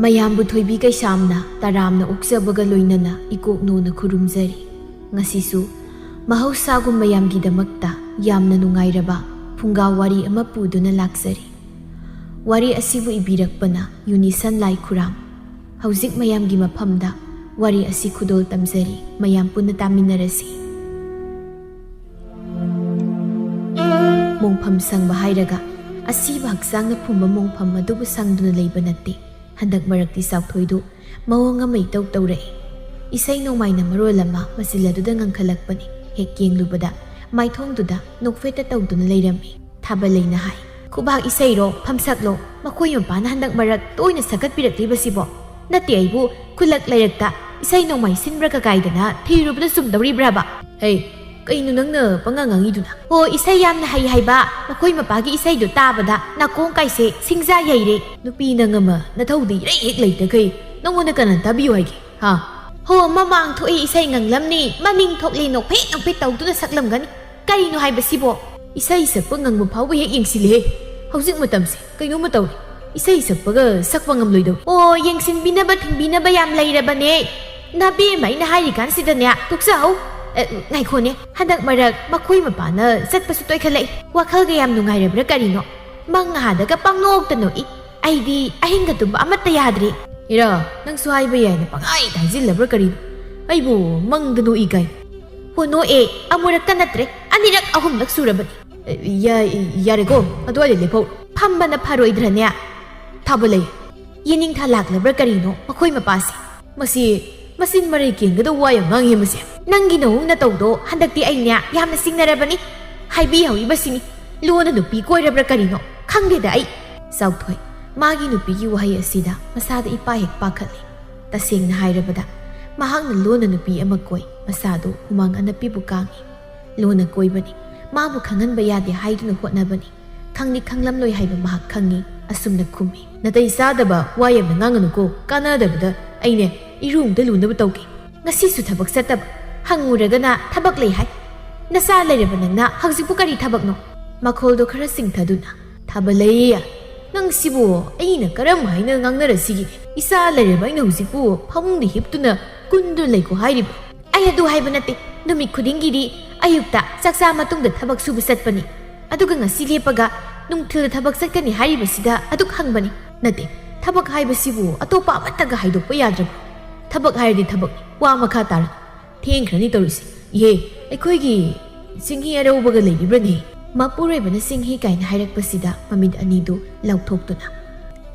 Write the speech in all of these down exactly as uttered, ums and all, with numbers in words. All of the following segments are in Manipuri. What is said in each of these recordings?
ꯃꯌꯥꯝꯕꯨ ꯊꯣꯏꯕꯤ ꯀꯩꯁꯥꯝꯅ ꯇꯔꯥꯝꯅ ꯑꯣꯛꯆꯕꯒ ꯂꯣꯏꯅꯅ ꯏꯀꯣꯛꯅꯣꯅ ꯈꯨꯔꯨꯝꯖꯔꯤ꯫ ꯉꯁꯤꯁꯨ ꯃꯍꯧꯁꯥꯒꯨꯝ ꯃꯌꯥꯝꯒꯤꯗꯃꯛꯇ ꯌꯥꯝꯅ ꯅꯨꯡꯉꯥꯏꯔꯕ ꯐꯨꯡꯒꯥ ꯋꯥꯔꯤ ꯑꯃ ꯄꯨꯗꯨꯅ ꯂꯥꯛꯆꯔꯤ꯫ ꯋꯥꯔꯤ ꯑꯁꯤꯕꯨ ꯏꯕꯤꯔꯛꯄꯅ ꯌꯨꯅꯤꯁꯟ ꯂꯥꯏꯈꯨꯔꯥꯝ꯫ ꯍꯧꯖꯤꯛ ꯃꯌꯥꯝꯒꯤ ꯃꯐꯝꯗ ꯋꯥꯔꯤ ꯑꯁꯤ ꯈꯨꯗꯣꯜ ꯇꯝꯖꯔꯤ, ꯃꯌꯥꯝ ꯄꯨꯟꯅ ꯇꯥꯃꯤꯟꯅꯔꯁꯤ꯫ ꯃꯣꯡꯐꯝ ꯁꯪꯕ ꯍꯥꯏꯔꯒ ꯑꯁꯤꯕ ꯍꯛꯆꯥꯡꯅ ꯐꯨꯝꯕ ꯃꯣꯡꯐꯝ ꯑꯗꯨꯕꯨ ꯁꯪꯗꯨꯅ ꯂꯩꯕ ꯅꯠꯇꯦ꯫ ꯍꯟꯗꯛ ꯃꯔꯛꯇꯤ ꯆꯥꯎꯊꯣꯏꯗꯨ ꯃꯑꯣꯡ ꯑꯃ ꯏꯇꯧ ꯇꯧꯔꯛꯏ꯫ ꯏꯁꯩ ꯅꯣꯡꯃꯥꯏꯅ ꯃꯔꯣꯜ ꯑꯃ ꯃꯆꯤꯜ ꯑꯗꯨꯗ ꯉꯪꯈꯠꯂꯛꯄꯅꯤ꯫ ꯍꯦꯛ ꯌꯦꯡꯂꯨꯕꯗ ꯃꯥꯏꯊꯣꯡꯗꯨꯗ ꯅꯣꯛꯐꯦꯠꯇ ꯇꯧꯗꯨꯅ ꯂꯩꯔꯝꯃꯤ꯫ ꯊꯥꯕꯂꯩꯅ ꯍꯥꯏ, "ꯈꯨꯕꯥꯛ ꯏꯁꯩꯔꯣ, ꯐꯝꯁꯛꯂꯣ, ꯃꯈꯣꯏ ꯃꯄꯥꯅ ꯍꯟꯗꯛ ꯃꯔꯛ ꯇꯣꯏꯅ ꯁꯛꯀꯠꯄꯤꯔꯛꯂꯤꯕꯁꯤꯕꯣ? ꯅꯠꯇꯦ, ꯑꯩꯕꯨ ꯈꯨꯜꯂꯛ ꯂꯩꯔꯛꯇ ꯏꯁꯩ ꯅꯣꯡꯃꯥꯏ ꯁꯤꯟꯕ꯭ꯔꯥ ꯀꯀꯥꯏꯗꯅ ꯊꯤꯔꯨꯕꯗ ꯆꯨꯝꯗꯧꯔꯤꯕ꯭ꯔꯕ?" "ꯍꯩ, ꯀꯩꯅꯣ ꯅꯪꯅ ꯄꯉꯥꯡ ꯉꯥꯡꯉꯤꯗꯨꯅ?" "ꯑꯣ, ꯏꯁꯩ ꯌꯥꯝꯅ ꯍꯩ ꯍꯥꯏꯕ ꯃꯈꯣꯏ ꯃꯄꯥꯒꯤ ꯏꯁꯩꯗꯣ ꯇꯥꯕꯗ ꯅꯥꯀꯣꯡ ꯀꯥꯏꯁꯦ ꯁꯤꯡꯖꯥ ꯌꯩꯔꯦ꯫ ꯅꯨꯄꯤ ꯅꯪ ꯑꯃ ꯅꯊꯧꯗꯤ ꯏꯔꯩ ꯍꯦꯛ ꯂꯩꯇꯈꯩ ꯅꯪꯉꯣꯟꯗ ꯀꯅꯥ ꯇꯥꯕꯤꯌꯨ ꯍꯥꯏꯒꯦ, ꯍꯥ?" "ꯍꯣ, ꯃꯃꯥꯡ ꯊꯣꯛꯏ ꯏꯁꯩ ꯉꯪꯂꯝꯅꯤ, ꯃꯅꯤꯡ ꯊꯣꯛꯂꯤ ꯅꯣꯛꯐꯦꯠ ꯅꯣꯛꯐꯦꯠ ꯇꯧꯗꯨꯅ ꯁꯛꯂꯝꯒꯅꯤ꯫ ꯀꯔꯤꯅꯣ ꯍꯥꯏꯕꯁꯤꯕꯣ? ꯏꯁꯩ ꯁꯛꯄ ꯉꯪꯕ ꯐꯥꯎꯕ ꯍꯦꯛ ꯌꯦꯡꯁꯤꯜꯂꯦꯍꯦ꯫ ꯍꯧꯖꯤꯛ ꯃꯇꯝꯁꯦ ꯀꯩꯅꯣꯝꯃ ꯇꯧꯔꯦ꯫ ꯏꯁꯩ ꯁꯛꯄꯒ ꯁꯛꯄ ꯉꯝꯂꯣꯏꯗꯧꯔꯤ꯫ ꯑꯣ, ꯌꯦꯡꯁꯤꯟꯕꯤꯅꯕ ꯊꯤꯡꯕꯤꯅꯕ ꯌꯥꯝ ꯂꯩꯔꯕꯅꯦ꯫ ꯅꯥꯕꯦꯝꯃ, ꯑꯩꯅ ꯍꯥꯏꯔꯤꯀꯥꯟꯁꯤꯗꯅꯦ, ꯇꯣꯛꯆꯍꯧ꯫ ꯑꯦ, ꯉꯥꯏꯈꯣꯅꯦ, ꯍꯟꯗꯛ ꯃꯔꯛ ꯃꯈꯣꯏ ꯃꯄꯥꯅ ꯆꯠꯄꯁꯨ ꯇꯣꯏꯈꯠꯂꯛꯏ꯫ ꯋꯥꯈꯜꯒ ꯌꯥꯝ ꯅꯨꯡꯉꯥꯏꯔꯕ꯭ꯔꯥ ꯀꯔꯤꯅꯣ? ꯃꯪ ꯍꯥꯗꯒ ꯄꯪꯅꯣꯛꯇ ꯅꯣꯛꯏ꯫ ꯑꯩꯗꯤ ꯑꯍꯤꯡꯒ ꯇꯨꯝꯕ ꯑꯃꯠꯇ ꯌꯥꯗ꯭ꯔꯦ꯫" "ꯏꯔꯥ, ꯅꯪꯁꯨ ꯍꯥꯏꯕ ꯌꯥꯏꯅ ꯄꯪꯍꯥꯏꯗ ꯍꯥꯏꯖꯤꯜꯂꯕ꯭ꯔꯥ ꯀꯔꯤꯅꯣ? ꯑꯩꯕꯨ ꯃꯪꯗ ꯅꯣꯛꯏ ꯀꯥꯏ?" "ꯍꯣ, ꯅꯣꯛꯑꯦ, ꯑꯃꯨꯔꯛꯇ ꯅꯠꯇ꯭ꯔꯦ, ꯑꯅꯤꯔꯛ ꯑꯍꯨꯝꯂꯛ ꯁꯨꯔꯕꯅꯤ꯫" "ꯌꯥ-, ꯌꯥꯔꯦꯀꯣ, ꯑꯗꯨꯋꯥꯏꯗ ꯂꯦꯞꯍꯧ꯫" "ꯐꯝꯕꯅ ꯐꯔꯣꯏꯗ꯭ꯔꯅꯦ?" "ꯊꯥꯕꯂꯩ, ꯌꯦꯅꯤꯡꯊꯥ ꯂꯥꯛꯂꯕ꯭ꯔꯥ ꯀꯔꯤꯅꯣ ꯃꯈꯣꯏ ꯃꯄꯥꯁꯦ? ꯃꯁꯤ ꯃꯆꯤꯟ ꯃꯔꯩ ꯀꯦꯟꯒꯗꯧꯕ ꯋꯥ ꯌꯥꯝ ꯉꯥꯡꯉꯦ ꯃꯁꯦ꯫" "ꯅꯪꯒꯤ ꯅꯑꯣꯡ ꯅꯇꯧꯗꯣ ꯍꯟꯗꯛꯇꯤ ꯑꯩꯅꯦ ꯌꯥꯝꯅ ꯆꯤꯡꯅꯔꯕꯅꯤ꯫ ꯍꯥꯏꯕꯤꯍꯧꯔꯤꯕꯁꯤꯅꯤ, ꯂꯣꯟꯅ ꯅꯨꯄꯤ ꯀꯣꯏꯔꯕ꯭ꯔꯥ ꯀꯔꯤꯅꯣ? ꯈꯪꯗꯦꯗ ꯑꯩ꯫" ꯆꯥꯎꯊꯣꯏ, ꯃꯥꯒꯤ ꯅꯨꯄꯤꯒꯤ ꯋꯥꯍꯩ ꯑꯁꯤꯗ ꯃꯁꯥꯗ ꯏꯄꯥ ꯍꯦꯛ ꯄꯥꯈꯠꯂꯤ꯫ ꯇꯁꯦꯡꯅ ꯍꯥꯏꯔꯕꯗ, ꯃꯍꯥꯛꯅ ꯂꯣꯟꯅ ꯅꯨꯄꯤ ꯑꯃ ꯀꯣꯏ, ꯃꯁꯥꯗꯣ ꯍꯨꯃꯥꯡ ꯑꯅꯞꯄꯤꯕꯨ ꯀꯥꯡꯉꯤ꯫ ꯂꯣꯟꯅ ꯀꯣꯏꯕꯅꯤ, ꯃꯥꯕꯨ ꯈꯪꯍꯟꯕ ꯌꯥꯗꯦ ꯍꯥꯏꯗꯨꯅ ꯍꯣꯠꯅꯕꯅꯤ꯫ ꯈꯪꯗꯤ ꯈꯪꯂꯝꯂꯣꯏ ꯍꯥꯏꯕ ꯃꯍꯥꯛ ꯈꯪꯉꯤ꯫ ꯑꯁꯨꯝꯅ ꯈꯨꯝꯃꯤ, "ꯅꯥꯇꯩ ꯆꯥꯗꯕ ꯋꯥ ꯌꯥꯝꯅ ꯉꯥꯡꯒꯅꯨꯀꯣ, ꯀꯥꯟꯅꯗꯕꯗ꯫ ꯑꯩꯅꯦ ꯏꯔꯨ ꯑꯃꯨꯛꯇ ꯂꯨꯅꯕ ꯇꯧꯒꯦ꯫ ꯉꯁꯤꯁꯨ ꯊꯕꯛ ꯆꯠꯇꯕ꯫ ꯍꯪꯉꯨꯔꯒꯅ ꯊꯕꯛ ꯂꯩ ꯍꯥꯏ꯫ ꯅꯆꯥ ꯂꯩꯔꯕ ꯅꯪꯅ ꯍꯧꯖꯤꯛꯄꯨ ꯀꯔꯤ ꯊꯕꯛꯅꯣ?" ꯃꯈꯣꯜꯗꯣ ꯈꯔ ꯆꯤꯡꯊꯗꯨꯅ, "ꯊꯥꯕꯂꯩ, ꯅꯪꯁꯤꯕꯨ ꯑꯩꯅ ꯀꯔꯝ ꯍꯥꯏꯅ ꯉꯥꯡꯅꯔꯁꯤꯒꯦ? ꯏꯆꯥ ꯂꯩꯔꯕ ꯑꯩꯅ ꯍꯧꯖꯤꯛꯄꯨ ꯐꯃꯨꯡꯗ ꯍꯤꯞꯇꯨꯅ ꯀꯨꯟꯗꯨꯅ ꯂꯩꯈꯣ ꯍꯥꯏꯔꯤꯕ? ꯑꯩ ꯑꯗꯨ ꯍꯥꯏꯕ ꯅꯠꯇꯦ꯫ ꯅꯨꯃꯤꯠ ꯈꯨꯗꯤꯡꯒꯤꯗꯤ ꯑꯌꯨꯛꯇ ꯆꯥꯛ ꯆꯥ ꯃꯇꯨꯡꯗ ꯊꯕꯛ ꯁꯨꯕ ꯆꯠꯄꯅꯤ꯫ ꯑꯗꯨꯒ ꯉꯁꯤ ꯂꯦꯞꯄꯒ ꯅꯨꯡꯊꯤꯜꯗ ꯊꯕꯛ ꯆꯠꯀꯅꯤ ꯍꯥꯏꯔꯤꯕꯁꯤꯗ ꯑꯗꯨꯛ ꯍꯪꯕꯅꯤ꯫ ꯅꯠꯇꯦ, ꯊꯕꯛ ꯍꯥꯏꯕꯁꯤꯕꯨ ꯑꯇꯣꯞꯄ ꯑꯃꯠꯇꯒ ꯍꯥꯏꯗꯣꯛꯄ ꯌꯥꯗ꯭ꯔꯕ? ꯊꯕꯛ ꯍꯥꯏꯔꯗꯤ ꯊꯕꯛꯅꯤ, ꯋꯥ ꯃꯈꯥ ꯇꯥꯔ ꯊꯦꯡꯈ꯭ꯔꯅꯤ ꯇꯧꯔꯤꯁꯦ꯫ ꯏꯍꯦ, ꯑꯩꯈꯣꯏꯒꯤ ꯆꯤꯡꯍꯤ ꯑꯔꯧꯕꯒ ꯂꯩꯔꯤꯕ꯭ꯔꯅꯦ? ꯃꯄꯨꯔꯣꯏꯕꯅ ꯆꯤꯡꯍꯤ ꯀꯥꯏꯅ ꯍꯥꯏꯔꯛꯄꯁꯤꯗ ꯃꯃꯤꯠ ꯑꯅꯤꯗꯨ ꯂꯥꯎꯊꯣꯛꯇꯨꯅ,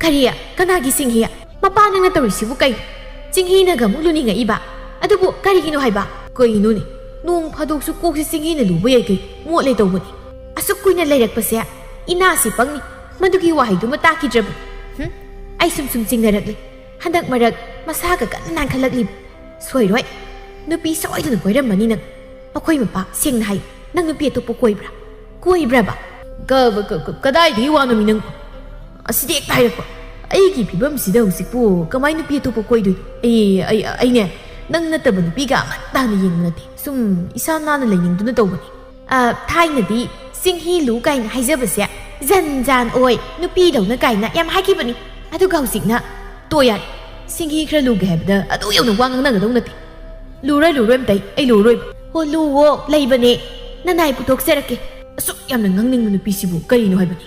"ꯀꯔꯤ? ꯀꯅꯥꯒꯤ ꯆꯤꯡꯍꯤ? ꯃꯄꯥ, ꯅꯪꯅ ꯇꯧꯔꯤꯁꯤꯕꯨ ꯀꯩ? ꯆꯤꯡꯍꯤꯅꯒ ꯑꯃꯨꯛ ꯂꯨꯅꯤꯡꯉꯛꯏꯕ? ꯑꯗꯨꯕꯨ ꯀꯔꯤꯒꯤꯅꯣ ꯍꯥꯏꯕ?" "ꯀꯩꯅꯣꯅꯦ? ꯅꯣꯡ ꯐꯥꯗꯣꯛꯁꯨ ꯀꯣꯛꯁꯤ ꯆꯤꯡꯍꯤꯅ ꯂꯨꯕ ꯌꯥꯏ ꯀꯩ? ꯃꯣꯠꯂꯦ ꯇꯧꯕꯅꯤ꯫ ꯑꯁꯨꯛ ꯀꯨꯏꯅ ꯂꯩꯔꯛꯄꯁꯦ ꯏꯅꯥꯁꯤ ꯄꯪꯅꯤ꯫ ꯃꯗꯨꯒꯤ ꯋꯥꯍꯩꯗꯨꯃ ꯇꯥꯈꯤꯗ꯭ꯔꯕꯅꯤ꯫ ꯍꯨꯝ? ꯑꯩ ꯁꯨꯝ ꯁꯨꯝ ꯆꯤꯡꯅꯔꯛꯂꯦ꯫ ꯍꯟꯗꯛ ꯃꯔꯛ ꯃꯁꯥꯒ ꯀꯟꯅ ꯅꯥꯟꯈꯠꯂꯛꯂꯤꯕ꯫ ꯁꯣꯏꯔꯣꯏ꯫ ꯅꯨꯄꯤ ꯁꯣꯏꯗꯅ ꯀꯣꯏꯔꯝꯃꯅꯤ ꯅꯪ꯫ ꯑꯩꯈꯣꯏ ꯃꯄꯥ, ꯁꯦꯡꯅ ꯍꯥꯏ, ꯅꯪ ꯅꯨꯄꯤ ꯑꯇꯣꯞꯄ ꯀꯣꯏꯕ꯭ꯔꯥ? ꯀꯣꯏꯕ꯭ꯔꯕ?" ꯀ-, ꯀ-, ꯀ-, ꯀꯗꯥꯏꯗꯒꯤ ꯋꯥꯅꯣꯃꯤ ꯅꯪ? ꯑꯁꯤꯗꯤ ꯍꯦꯛꯇ ꯍꯥꯏꯔꯛꯄ꯫ ꯑꯩꯒꯤ ꯐꯤꯕꯝꯁꯤꯗ ꯍꯧꯖꯤꯛꯄꯨ ꯀꯃꯥꯏ ꯅꯨꯄꯤ ꯑꯇꯣꯞꯄ ꯀꯣꯏꯗꯣꯏꯅꯣ? ꯑꯩ, ꯑꯩ, ꯑꯩꯅꯦ, ꯅꯪ ꯅꯠꯇꯕ ꯅꯨꯄꯤꯒ ꯑꯃꯠꯇ ꯍꯥꯟꯅ ꯌꯦꯡꯕ ꯅꯠꯇꯦ꯫ ꯁꯨꯝ ꯏꯁꯥ ꯅꯥꯟꯅ ꯂꯩꯅꯤꯡꯗꯨꯅ ꯇꯧꯕꯅꯤ꯫ ꯑ, ꯊꯥꯏꯅꯗꯤ ꯆꯤꯡꯍꯤ ꯂꯨ ꯀꯥꯏꯅ ꯍꯥꯏꯖꯕꯁꯦ ꯖꯟ ꯖꯥꯟ ꯑꯣꯏ, ꯅꯨꯄꯤꯗꯧꯅ ꯀꯥꯏꯅ ꯌꯥꯝ ꯍꯥꯏꯈꯤꯕꯅꯤ꯫ ꯑꯗꯨꯒ ꯍꯧꯖꯤꯛꯅ, "ꯇꯣ ꯌꯥꯔꯦ, ꯆꯤꯡꯍꯤ ꯈꯔ ꯂꯨꯒꯦ ꯍꯥꯏꯕꯗ ꯑꯗꯨ ꯌꯧꯅ ꯋꯥ ꯉꯥꯡꯅꯒꯗꯧ ꯅꯠꯇꯦ꯫ ꯂꯨꯔꯣꯏ, ꯂꯨꯔꯣꯏ ꯑꯝꯇ ꯑꯩ, ꯑꯩ ꯂꯨꯔꯣꯏꯕ꯫ ꯍꯣ, ꯂꯨꯋꯣ, ꯂꯩꯕꯅꯦ, ꯅꯅꯥꯏ ꯄꯨꯊꯣꯛꯆꯔꯛꯀꯦ꯫ ꯑꯁꯨꯛ ꯌꯥꯝꯅ ꯉꯥꯡꯅꯤꯡꯕ ꯅꯨꯄꯤꯁꯤꯕꯨ ꯀꯔꯤꯅꯣ ꯍꯥꯏꯕꯅꯤ?"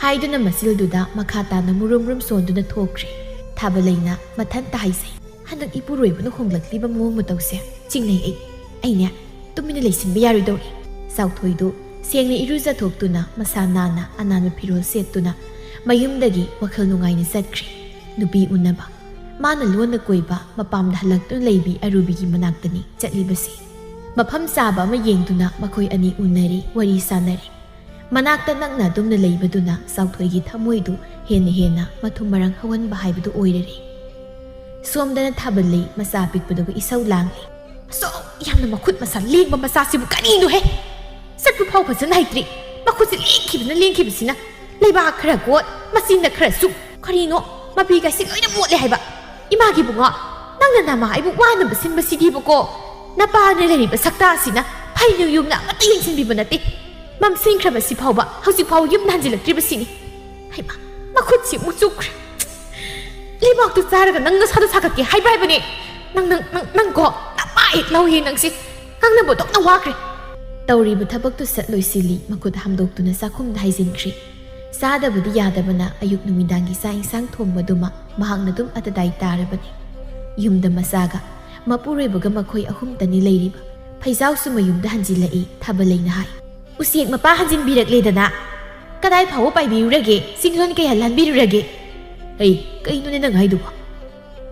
ꯍꯥꯏꯗꯨꯅ ꯃꯆꯤꯜꯗꯨꯗ ꯃꯈꯥ ꯇꯥꯅ ꯃꯨꯔꯨꯝ ꯃꯨꯔꯨꯝ ꯁꯣꯟꯗꯨꯅ ꯊꯣꯛꯈ꯭ꯔꯦ꯫ ꯊꯥꯕꯂꯩꯅ ꯃꯊꯟꯇ ꯍꯥꯏꯖꯩ, "ꯍꯟꯗꯛ ꯏꯄꯨꯔꯣꯏꯕꯅ ꯍꯣꯡꯂꯛꯂꯤꯕ ꯃꯑꯣꯡ ꯃꯇꯧꯁꯦ ꯆꯤꯡꯅꯩ ꯑꯩ꯫ ꯑꯩꯅꯦ, ꯇꯨꯃꯤꯟꯅ ꯂꯩꯁꯤꯟꯕ ꯌꯥꯔꯣꯏꯗꯧꯔꯤ꯫" ꯆꯥꯎꯊꯣꯏꯗꯨ ꯁꯦꯡꯅ ꯏꯔꯨꯖꯊꯣꯛꯇꯨꯅ, ꯃꯁꯥ ꯅꯥꯟꯅ ꯑꯅꯥꯟꯕ ꯐꯤꯔꯣꯜ ꯁꯦꯠꯇꯨꯅ ꯃꯌꯨꯝꯗꯒꯤ ꯋꯥꯈꯜ ꯅꯨꯡꯉꯥꯏꯅ ꯆꯠꯈ꯭ꯔꯦ꯫ ꯅꯨꯄꯤ ꯎꯅꯕ꯫ ꯃꯥꯅ ꯂꯣꯟꯅ ꯀꯣꯏꯕ ꯃꯄꯥꯝꯗ ꯍꯜꯂꯛꯇꯨꯅ ꯂꯩꯕꯤ ꯑꯔꯨꯕꯤꯒꯤ ꯃꯅꯥꯛꯇꯅꯤ ꯆꯠꯂꯤꯕꯁꯤ꯫ ꯃꯐꯝ ꯆꯥꯕ ꯑꯃ ꯌꯦꯡꯗꯨꯅ ꯃꯈꯣꯏ ꯑꯅꯤ ꯎꯅꯔꯦ, ꯋꯥꯔꯤ ꯁꯥꯟꯅꯔꯦ꯫ ꯃꯅꯥꯛꯇ ꯅꯛꯅ ꯑꯗꯨꯝꯅ ꯂꯩꯕꯗꯨꯅ ꯆꯥꯎꯊꯣꯏꯒꯤ ꯊꯃꯣꯏꯗꯨ ꯍꯦꯟꯅ ꯍꯦꯟꯅ ꯃꯊꯨꯝ ꯃꯔꯥꯡ ꯍꯧꯍꯟꯕ ꯍꯥꯏꯕꯗꯨ ꯑꯣꯏꯔꯔꯦ꯫ ꯁꯣꯝꯗꯅ ꯊꯥꯕꯜꯂꯩ ꯃꯆꯥ ꯑꯄꯤꯛꯄꯗꯨꯒ ꯏꯁꯧ ꯂꯥꯡꯂꯤ꯫ "ꯑꯁꯨꯛ ꯌꯥꯝꯅ ꯃꯈꯨꯠ ꯃꯁꯥ ꯂꯦꯡꯕ ꯃꯆꯥꯁꯤꯕꯨ ꯀꯔꯤꯅꯣꯍꯦ? ꯆꯠꯄ ꯐꯥꯎ ꯐꯖꯅ ꯍꯩꯇ꯭ꯔꯤ꯫ ꯃꯈꯨꯠꯁꯤ ꯂꯦꯡꯈꯤꯕꯅ ꯂꯦꯡꯈꯤꯕꯁꯤꯅ꯫ ꯂꯩꯕꯥꯛ ꯈꯔ ꯀꯣꯠ, ꯃꯆꯤꯟꯅ ꯈꯔ ꯆꯨꯞ꯫ ꯀꯔꯤꯅꯣ? ꯃꯄꯤꯒꯥꯏꯁꯤ ꯂꯣꯏꯅ ꯃꯣꯠꯂꯦ ꯍꯥꯏꯕ꯫ ꯏꯃꯥꯒꯤ ꯏꯕꯨꯡꯉꯣ, ꯅꯪꯅ ꯅꯃꯥ ꯑꯩꯕꯨ ꯋꯥꯅꯕ ꯁꯤꯟꯕꯁꯤꯗꯤꯕꯀꯣ꯫ ꯅꯄꯥꯅ ꯂꯩꯔꯤꯕ ꯁꯛꯇꯥ ꯑꯁꯤꯅ ꯐꯩꯅ ꯌꯨꯝꯅ ꯑꯃꯠꯇ ꯌꯦꯡꯁꯤꯟꯕꯤꯕ ꯅꯠꯇꯦ꯫ ꯃꯝꯁꯤꯟꯈ꯭ꯔꯕꯁꯤ ꯐꯥꯎꯕ ꯍꯧꯖꯤꯛ ꯐꯥꯎ ꯌꯨꯝꯗ ꯍꯟꯖꯤꯜꯂꯛꯇ꯭ꯔꯤꯕꯁꯤꯅꯤ꯫ ꯍꯩꯃꯥ, ꯃꯈꯨꯠꯁꯤ ꯑꯃꯨꯛ ꯆꯨꯞꯈ꯭ꯔꯦ꯫ ꯂꯩꯕꯥꯛꯇꯨ ꯆꯥꯔꯒ ꯅꯪ ꯅꯁꯥꯗꯣ ꯁꯥꯒꯠꯀꯦ ꯍꯥꯏꯕ꯭ꯔꯥ ꯍꯥꯏꯕꯅꯦ? ꯅꯪ, ꯅꯪ, ꯅꯪ, ꯅꯪꯀꯣ, ꯅꯄꯥ ꯍꯦꯛ ꯂꯧꯏ ꯅꯪꯁꯦ꯫ ꯉꯥꯡꯅꯕ ꯑꯣꯟꯊꯣꯛꯅ ꯋꯥꯈ꯭ꯔꯦ꯫ ꯇꯧꯔꯤꯕ ꯊꯕꯛꯇꯨ ꯁꯠ ꯂꯣꯏꯁꯤꯜꯂꯤ, ꯃꯈꯨꯠ ꯍꯥꯝꯗꯣꯛꯇꯨꯅ ꯆꯥꯛꯈꯨꯝꯗ ꯍꯥꯏꯖꯤꯟꯈ꯭ꯔꯤ꯫ ꯆꯥꯗꯕꯗꯤ ꯌꯥꯗꯕꯅ ꯑꯌꯨꯛ ꯅꯨꯃꯤꯗꯥꯡꯒꯤ ꯆꯥꯛ ꯏꯟꯁꯥꯡ ꯊꯣꯡꯕꯗꯨꯃ ꯃꯍꯥꯛꯅ ꯑꯗꯨꯝ ꯑꯇꯗꯥꯏ ꯇꯥꯔꯕꯅꯤ꯫ ꯌꯨꯝꯗ ꯃꯆꯥꯒ ꯃꯄꯨꯔꯣꯏꯕꯒ ꯃꯈꯣꯏ ꯑꯍꯨꯝꯇꯅꯤ ꯂꯩꯔꯤꯕ꯫ ꯐꯩꯖꯥꯎꯁꯨ ꯃꯌꯨꯝꯗ ꯍꯟꯖꯤꯜꯂꯛꯏ꯫ ꯊꯥꯕꯂꯩꯅ ꯍꯥꯏ, "ꯎꯆꯦꯛ ꯃꯄꯥ ꯍꯟꯖꯤꯟꯕꯤꯔꯛꯂꯦꯗꯅ꯫ ꯀꯗꯥꯏ ꯐꯥꯎꯕ ꯄꯥꯏꯕꯤꯔꯨꯔꯒꯦ? ꯆꯤꯡꯂꯣꯟ ꯀꯌꯥ ꯂꯥꯟꯕꯤꯔꯨꯔꯒꯦ?" "ꯑꯩ, ꯀꯩꯅꯣꯅꯦ ꯅꯪ ꯍꯥꯏꯗꯨꯕꯣ?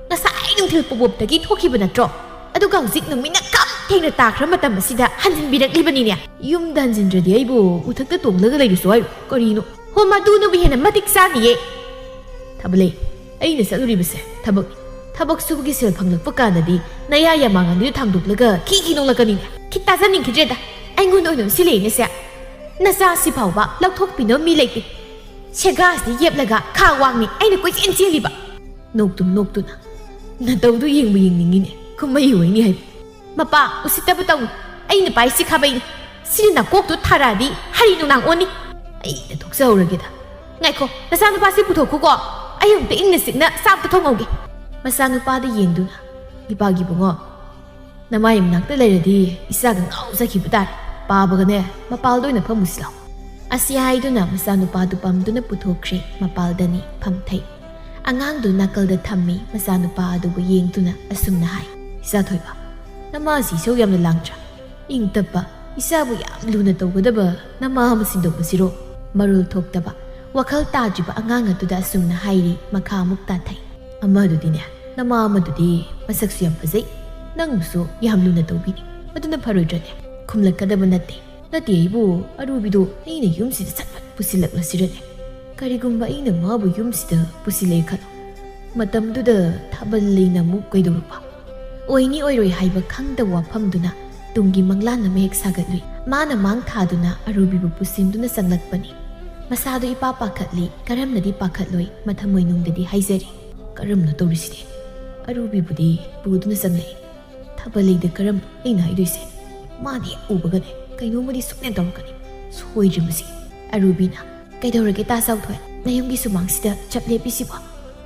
ꯉꯁꯥꯏ ꯅꯨꯡꯊꯤꯜ ꯄꯣꯕꯣꯞꯇꯒꯤ ꯊꯣꯛꯈꯤꯕ ꯅꯠꯇ꯭ꯔꯣ? ꯑꯗꯨꯒ ꯍꯧꯖꯤꯛ ꯅꯨꯃꯤꯠꯅ ꯀꯝ ꯊꯦꯡꯅ ꯇꯥꯈ꯭ꯔ ꯃꯇꯝ ꯑꯁꯤꯗ ꯍꯟꯖꯤꯟꯕꯤꯔꯛꯂꯤꯕꯅꯤꯅꯦ꯫ ꯌꯨꯝꯗ ꯍꯟꯖꯤꯟꯗ꯭ꯔꯗꯤ ꯑꯩꯕꯨ ꯎꯊꯛꯇ ꯇꯣꯡꯂꯒ ꯂꯩꯔꯨꯁꯨ ꯍꯥꯏꯔꯣ? ꯀꯔꯤꯅꯣ?" "ꯍꯣ, ꯃꯗꯨꯅꯕꯨ ꯍꯦꯟꯅ ꯃꯇꯤꯛ ꯆꯥꯅꯤꯌꯦ꯫ ꯊꯥꯕꯂꯩ, ꯑꯩꯅ ꯆꯠꯂꯨꯔꯤꯕꯁꯦ ꯊꯕꯛꯅꯤ꯫ ꯊꯕꯛ ꯁꯨꯕꯒꯤ ꯁꯦꯜ ꯐꯪꯂꯛꯄ ꯀꯥꯟꯗꯗꯤ ꯅꯌꯥ ꯌꯥꯝꯃꯥꯡ ꯑꯅꯤꯗꯨ ꯊꯥꯡꯗꯣꯛꯂꯒ ꯈꯤ ꯈꯤ ꯅꯣꯡꯂꯛꯀꯅꯤꯅꯦ꯫ ꯈꯤ ꯇꯥꯖꯅꯤꯡꯈꯤꯗ꯭ꯔꯦꯗ꯫ ꯑꯩꯉꯣꯟꯗ ꯑꯣꯏꯅ ꯎꯁꯤꯜꯂꯛꯏꯅꯦꯁꯦ꯫ ꯅꯆꯥꯁꯤ ꯐꯥꯎꯕ ꯂꯧꯊꯣꯛꯄꯤꯅꯕ ꯃꯤ ꯂꯩꯇꯦ꯫ ꯁꯦꯒꯥꯁꯤꯗ ꯌꯦꯞꯂꯒ ꯈꯥ ꯋꯥꯡꯅꯤ ꯑꯩꯅ ꯀꯣꯏꯆꯦꯟ ꯆꯦꯜꯂꯤꯕ꯫" ꯅꯣꯛꯇꯨꯝ ꯅꯣꯛꯇꯨꯅ, "ꯅꯇꯧꯗꯨ ꯌꯦꯡꯕ ꯌꯦꯡꯅꯤꯡꯉꯤꯅꯦ꯫ ꯀꯨꯝꯍꯩ ꯑꯣꯏꯅꯤ ꯍꯥꯏꯕ꯫ ꯃꯄꯥ, ꯎꯁꯤꯠꯇꯕ ꯇꯧꯅꯨ꯫ ꯑꯩꯅ ꯄꯥꯏꯁꯤ ꯈꯥꯕꯩꯅꯤ꯫ ꯁꯤꯅ ꯅꯀꯣꯛꯇꯨ ꯊꯥꯔꯛꯑꯗꯤ ꯍꯔꯤ ꯅꯨꯡꯅꯥꯡ ꯑꯣꯟꯅꯤ꯫ ꯑꯩꯅ ꯊꯣꯛꯆꯍꯧꯔꯒꯦꯗ꯫ ꯉꯥꯏꯈꯣ, ꯅꯆꯥꯅꯨꯄꯥꯁꯤ ꯄꯨꯊꯣꯛꯈꯣꯀꯣ꯫ ꯑꯩ ꯑꯃꯨꯛꯇ ꯏꯪꯅ ꯆꯤꯛꯅ ꯆꯥꯛꯇ ꯊꯣꯡꯍꯧꯒꯦ꯫" ꯃꯆꯥꯅꯨꯄꯥꯗ ꯌꯦꯡꯗꯨꯅ, "ꯏꯄꯥꯒꯤ ꯏꯕꯨꯡꯉꯣ, ꯅꯃꯥꯏ ꯃꯅꯥꯛꯇ ꯂꯩꯔꯗꯤ ꯏꯆꯥꯒ ꯉꯥꯎꯖꯈꯤꯕ ꯇꯥꯔꯦ꯫ ꯄꯥꯕꯒꯅꯦ, ꯃꯄꯥꯜꯗ ꯑꯣꯏꯅ ꯐꯝꯃꯨꯁꯤ ꯂꯥꯎ꯫" ꯑꯁꯤ ꯍꯥꯏꯗꯨꯅ ꯃꯆꯥꯅꯨꯄꯥꯗꯨ ꯄꯝꯗꯨꯅ ꯄꯨꯊꯣꯛꯈ꯭ꯔꯦ ꯃꯄꯥꯜꯗꯅꯤ ꯐꯝꯊꯩ꯫ ꯑꯉꯥꯡꯗꯨ ꯅꯥꯀꯜꯗ ꯊꯝꯃꯤ ꯃꯆꯥꯅꯨꯄꯥ ꯑꯗꯨꯕꯨ ꯌꯦꯡꯗꯨꯅ ꯑꯁꯨꯝꯅ ꯍꯥꯏ, "ꯏꯆꯥ ꯊꯣꯏꯕ, ꯅꯃꯥꯁꯤ ꯏꯁꯧ ꯌꯥꯝꯅ ꯂꯥꯡꯗ꯭ꯔꯥ? ꯏꯪ ꯇꯞꯄ, ꯏꯆꯥꯕꯨ ꯌꯥꯝ ꯂꯨꯅ ꯇꯧꯒꯗꯕ ꯅꯃꯥ ꯑꯃ ꯁꯤꯟꯗꯣꯛꯄꯁꯤꯔꯣ?" ꯃꯔꯣꯜ ꯊꯣꯛꯇꯕ, ꯋꯥꯈꯜ ꯇꯥꯗ꯭ꯔꯤꯕ ꯑꯉꯥꯡ ꯑꯗꯨꯗ ꯑꯁꯨꯝꯅ ꯍꯥꯏꯔꯤ ꯃꯈꯥ ꯑꯃꯨꯛ ꯇꯥꯊꯩ, "ꯑꯃꯗꯨꯗꯤꯅꯦ, ꯅꯃꯥ ꯑꯃꯗꯨꯗꯤ ꯃꯁꯛꯁꯨ ꯌꯥꯝ ꯐꯖꯩ, ꯅꯪꯕꯨꯁꯨ ꯌꯥꯝ ꯂꯨꯅ ꯇꯧꯕꯤꯅꯤ꯫ ꯑꯗꯨꯅ ꯐꯔꯣꯏꯗ꯭ꯔꯅꯦ?" ꯈꯨꯝꯂꯛꯀꯗꯕ ꯅꯠꯇꯦ꯫ "ꯅꯠꯇꯦ, ꯑꯩꯕꯨ ꯑꯔꯨꯕꯤꯗꯣ ꯑꯩꯅ ꯌꯨꯝꯁꯤꯗ ꯁꯠ ꯐꯠ ꯄꯨꯁꯤꯜꯂꯛꯂꯁꯤꯔꯅꯦ? ꯀꯔꯤꯒꯨꯝꯕ ꯑꯩꯅ ꯃꯥꯕꯨ ꯌꯨꯝꯁꯤꯗ ꯄꯨꯁꯤꯜꯂꯛꯑꯦ ꯈꯜꯂꯣ꯫" ꯃꯇꯝꯗꯨꯗ ꯊꯥꯕꯜꯂꯩꯅ ꯑꯃꯨꯛ ꯀꯩꯗꯧꯔꯛꯄ? ꯑꯣꯏꯅꯤ ꯑꯣꯏꯔꯣꯏ ꯍꯥꯏꯕ ꯈꯪꯗꯕ ꯋꯥꯐꯝꯗꯨꯅ ꯇꯨꯡꯒꯤ ꯃꯪꯂꯥꯟ ꯑꯃ ꯍꯦꯛ ꯁꯥꯒꯠꯂꯨꯏ꯫ ꯃꯥꯅ ꯃꯥꯡ ꯊꯥꯗꯨꯅ ꯑꯔꯨꯕꯤꯕꯨ ꯄꯨꯁꯤꯟꯗꯨꯅ ꯆꯪꯂꯛꯄꯅꯤ꯫ ꯃꯁꯥꯗꯨ ꯏꯄꯥ ꯄꯥꯈꯠꯂꯤ, ꯀꯔꯝꯅꯗꯤ ꯄꯥꯈꯠꯂꯣꯏ, ꯃꯊꯃꯣꯏꯅꯨꯡꯗꯗꯤ ꯍꯥꯏꯖꯔꯤ, "ꯀꯔꯝꯅ ꯇꯧꯔꯤꯁꯤꯗꯤ? ꯑꯔꯨꯕꯤꯕꯨꯗꯤ ꯄꯨꯗꯨꯅ ꯆꯪꯂꯛꯏ꯫ ꯊꯥꯕꯜꯂꯩꯗ ꯀꯔꯝꯅꯣ ꯑꯩꯅ ꯍꯥꯏꯗꯣꯏꯁꯦ? ꯃꯥꯗꯤ ꯍꯦꯛ ꯎꯕꯒꯅꯦ ꯀꯩꯅꯣꯝꯃꯗꯤ ꯁꯣꯏꯅ ꯇꯧꯔꯛꯀꯅꯤ꯫ ꯁꯣꯏꯗ꯭ꯔꯤ ꯃꯁꯤ꯫" ꯑꯔꯨꯕꯤꯅ, "ꯀꯩꯗꯧꯔꯒꯦ ꯇꯥ ꯆꯥꯎꯊꯣꯏ? ꯅꯌꯨꯝꯒꯤ ꯁꯨꯃꯥꯡꯁꯤꯗ ꯆꯞ ꯂꯦꯞꯄꯤꯁꯤꯕꯣ?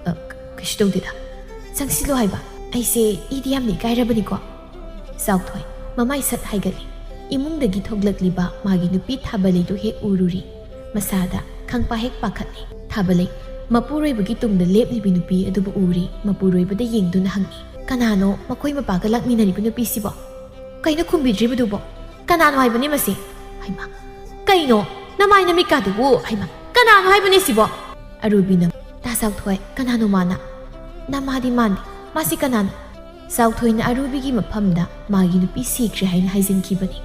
"ꯑ, ꯀ-, ꯀꯩꯁꯨ ꯇꯧꯗꯦꯗ꯫ ꯆꯪꯁꯤꯜꯂꯣ ꯍꯥꯏꯕ꯫ ꯑꯩꯁꯦ ꯏꯗꯤ ꯌꯥꯝꯅ ꯏꯀꯥꯏꯔꯕꯅꯤꯀꯣ꯫" ꯆꯥꯎꯊꯣꯏ ꯃꯃꯥꯏ ꯁꯠ ꯍꯥꯏꯒꯠꯂꯤ꯫ ꯏꯃꯨꯡꯗꯒꯤ ꯊꯣꯛꯂꯛꯂꯤꯕ ꯃꯥꯒꯤ ꯅꯨꯄꯤ ꯊꯥꯕꯂꯩꯗꯨ ꯍꯦꯛ ꯎꯔꯨꯔꯤ꯫ ꯃꯁꯥꯗ ꯈꯪꯄꯥ ꯍꯦꯛ ꯄꯥꯈꯠꯂꯤ꯫ ꯊꯥꯕꯂꯩ ꯃꯄꯨꯔꯣꯏꯕꯒꯤ ꯇꯨꯡꯗ ꯂꯦꯞꯂꯤꯕꯤ ꯅꯨꯄꯤ ꯑꯗꯨꯕꯨ ꯎꯔꯤ꯫ ꯃꯄꯨꯔꯣꯏꯕꯗ ꯌꯦꯡꯗꯨꯅ ꯍꯪꯉꯤ, "ꯀꯅꯥꯅꯣ ꯃꯈꯣꯏ ꯃꯄꯥꯒ ꯂꯥꯛꯃꯤꯟꯅꯔꯤꯕ ꯅꯨꯄꯤꯁꯤꯕꯣ? ꯀꯩꯅꯣ ꯈꯨꯝꯕꯤꯗ꯭ꯔꯤꯕꯗꯨꯕꯣ? ꯀꯅꯥꯅꯣ ꯍꯥꯏꯕꯅꯦ ꯃꯁꯤ?" ꯍꯩꯃꯥ, ꯀꯩꯅꯣ? ꯅꯃꯥꯏ ꯅꯃꯤꯠꯀꯥꯗꯨꯕꯨ, ꯍꯩꯃꯥ, ꯀꯅꯥꯅꯣ ꯍꯥꯏꯕꯅꯦ ꯁꯤꯕꯣ? ꯑꯔꯨꯕꯤꯅ, "ꯇꯥ ꯆꯥꯎꯊꯣꯏ, ꯀꯅꯥꯅꯣ ꯃꯥꯅ? ꯅꯃꯥꯗꯤ ꯃꯥꯟꯗꯦ꯫ ꯃꯥꯁꯤ ꯀꯅꯥꯅꯣ?" ꯆꯥꯎꯊꯣꯏꯅ ꯑꯔꯨꯕꯤꯒꯤ ꯃꯐꯝꯗ ꯃꯥꯒꯤ ꯅꯨꯄꯤ ꯁꯤꯈ꯭ꯔꯦ ꯍꯥꯏꯅ ꯍꯥꯏꯖꯤꯟꯈꯤꯕꯅꯤ꯫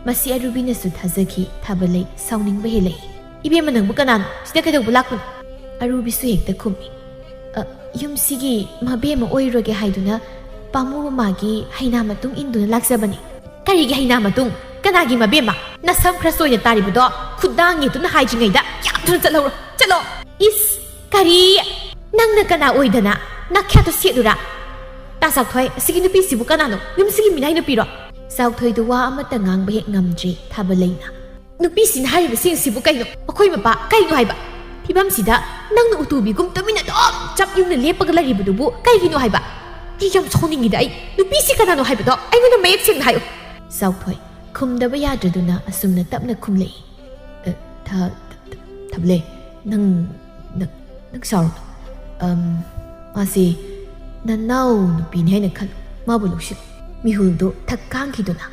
ꯃꯁꯤ ꯑꯔꯨꯕꯤꯅꯁꯨ ꯊꯥꯖꯈꯤ꯫ ꯊꯥꯕꯂꯩ ꯁꯥꯎꯅꯤꯡꯕ ꯍꯦꯜꯂꯛꯏ꯫ "ꯏꯕꯦꯝꯃ, ꯅꯪꯕꯨ ꯀꯅꯥꯅꯣ? ꯁꯤꯗ ꯀꯩꯗꯧꯕ ꯂꯥꯛꯄꯅꯣ?" ꯑꯔꯨꯕꯤꯁꯨ ꯍꯦꯛꯇ ꯈꯨꯝꯃꯤ, "ꯑ, ꯌꯨꯝꯁꯤꯒꯤ ꯃꯕꯦꯝꯃ ꯑꯣꯏꯔꯨꯔꯒꯦ ꯍꯥꯏꯗꯨꯅ ꯄꯥꯝꯃꯨꯕ ꯃꯥꯒꯤ ꯍꯩꯅꯥ ꯃꯇꯨꯡ ꯏꯟꯗꯨꯅ ꯂꯥꯛꯆꯕꯅꯤ꯫" "ꯀꯔꯤꯒꯤ ꯍꯩꯅꯥ ꯃꯇꯨꯡ? ꯀꯅꯥꯒꯤ ꯃꯕꯦꯝꯃ? ꯅꯁꯝ ꯈꯔ ꯆꯣꯏꯅ ꯇꯥꯔꯤꯕꯗꯣ ꯈꯨꯗꯥꯡ ꯌꯦꯠꯇꯨꯅ ꯍꯥꯏꯗ꯭ꯔꯤꯉꯩꯗ ꯌꯥꯝ ꯊꯨꯅ ꯆꯠꯍꯧꯔꯣ꯫ ꯆꯠꯂꯣ꯫" "ꯏꯁ, ꯀꯔꯤ? ꯅꯪꯅ ꯀꯅꯥ ꯑꯣꯏꯗꯅ ꯅꯥꯈ꯭ꯌꯥꯠꯇꯨ ꯁꯦꯠꯂꯨꯔꯥ? ꯇꯥ ꯆꯥꯎꯊꯣꯏ, ꯑꯁꯤꯒꯤ ꯅꯨꯄꯤꯁꯤꯕꯨ ꯀꯅꯥꯅꯣ? ꯌꯨꯝꯁꯤꯒꯤ ꯃꯤꯅꯥꯏ ꯅꯨꯄꯤꯔꯣ?" ꯆꯥꯎꯊꯣꯏꯗꯨ ꯋꯥ ꯑꯃꯠꯇ ꯉꯥꯡꯕ ꯍꯦꯛ ꯉꯝꯗ꯭ꯔꯤ ꯊꯥꯕꯂꯩꯅ꯫ "ꯅꯨꯄꯤꯁꯤꯅ ꯍꯥꯏꯔꯤꯕꯁꯤꯡꯁꯤꯕꯨ ꯀꯩꯅꯣ? ꯃꯈꯣꯏ ꯃꯄꯥ ꯀꯩꯅꯣ ꯍꯥꯏꯕ? ꯐꯤꯕꯝꯁꯤꯗ ꯅꯪꯅ ꯎꯇꯨꯕꯤꯒꯨꯝ ꯇꯨꯃꯤꯟꯅ ꯑꯗꯨꯝ ꯆꯞ ꯌꯨꯡꯅ ꯂꯦꯞꯄꯒ ꯂꯩꯔꯤꯕꯗꯨꯕꯨ ꯀꯩꯒꯤꯅꯣ ꯍꯥꯏꯕ? ꯑꯩ ꯌꯥꯝ ꯁꯥꯎꯅꯤꯡꯉꯤꯗ꯫ ꯑꯩ, ꯅꯨꯄꯤꯁꯤ ꯀꯅꯥꯅꯣ ꯍꯥꯏꯕꯗꯣ ꯑꯩꯉꯣꯟꯗ ꯃꯌꯦꯛ ꯁꯦꯡꯅ ꯍꯥꯏꯌꯨ꯫" ꯆꯥꯎꯊꯣꯏ ꯈꯨꯝꯗꯕ ꯌꯥꯗ꯭ꯔꯗꯨꯅ ꯑꯁꯨꯝꯅ ꯇꯞꯅ ꯈꯨꯝꯂꯛꯏ꯫ "ꯑ, ꯊ-, ꯊ-, ꯊꯥꯕꯂꯩ, ꯅꯪ, ꯅꯪ, ꯅꯪ ꯁꯥꯎꯔꯅꯨ꯫ ꯑꯝ, ꯃꯥꯁꯤ ꯅꯅꯥꯎ ꯅꯨꯄꯤꯅꯤ ꯍꯥꯏꯅ ꯈꯜꯂꯨ꯫ ꯃꯥꯕꯨ ꯂꯧꯁꯤꯜꯂꯨ꯫" ꯃꯤꯍꯨꯜꯗꯨ ꯊꯛ ꯀꯥꯡꯈꯤꯗꯨꯅ,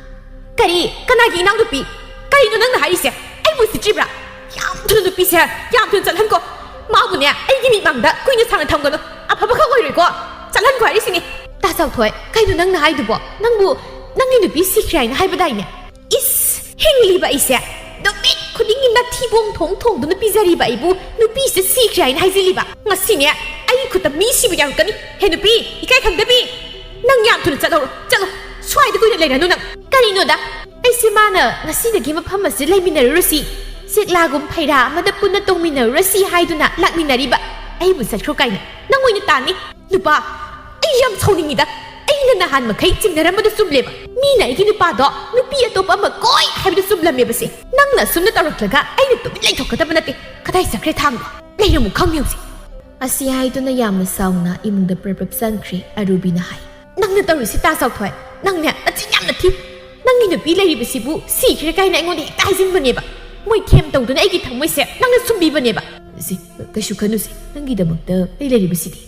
"ꯀꯔꯤ? ꯀꯅꯥꯒꯤ ꯏꯅꯥꯎꯅꯨꯄꯤ? ꯀꯔꯤꯅꯣ ꯅꯪꯅ ꯍꯥꯏꯔꯤꯁꯦ? ꯑꯩꯕꯨ ꯎꯁꯤꯠꯇ꯭ꯔꯤꯕ꯭ꯔꯥ? ꯌꯥꯝ ꯊꯨꯅ ꯅꯨꯄꯤꯁꯦ, ꯌꯥꯝ ꯊꯨꯅ ꯆꯠꯍꯟꯈꯣ꯫ ꯃꯥꯕꯨꯅꯦ, ꯑꯩꯒꯤ ꯃꯤꯠꯃꯥꯡꯗ ꯀꯨꯏꯅ ꯁꯥꯡꯅ ꯊꯝꯒꯅꯨ꯫ ꯑꯐꯕ ꯈꯛ ꯑꯣꯏꯔꯣꯏꯀꯣ꯫ ꯆꯠꯍꯟꯈꯣ ꯍꯥꯏꯔꯤꯁꯤꯅꯤ꯫" "ꯇꯥ ꯆꯥꯎꯊꯣꯏ, ꯀꯩꯅꯣ ꯅꯪꯅ ꯍꯥꯏꯗꯨꯕꯣ? ꯅꯪꯕꯨ ꯅꯪꯒꯤ ꯅꯨꯄꯤ ꯁꯤꯈ꯭ꯔꯦ ꯍꯥꯏꯅ ꯍꯥꯏꯕꯗꯥꯏꯅꯦ?" "ꯏꯁ, ꯍꯤꯡꯂꯤꯕ ꯑꯩꯁꯦ ꯅꯨꯃꯤꯠ ꯈꯨꯗꯤꯡꯒꯤ ꯅꯊꯤꯕꯣꯡ ꯊꯣꯡ ꯊꯣꯡꯗꯨꯅ ꯄꯤꯖꯔꯤꯕ ꯑꯩꯕꯨ ꯅꯨꯄꯤꯁꯦ ꯁꯤꯈ꯭ꯔꯦ ꯍꯥꯏꯅ ꯍꯥꯏꯖꯤꯜꯂꯤꯕ? ꯉꯁꯤꯅꯦ ꯑꯩꯒꯤ ꯈꯨꯠꯇ ꯃꯤ ꯁꯤꯕ ꯌꯥꯎꯔꯛꯀꯅꯤ꯫ ꯍꯦ ꯅꯨꯄꯤ, ꯏꯀꯥꯏ ꯈꯪꯗꯕꯤ, ꯅꯪ ꯌꯥꯝ ꯊꯨꯅ ꯆꯠꯍꯧꯔꯣ꯫ ꯆꯠꯂꯣ, ꯁ꯭ꯋꯥꯏꯗ ꯀꯨꯏꯅ ꯂꯩꯔꯅꯨ ꯅꯪ꯫" "ꯀꯔꯤꯅꯣꯗ? ꯑꯩꯁꯦ ꯃꯥꯅ ꯉꯁꯤꯗꯒꯤ ꯃꯐꯝ ꯑꯁꯤꯗ ꯂꯩꯃꯤꯟꯅꯔꯨꯔꯁꯤ, ꯆꯦꯛꯂꯥꯒꯨꯝ ꯐꯩꯔꯥ ꯑꯃꯗ ꯄꯨꯟꯅ ꯇꯣꯡꯃꯤꯟꯅꯔꯨꯔꯁꯤ ꯍꯥꯏꯗꯨꯅ ꯂꯥꯛꯃꯤꯟꯅꯔꯤꯕ꯫ ꯑꯩꯕꯨ ꯆꯠꯈ꯭ꯔꯣ ꯀꯥꯏꯅ ꯅꯪ ꯑꯣꯏꯅ ꯇꯥꯅꯤ꯫" "ꯅꯨꯄꯥ, ꯑꯩ ꯌꯥꯝ ꯁꯥꯎꯅꯤꯡꯉꯤꯗ꯫ ꯑꯩꯅ ꯅꯍꯥꯟ ꯃꯈꯩ ꯆꯤꯡꯅꯔꯝꯕꯗꯨ ꯆꯨꯝꯂꯦꯕ꯫ ꯃꯤꯅ ꯑꯩꯒꯤ ꯅꯨꯄꯥꯗꯣ ꯅꯨꯄꯤ ꯑꯇꯣꯞꯄ ꯑꯃ ꯀꯣꯏ ꯍꯥꯏꯕꯗꯨ ꯆꯨꯝꯂꯝꯃꯦꯕꯁꯦ꯫ ꯅꯪꯅ ꯑꯁꯨꯝꯅ ꯇꯧꯔꯛꯂꯒ ꯑꯩꯅ ꯇꯨꯃꯤꯟ ꯂꯩꯊꯣꯛꯀꯗꯕ ꯅꯠꯇꯦ꯫ ꯀꯗꯥꯏ ꯆꯠꯈ꯭ꯔꯦ ꯊꯥꯡꯗꯣ?" ꯂꯩꯔꯝꯃꯨ ꯈꯪꯉꯦ ꯍꯧꯖꯤꯛ꯫ ꯑꯁꯤ ꯍꯥꯏꯗꯨꯅ ꯌꯥꯝꯅ ꯁꯥꯎꯅ ꯏꯃꯨꯡꯗ ꯄ꯭ꯔꯞ ꯄ꯭ꯔꯞ ꯆꯪꯈ꯭ꯔꯦ ꯑꯔꯨꯕꯤꯅ ꯍꯥꯏ꯫ "ꯅꯪꯅ ꯇꯧꯔꯤꯁꯤ ꯇꯥ ꯆꯥꯎꯊꯣꯏ, ꯅꯪꯅꯦ ꯅꯆꯤꯟ ꯌꯥꯝꯅ ꯊꯤ꯫ ꯅꯪꯒꯤ ꯅꯨꯄꯤ ꯂꯩꯔꯤꯕꯁꯤꯕꯨ ꯁꯤꯈ꯭ꯔꯦ ꯀꯥꯏꯅ ꯑꯩꯉꯣꯟꯗ ꯍꯦꯛꯇ ꯍꯥꯏꯖꯤꯟꯕꯅꯦꯕ꯫ ꯃꯣꯏ ꯊꯦꯝ ꯇꯧꯗꯨꯅ ꯑꯩꯒꯤ ꯊꯃꯣꯏꯁꯦ ꯅꯪꯅ ꯁꯨꯝꯕꯤꯕꯅꯦꯕ꯫" "ꯁꯤ ꯀꯩꯁꯨ ꯈꯟꯅꯨꯁꯦ, ꯅꯪꯒꯤꯗꯃꯛꯇ ꯑꯩ ꯂꯩꯔꯤꯕꯁꯤꯗꯤ꯫"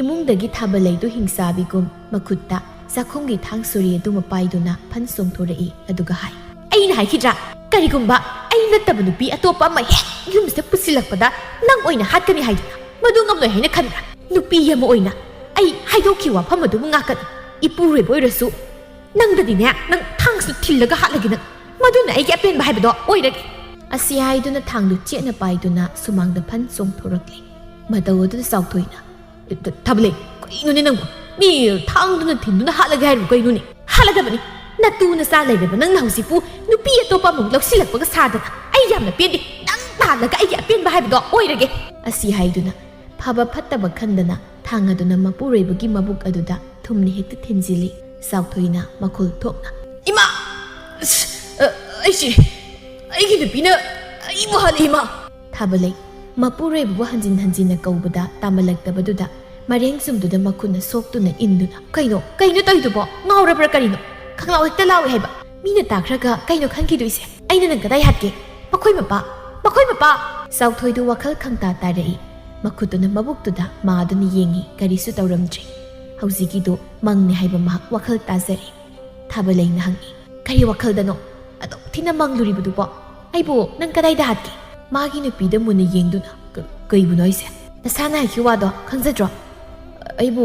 ꯏꯃꯨꯡꯗꯒꯤ ꯊꯥꯕ ꯂꯩꯗꯨ ꯍꯤꯡꯆꯥꯕꯤꯒꯨꯝ ꯃꯈꯨꯠꯇ ꯆꯥꯛꯈꯨꯝꯒꯤ ꯊꯥꯡ ꯁꯣꯔꯤ ꯑꯗꯨꯃ ꯄꯥꯏꯗꯨꯅ ꯐꯟ ꯆꯣꯡꯊꯣꯔꯛꯏ, ꯑꯗꯨꯒ ꯍꯥꯏ, "ꯑꯩꯅ ꯍꯥꯏꯈꯤꯗ꯭ꯔꯥ? ꯀꯔꯤꯒꯨꯝꯕ ꯑꯩ ꯅꯠꯇꯕ ꯅꯨꯄꯤ ꯑꯇꯣꯞꯄ ꯑꯃ ꯍꯦꯛ ꯌꯨꯝꯁꯤꯗ ꯄꯨꯁꯤꯜꯂꯛꯄꯗ ꯅꯪ ꯑꯣꯏꯅ ꯍꯥꯠꯀꯅꯤ ꯍꯥꯏꯗꯨꯅ꯫ ꯃꯗꯨ ꯉꯝꯂꯣꯏ ꯍꯥꯏꯅ ꯈꯟꯕ꯭ꯔꯥ? ꯅꯨꯄꯤ ꯑꯃ ꯑꯣꯏꯅ ꯑꯩ ꯍꯥꯏꯗꯣꯛꯈꯤꯕ ꯋꯥꯐꯝ ꯑꯗꯨꯕꯨ ꯉꯥꯛꯀꯅꯤ꯫ ꯏꯄꯨꯔꯣꯏꯕ ꯑꯣꯏꯔꯁꯨ ꯅꯪꯗꯗꯤꯅꯦ, ꯅꯪ ꯊꯥꯡꯁꯤꯅ ꯊꯤꯜꯂꯒ ꯍꯥꯠꯂꯒꯦ ꯅꯪ꯫ ꯃꯗꯨꯅ ꯑꯩꯒꯤ ꯑꯄꯦꯟꯕ ꯍꯥꯏꯕꯗꯣ ꯑꯣꯏꯔꯒꯦ꯫" ꯑꯁꯤ ꯍꯥꯏꯗꯨꯅ ꯊꯥꯡꯗꯨ ꯆꯦꯠꯅ ꯄꯥꯏꯗꯨꯅ ꯁꯨꯃꯥꯡꯗ ꯐꯟ ꯆꯣꯡꯊꯣꯔꯛꯂꯤ꯫ ꯃꯇꯧ ꯑꯗꯨꯗ ꯆꯥꯎꯊꯣꯏꯅ, "ꯊ-, ꯊꯥꯕꯂꯩ, ꯀꯔꯤꯅꯣꯅꯦ ꯅꯪꯕꯨ? ꯃꯤ ꯊꯥꯡꯗꯨꯅ ꯊꯤꯟꯗꯨꯅ ꯍꯥꯠꯂꯒꯦ ꯍꯥꯏꯔꯤꯕ ꯀꯩꯅꯣꯅꯦ?" "ꯍꯥꯠꯂꯗꯕꯅꯤ꯫ ꯅꯇꯨ ꯅꯆꯥ ꯂꯩꯔꯕ ꯅꯪꯅ ꯍꯧꯖꯤꯛꯄꯨ ꯅꯨꯄꯤ ꯑꯇꯣꯞꯄ ꯑꯃꯨꯛ ꯂꯧꯁꯤꯜꯂꯛꯄꯒ ꯁꯥꯗꯅ꯫ ꯑꯩ ꯌꯥꯝꯅ ꯄꯦꯟꯗꯦ꯫ ꯅꯪ ꯇꯥꯍꯜꯂꯒ ꯑꯩꯒꯤ ꯑꯄꯦꯟꯕ ꯍꯥꯏꯕꯗꯣ ꯑꯣꯏꯔꯒꯦ꯫" ꯑꯁꯤ ꯍꯥꯏꯗꯨꯅ ꯐꯕ ꯐꯠꯇꯕ ꯈꯟꯗꯅ ꯊꯥꯡ ꯑꯗꯨꯅ ꯃꯄꯨꯔꯣꯏꯕꯒꯤ ꯃꯕꯨꯛ ꯑꯗꯨꯗ ꯊꯨꯝꯅ ꯍꯦꯛꯇ ꯊꯤꯟꯖꯤꯜꯂꯤ꯫ ꯆꯥꯎꯊꯣꯏꯅ ꯃꯈꯣꯜ ꯊꯣꯛꯅ, "ꯏꯃꯥ! ꯑꯁ, ꯑ, ꯑꯩ ꯁꯤꯔꯦ꯫ ꯑꯩꯒꯤ ꯅꯨꯄꯤꯅ ꯑꯩꯕꯨ ꯍꯥꯠꯂꯦ, ꯏꯃꯥ!" ꯊꯥꯕꯂꯩ ꯃꯄꯨꯔꯣꯏꯕꯕꯨ ꯍꯟꯖꯤꯟ ꯍꯟꯖꯤꯟꯅ ꯀꯧꯕꯗ ꯇꯥꯃꯜꯂꯛꯇꯕꯗꯨꯗ ꯃꯔꯦꯡ ꯆꯨꯝꯗꯨꯗ ꯃꯈꯨꯠꯅ ꯁꯣꯛꯇꯨꯅ ꯏꯟꯗꯨꯅ, "ꯀꯩꯅꯣ? ꯀꯩꯅꯣ ꯇꯧꯔꯤꯗꯨꯕꯣ? ꯉꯥꯎꯔꯕ꯭ꯔꯥ ꯀꯔꯤꯅꯣ? ꯈꯪꯂꯥꯎ ꯍꯦꯛꯇ ꯂꯥꯎꯏ ꯍꯥꯏꯕ꯫ ꯃꯤꯅ ꯇꯥꯈ꯭ꯔꯒ ꯀꯩꯅꯣ ꯈꯟꯈꯤꯗꯣꯏꯁꯦ? ꯑꯩꯅ ꯅꯪ ꯀꯗꯥꯏ ꯍꯥꯠꯀꯦ? ꯃꯈꯣꯏ ꯃꯄꯥ! ꯃꯈꯣꯏ ꯃꯄꯥ!" ꯆꯥꯎꯊꯣꯏꯗꯨ ꯋꯥꯈꯜ ꯈꯪꯇꯥ ꯇꯥꯔꯛꯏ꯫ ꯃꯈꯨꯠꯇꯨꯅ ꯃꯕꯨꯛꯇꯨꯗ ꯃꯥꯗꯨꯅ ꯌꯦꯡꯉꯤ, ꯀꯔꯤꯁꯨ ꯇꯧꯔꯝꯗ꯭ꯔꯦ꯫ ꯍꯧꯖꯤꯛꯀꯤꯗꯨ ꯃꯪꯅꯤ ꯍꯥꯏꯕ ꯃꯍꯥꯛ ꯋꯥꯈꯜ ꯇꯥꯖꯔꯦ꯫ ꯊꯥꯕꯂꯩꯅ ꯍꯪꯉꯤ, "ꯀꯔꯤ ꯋꯥꯈꯜꯗꯅꯣ? ꯑꯗꯨꯛ ꯊꯤꯅ ꯃꯪꯂꯨꯔꯤꯕꯗꯨꯕꯣ? ꯑꯩꯕꯨ ꯅꯪ ꯀꯗꯥꯏꯗ ꯍꯥꯠꯀꯦ?" ꯃꯥꯒꯤ ꯅꯨꯄꯤꯗ ꯃꯨꯟꯅ ꯌꯦꯡꯗꯨꯅ, "ꯀ-, ꯀꯩꯕꯨꯅꯣ ꯍꯥꯏꯁꯦ? ꯅꯁꯥꯅ ꯍꯥꯏꯈꯤꯕ ꯋꯥꯗꯣ ꯈꯪꯖꯗ꯭ꯔꯣ? ꯑꯩꯕꯨ,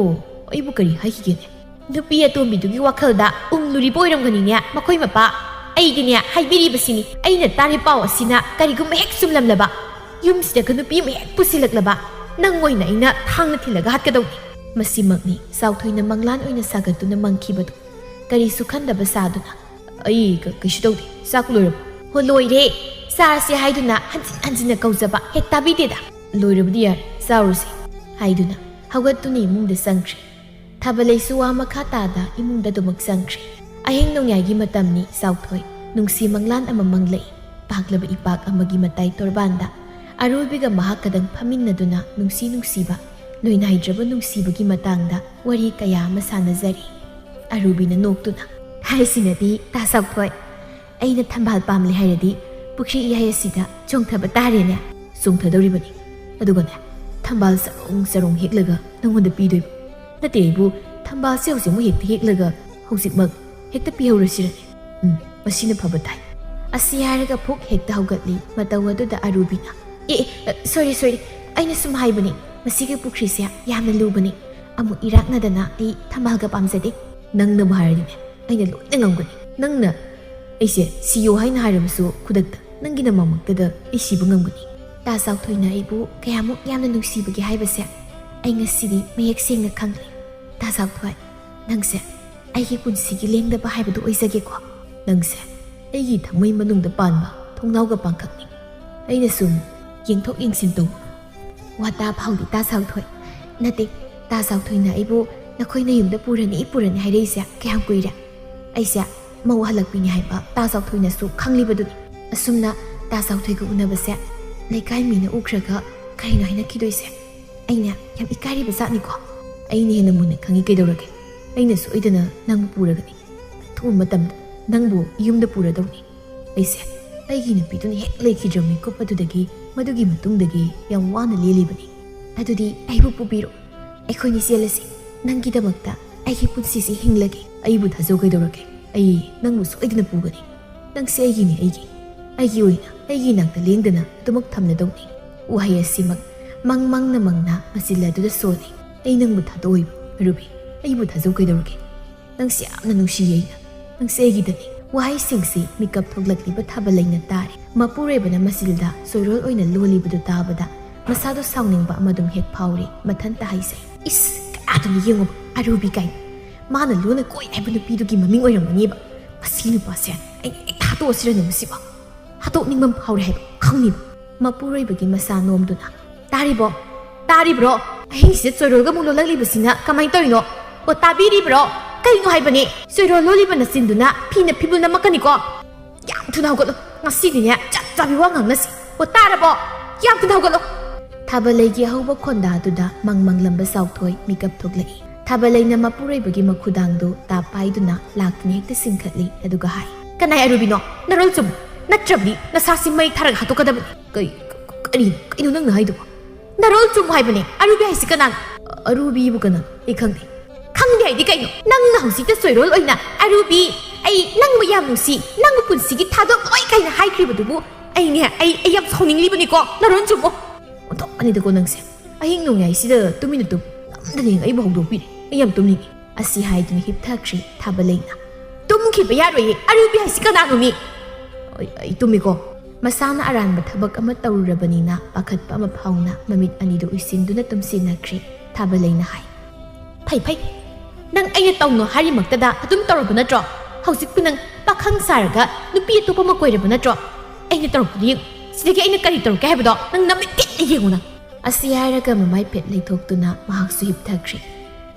ꯑꯩꯕꯨ ꯀꯔꯤ ꯍꯥꯏꯈꯤꯒꯦꯅꯦ?" "ꯅꯨꯄꯤ ꯑꯇꯣꯝꯕꯤꯗꯨꯒꯤ ꯋꯥꯈꯜꯗ ꯎꯪꯂꯨꯔꯤꯕ ꯑꯣꯏꯔꯝꯒꯅꯤꯅꯦ ꯃꯈꯣꯏ ꯃꯄꯥ꯫ ꯑꯩꯗꯤꯅꯦ ꯍꯥꯏꯕꯤꯔꯤꯕꯁꯤꯅꯤ, ꯑꯩꯅ ꯇꯥꯔꯤ ꯄꯥꯎ ꯑꯁꯤꯅ ꯀꯔꯤꯒꯨꯝꯕ ꯍꯦꯛ ꯆꯨꯝꯂꯝꯂꯕ, ꯌꯨꯝꯁꯤꯗꯒ ꯅꯨꯄꯤ ꯑꯃ ꯍꯦꯛ ꯄꯨꯁꯤꯜꯂꯛꯂꯕ, ꯅꯪ ꯑꯣꯏꯅ ꯑꯩꯅ ꯊꯥꯡꯅ ꯊꯤꯜꯂꯒ ꯍꯥꯠꯀꯗꯧꯅꯤ꯫" ꯃꯁꯤꯃꯛꯅꯤ ꯆꯥꯎꯊꯣꯏꯅ ꯃꯪꯂꯥꯟ ꯑꯣꯏꯅ ꯁꯥꯒꯠꯇꯨꯅ ꯃꯪꯈꯤꯕꯗꯨ꯫ ꯀꯔꯤꯁꯨ ꯈꯟꯗꯕ ꯁꯥꯗꯨꯅ, "ꯑꯩ ꯀ-, ꯀꯩꯁꯨ ꯇꯧꯗꯦ, ꯆꯥꯛꯄꯨ ꯂꯣꯏꯔꯕꯣ?" "ꯍꯣ, ꯂꯣꯏꯔꯦ, ꯆꯥꯔꯁꯦ ꯍꯥꯏꯗꯨꯅ ꯍꯟꯖꯤꯟ ꯍꯟꯖꯤꯟꯅ ꯀꯧꯖꯕ ꯍꯦꯛ ꯇꯥꯕꯤꯗꯦꯗ꯫" "ꯂꯣꯏꯔꯕꯗꯤ ꯌꯥꯔꯦ, ꯆꯥꯔꯨꯁꯦ," ꯍꯥꯏꯗꯨꯅ ꯍꯧꯒꯠꯇꯨꯅ ꯏꯃꯨꯡꯗ ꯆꯪꯈ꯭ꯔꯦ꯫ ꯊꯥꯕꯂꯩꯁꯨ ꯋꯥ ꯃꯈꯥ ꯇꯥꯗ ꯏꯃꯨꯡꯗ ꯑꯗꯨꯃꯛ ꯆꯪꯈ꯭ꯔꯦ꯫ ꯑꯍꯤꯡ ꯅꯣꯡꯌꯥꯏꯒꯤ ꯃꯇꯝꯅꯤ ꯆꯥꯎꯊꯣꯏ꯫ ꯅꯨꯡꯁꯤ ꯃꯪꯂꯥꯟ ꯑꯃ ꯃꯪꯂꯛꯏ꯫ ꯄꯥꯛꯂꯕ ꯏꯄꯥꯛ ꯑꯃꯒꯤ ꯃꯇꯥꯏ ꯇꯣꯔꯕꯥꯟꯗ ꯑꯔꯨꯕꯤꯒ ꯃꯍꯥꯛꯀꯗꯪ ꯐꯝꯃꯤꯟꯅꯗꯨꯅ ꯅꯨꯡꯁꯤ ꯅꯨꯡꯁꯤꯕ, ꯂꯣꯏꯅꯥꯏꯗ꯭ꯔꯕ ꯅꯨꯡꯁꯤꯕꯒꯤ ꯃꯇꯥꯡꯗ ꯋꯥꯔꯤ ꯀꯌꯥ ꯑꯃ ꯁꯥꯟꯅꯖꯔꯤ꯫ ꯑꯔꯨꯕꯤꯅ ꯅꯣꯛꯇꯨꯅ, "ꯍꯥꯏꯁꯤꯅꯗꯤ ꯇꯥ ꯁꯥꯎꯊꯣꯏ, ꯑꯩꯅ ꯊꯝꯕꯥꯜ ꯄꯥꯝꯂꯦ ꯍꯥꯏꯔꯗꯤ ꯄꯨꯈ꯭ꯔꯤ ꯏꯌꯥꯏ ꯑꯁꯤꯗ ꯆꯣꯡꯊꯕ ꯇꯥꯔꯦꯅꯦ?" "ꯆꯣꯡꯊꯗꯧꯔꯤꯕꯅꯤ꯫ ꯑꯗꯨꯒꯅꯦ, ꯊꯝꯕꯥꯜ ꯆꯔꯣꯡ ꯆꯔꯣꯡ ꯍꯦꯛꯂꯒ ꯅꯉꯣꯟꯗ ꯄꯤꯗꯣꯏꯕ꯫ ꯅꯠꯇꯦ ꯑꯩꯕꯨ, ꯊꯝꯕꯥꯜꯁꯦ ꯍꯧꯖꯤꯛꯃꯛ ꯍꯦꯛꯇ ꯍꯦꯛꯂꯒ ꯍꯧꯖꯤꯛꯃꯛ ꯍꯦꯛꯇ ꯄꯤꯍꯧꯔꯁꯤꯔꯅꯦ?" "ꯎꯝ, ꯃꯁꯤꯅ ꯐꯕ ꯇꯥꯏ"꯫ ꯑꯁꯤ ꯍꯥꯏꯔꯒ ꯐꯨꯛ ꯍꯦꯛꯇ ꯍꯧꯒꯠꯂꯤ꯫ ꯃꯇꯧ ꯑꯗꯨꯗ ꯑꯔꯨꯕꯤꯅ, "ꯑꯦ, ꯑꯦ, ꯑ, ꯁꯣꯏꯔꯦ, ꯁꯣꯏꯔꯦ꯫ ꯑꯩꯅ ꯁꯨꯝ ꯍꯥꯏꯕꯅꯤ꯫ ꯃꯁꯤꯒꯤ ꯄꯨꯈ꯭ꯔꯤꯁꯦ ꯌꯥꯝꯅ ꯂꯨꯕꯅꯤ꯫ ꯑꯃꯨꯛ ꯏꯔꯥꯛꯅꯗꯅ ꯑꯩ ꯊꯝꯕꯥꯜꯒ ꯄꯥꯝꯖꯗꯦ"꯫ "ꯅꯪꯅꯕꯨ ꯍꯥꯏꯔꯗꯤꯅꯦ, ꯑꯩꯅ ꯂꯣꯏꯅ ꯉꯝꯒꯅꯤ꯫ ꯅꯪꯅ ꯑꯩꯁꯦ ꯁꯤꯌꯣ ꯍꯥꯏꯅ ꯍꯥꯏꯔꯕꯁꯨ ꯈꯨꯗꯛꯇ ꯅꯪꯒꯤ ꯅꯃꯃꯛꯇꯗ ꯑꯩ ꯁꯤꯕ ꯉꯝꯒꯅꯤ"꯫ ꯇꯥ ꯆꯥꯎꯊꯣꯏꯅ ꯑꯩꯕꯨ ꯀꯌꯥꯃꯨꯛ ꯌꯥꯝꯅ ꯅꯨꯡꯁꯤꯕꯒꯦ ꯍꯥꯏꯕꯁꯦ ꯑꯩ ꯉꯁꯤꯗꯤ ꯃꯌꯦꯛ ꯁꯦꯡꯅ ꯈꯪꯂꯦ꯫ ꯇꯥ ꯆꯥꯎꯊꯣꯏ, ꯅꯪꯁꯦ ꯑꯩꯒꯤ ꯄꯨꯟꯁꯤꯒꯤ ꯂꯦꯡꯗꯕ ꯍꯥꯏꯕꯗꯨ ꯑꯣꯏꯖꯒꯦꯀꯣ꯫ ꯅꯪꯁꯦ ꯑꯩꯒꯤ ꯊꯃꯣꯏ ꯃꯅꯨꯡꯗ ꯄꯥꯟꯕ ꯊꯣꯡꯅꯥꯎꯒ ꯄꯥꯡꯈꯛꯅꯤ꯫ ꯑꯩꯅ ꯁꯨꯝ ꯌꯦꯡꯊꯣꯛ ꯌꯦꯡꯁꯤꯟ ꯇꯧꯕ꯫ ꯋꯥ ꯇꯥ ꯐꯥꯎꯗꯤ ꯇꯥ ꯆꯥꯎꯊꯣꯏ꯫ ꯅꯠꯇꯦ, ꯇꯥ ꯆꯥꯎꯊꯣꯏꯅ ꯑꯩꯕꯨ ꯅꯈꯣꯏ ꯅꯌꯨꯝꯗ ꯄꯨꯔꯅꯤ, ꯄꯨꯔꯅꯤ ꯍꯥꯏꯔꯛꯏꯁꯦ ꯀꯌꯥꯝ ꯀꯨꯏꯔꯦ? ꯑꯩꯁꯦ ꯃꯧ ꯍꯜꯂꯛꯄꯤꯅꯤ ꯍꯥꯏꯕ ꯇꯥ ꯆꯥꯎꯊꯣꯏꯅꯁꯨ ꯈꯪꯂꯤꯕꯗꯨꯅꯤ꯫ ꯑꯁꯨꯝꯅ ꯇꯥ ꯆꯥꯎꯊꯣꯏꯒ ꯎꯅꯕꯁꯦ ꯂꯩꯀꯥꯏ ꯃꯤꯅ ꯎꯈ꯭ꯔꯒ ꯀꯔꯤꯅꯣ ꯍꯥꯏꯅꯈꯤꯗꯣꯏꯁꯦ? ꯑꯩꯅ ꯌꯥꯝ ꯏꯀꯥꯏꯔꯤꯕ ꯖꯥꯠꯅꯤꯀꯣ꯫ ꯑꯩꯅ ꯍꯦꯟꯅ ꯃꯨꯟꯅ ꯈꯪꯉꯤ ꯀꯩꯗꯧꯔꯒꯦ? ꯑꯩꯅ ꯁꯣꯏꯗꯅ ꯅꯪꯕꯨ ꯄꯨꯔꯒꯅꯤ꯫ ꯑꯊꯨꯕ ꯃꯇꯝꯗ ꯅꯪꯕꯨ ꯌꯨꯝꯗ ꯄꯨꯔꯗꯧꯅꯤ꯫ ꯑꯩꯁꯦ ꯑꯩꯒꯤ ꯅꯨꯄꯤꯗꯨꯅ ꯍꯦꯛ ꯂꯩꯈꯤꯗ꯭ꯔꯕ ꯃꯤꯀꯨꯞ ꯑꯗꯨꯗꯒꯤ ꯃꯗꯨꯒꯤ ꯃꯇꯨꯡꯗꯒꯤ ꯌꯥꯝ ꯋꯥꯅ ꯂꯦꯜꯂꯤꯕꯅꯤ꯫ ꯑꯗꯨꯗꯤ ꯑꯩꯕꯨ ꯄꯨꯕꯤꯔꯣ꯫ ꯑꯩꯈꯣꯏꯅꯤ ꯆꯦꯜꯂꯁꯤ꯫ ꯅꯪꯒꯤꯗꯃꯛꯇ ꯑꯩꯒꯤ ꯄꯨꯟꯁꯤꯁꯤ ꯍꯤꯡꯂꯒꯦ꯫ ꯑꯩꯕꯨ ꯊꯥꯖꯧ ꯀꯩꯗꯧꯔꯒꯦ? ꯑꯩ ꯅꯪꯕꯨ ꯁꯣꯏꯗꯅ ꯄꯨꯒꯅꯤ꯫ ꯅꯪꯁꯦ ꯑꯩꯒꯤꯅꯤ, ꯑꯩꯒꯤ꯫ ꯑꯩꯒꯤ ꯑꯣꯏꯅ ꯑꯩꯒꯤ ꯏꯅꯥꯛꯇ ꯂꯦꯡꯗꯅ ꯑꯗꯨꯃꯛ ꯊꯝꯂꯗꯧꯅꯤ꯫ ꯋꯥꯍꯩ ꯑꯁꯤꯃꯛ ꯃꯪ ꯃꯪꯅ ꯃꯪꯅ ꯃꯆꯤꯜ ꯑꯗꯨꯗ ꯁꯣꯜꯂꯤ꯫ ꯑꯩ ꯅꯪꯕꯨ ꯊꯥꯗꯣꯛꯑꯣꯏꯕ, ꯑꯔꯨꯕꯤ꯫ ꯑꯩꯕꯨ ꯊꯥꯖꯧ ꯀꯩꯗꯧꯔꯒꯦ? ꯅꯪꯁꯦ ꯌꯥꯝꯅ ꯅꯨꯡꯁꯤꯌꯦ ꯑꯩꯅ꯫ ꯅꯪꯁꯦ ꯑꯩꯒꯤꯗꯅꯤ꯫ ꯋꯥꯍꯩꯁꯤꯡꯁꯤ ꯃꯤꯀꯞ ꯊꯣꯛꯂꯛꯂꯤꯕ ꯊꯥꯕꯜ ꯂꯩꯅ ꯇꯥꯔꯦ꯫ ꯃꯄꯨꯔꯣꯏꯕꯅ ꯃꯆꯤꯜꯗ ꯆꯣꯏꯔꯣꯜ ꯑꯣꯏꯅ ꯂꯣꯜꯂꯤꯕꯗꯨ ꯇꯥꯕꯗ ꯃꯁꯥꯗꯣ ꯁꯥꯎꯅꯤꯡꯕ ꯑꯃꯗꯨꯝ ꯍꯦꯛ ꯐꯥꯎꯔꯤ꯫ ꯃꯊꯟꯇ ꯍꯥꯏꯖꯩ, "ꯏꯁ, ꯀꯅꯥꯗꯨꯅ ꯌꯦꯡꯉꯨꯕ, ꯑꯔꯨꯕꯤ ꯀꯥꯏꯅ꯫ ꯃꯥꯅ ꯂꯣꯟꯅ ꯀꯣꯏ ꯍꯥꯏꯕ ꯅꯨꯄꯤꯗꯨꯒꯤ ꯃꯃꯤꯡ ꯑꯣꯏꯔꯝꯒꯅꯤꯕ꯫ ꯃꯁꯤ ꯅꯨꯄꯥꯁꯦ ꯑꯩ ꯍꯦꯛꯇ ꯍꯥꯠꯇꯣꯛꯑꯁꯤꯔꯅꯦ ꯃꯁꯤꯕꯣ꯫ ꯍꯥꯠꯇꯣꯛꯅꯤꯡꯕ ꯑꯃ ꯐꯥꯎꯔꯦ ꯍꯥꯏꯕ ꯈꯪꯅꯤꯕ"꯫ ꯃꯄꯨꯔꯣꯏꯕꯒꯤ ꯃꯆꯥ ꯅꯣꯝꯗꯨꯅ, "ꯇꯥꯔꯤꯕꯣ? ꯇꯥꯔꯤꯕ꯭ꯔꯣ? ꯑꯍꯤꯡꯁꯤꯗ ꯆꯣꯏꯔꯣꯜꯒ ꯑꯃꯨꯛ ꯂꯣꯜꯂꯛꯂꯤꯕꯁꯤꯅ ꯀꯃꯥꯏꯅ ꯇꯧꯔꯤꯅꯣ? ꯑꯣ, ꯇꯥꯕꯤꯔꯤꯕ꯭ꯔꯣ? ꯀꯩꯅꯣ ꯍꯥꯏꯕꯅꯤ? ꯆꯣꯏꯔꯣꯜ ꯂꯣꯜꯂꯤꯕ ꯅꯆꯤꯟꯗꯨꯅ ꯐꯤꯅ ꯐꯤꯕꯨꯜ ꯅꯝꯃꯛꯀꯅꯤꯀꯣ꯫ ꯌꯥꯝ ꯊꯨꯅ ꯍꯧꯒꯠꯂꯣ꯫ ꯉꯁꯤꯗꯤꯅꯦ, ꯆꯞ ꯆꯥꯕꯤ ꯋꯥ ꯉꯥꯡꯅꯁꯤ꯫ ꯑꯣ, ꯇꯥꯔꯕꯣ? ꯌꯥꯝ ꯊꯨꯅ ꯍꯧꯒꯠꯂꯣ꯫ ꯊꯥꯕꯂꯩꯒꯤ ꯑꯍꯧꯕ ꯈꯣꯟꯗꯥꯗꯨꯗ ꯃꯪ ꯃꯪꯂꯝꯕ ꯆꯥꯎꯊꯣꯏ ꯃꯤꯀꯞ ꯊꯣꯛꯂꯛꯏ꯫ ꯊꯥꯕꯂꯩꯅ ꯃꯄꯨꯔꯣꯏꯕꯒꯤ ꯃꯈꯨꯗꯥꯡꯗꯨ ꯇꯥꯞ ꯄꯥꯏꯗꯨꯅ ꯂꯥꯛꯇꯨꯅ ꯍꯦꯛꯇ ꯆꯤꯡꯈꯠꯂꯤ, ꯑꯗꯨꯒ ꯍꯥꯏ, "ꯀꯅꯥꯏ ꯑꯔꯨꯕꯤꯅꯣ? ꯅꯔꯣꯜ ꯆꯨꯝꯃꯨ, ꯅꯠꯇ꯭ꯔꯕꯗꯤ ꯅꯁꯥꯁꯤ ꯃꯩ ꯊꯥꯔꯒ ꯍꯥꯠꯇꯣꯛꯀꯗꯕꯅꯤ꯫" "ꯀꯩ, ꯀ-, ꯀ-, ꯀꯔꯤꯅꯣ, ꯀꯩꯅꯣ ꯅꯪꯅ ꯍꯥꯏꯗꯨꯕꯣ?" "ꯅꯔꯣꯜ ꯆꯨꯝꯃꯨ ꯍꯥꯏꯕꯅꯦ, ꯑꯔꯨꯕꯤ ꯍꯥꯏꯁꯤ ꯀꯅꯥꯅꯣ?" "ꯑꯔꯨꯕꯤꯕꯨ ꯀꯅꯥꯅꯣ? ꯑꯩ ꯈꯪꯗꯦ꯫" "ꯈꯪꯗꯦ ꯍꯥꯏꯗꯤ ꯀꯩꯅꯣ? ꯅꯪꯅ ꯍꯧꯖꯤꯛꯇ ꯆꯣꯏꯔꯣꯜ ꯑꯣꯏꯅ, 'ꯑꯔꯨꯕꯤ, ꯑꯩ ꯅꯪꯕꯨ ꯌꯥꯝ ꯅꯨꯡꯁꯤ, ꯅꯪꯕꯨ ꯄꯨꯟꯁꯤꯒꯤ ꯊꯥꯗꯣꯛꯂꯣꯏ' ꯀꯥꯏꯅ ꯍꯥꯏꯈ꯭ꯔꯤꯕꯗꯨꯕꯨ ꯑꯩꯅꯦ, ꯑꯩ, ꯑꯩ ꯌꯥꯝ ꯁꯥꯎꯅꯤꯡꯂꯤꯕꯅꯤꯀꯣ, ꯅꯔꯣꯜ ꯆꯨꯝꯃꯨ꯫" "ꯑꯣꯟꯊꯣꯛꯄꯅꯤꯗꯀꯣ ꯅꯪꯁꯦ꯫ ꯑꯍꯤꯡ ꯅꯣꯡꯌꯥꯏꯁꯤꯗ ꯇꯨꯃꯤꯟꯅ ꯇꯨꯝ, ꯅꯝꯗꯅ ꯌꯦꯡ ꯑꯩꯕꯨ ꯍꯧꯗꯣꯛꯄꯤꯔꯦ꯫ ꯑꯩ ꯌꯥꯝ ꯇꯨꯝꯅꯤꯡꯉꯤ꯫" ꯑꯁꯤ ꯍꯥꯏꯗꯨꯅ ꯍꯤꯞꯊꯈ꯭ꯔꯦ ꯊꯥꯕꯂꯩꯅ꯫ "ꯇꯨꯝꯈꯤꯕ ꯌꯥꯔꯣꯏꯌꯦ꯫ ꯑꯔꯨꯕꯤ ꯍꯥꯏꯁꯤ ꯀꯅꯥꯅꯣ ꯃꯤ?" "ꯑꯩ, ꯑꯩ ꯇꯨꯝꯃꯤꯀꯣ꯫" ꯃꯁꯥꯅ ꯑꯔꯥꯟꯕ ꯊꯕꯛ ꯑꯃ ꯇꯧꯔꯨꯔꯕꯅꯤꯅ ꯄꯥꯈꯠꯄ ꯑꯃ ꯐꯥꯎꯅ ꯃꯃꯤꯠ ꯑꯅꯤꯗꯨ ꯎꯏꯁꯤꯟꯗꯨꯅ ꯇꯨꯝꯁꯤꯟꯅꯈ꯭ꯔꯦ꯫ ꯊꯥꯕꯂꯩꯅ ꯍꯥꯏ, "ꯐꯩ, ꯐꯩ꯫ ꯅꯪ ꯑꯩꯅ ꯇꯧꯅꯣ ꯍꯥꯏꯔꯤꯃꯛꯇꯗ ꯑꯗꯨꯝ ꯇꯧꯔꯕ ꯅꯠꯇ꯭ꯔꯣ? ꯍꯧꯖꯤꯛꯄꯨ ꯅꯪ ꯄꯥꯈꯪ ꯁꯥꯔꯒ ꯅꯨꯄꯤ ꯑꯇꯣꯞꯄ ꯑꯃ ꯀꯣꯏꯔꯕ ꯅꯠꯇ꯭ꯔꯣ? ꯑꯩꯅ ꯇꯧꯔꯛꯄꯗꯨ ꯌꯦꯡꯉꯨ꯫ ꯁꯤꯗꯒꯤ ꯑꯩꯅ ꯀꯔꯤ ꯇꯧꯔꯛꯀꯦ ꯍꯥꯏꯕꯗꯣ ꯅꯪ ꯅꯃꯤꯠ ꯇꯤꯟꯅ ꯌꯦꯡꯉꯨ ꯅꯪ꯫" ꯑꯁꯤ ꯍꯥꯏꯔꯒ ꯃꯃꯥꯏ ꯐꯦꯠ ꯂꯩꯊꯣꯛꯇꯨꯅ ꯃꯍꯥꯛꯁꯨ ꯍꯤꯞꯊꯈ꯭ꯔꯦ꯫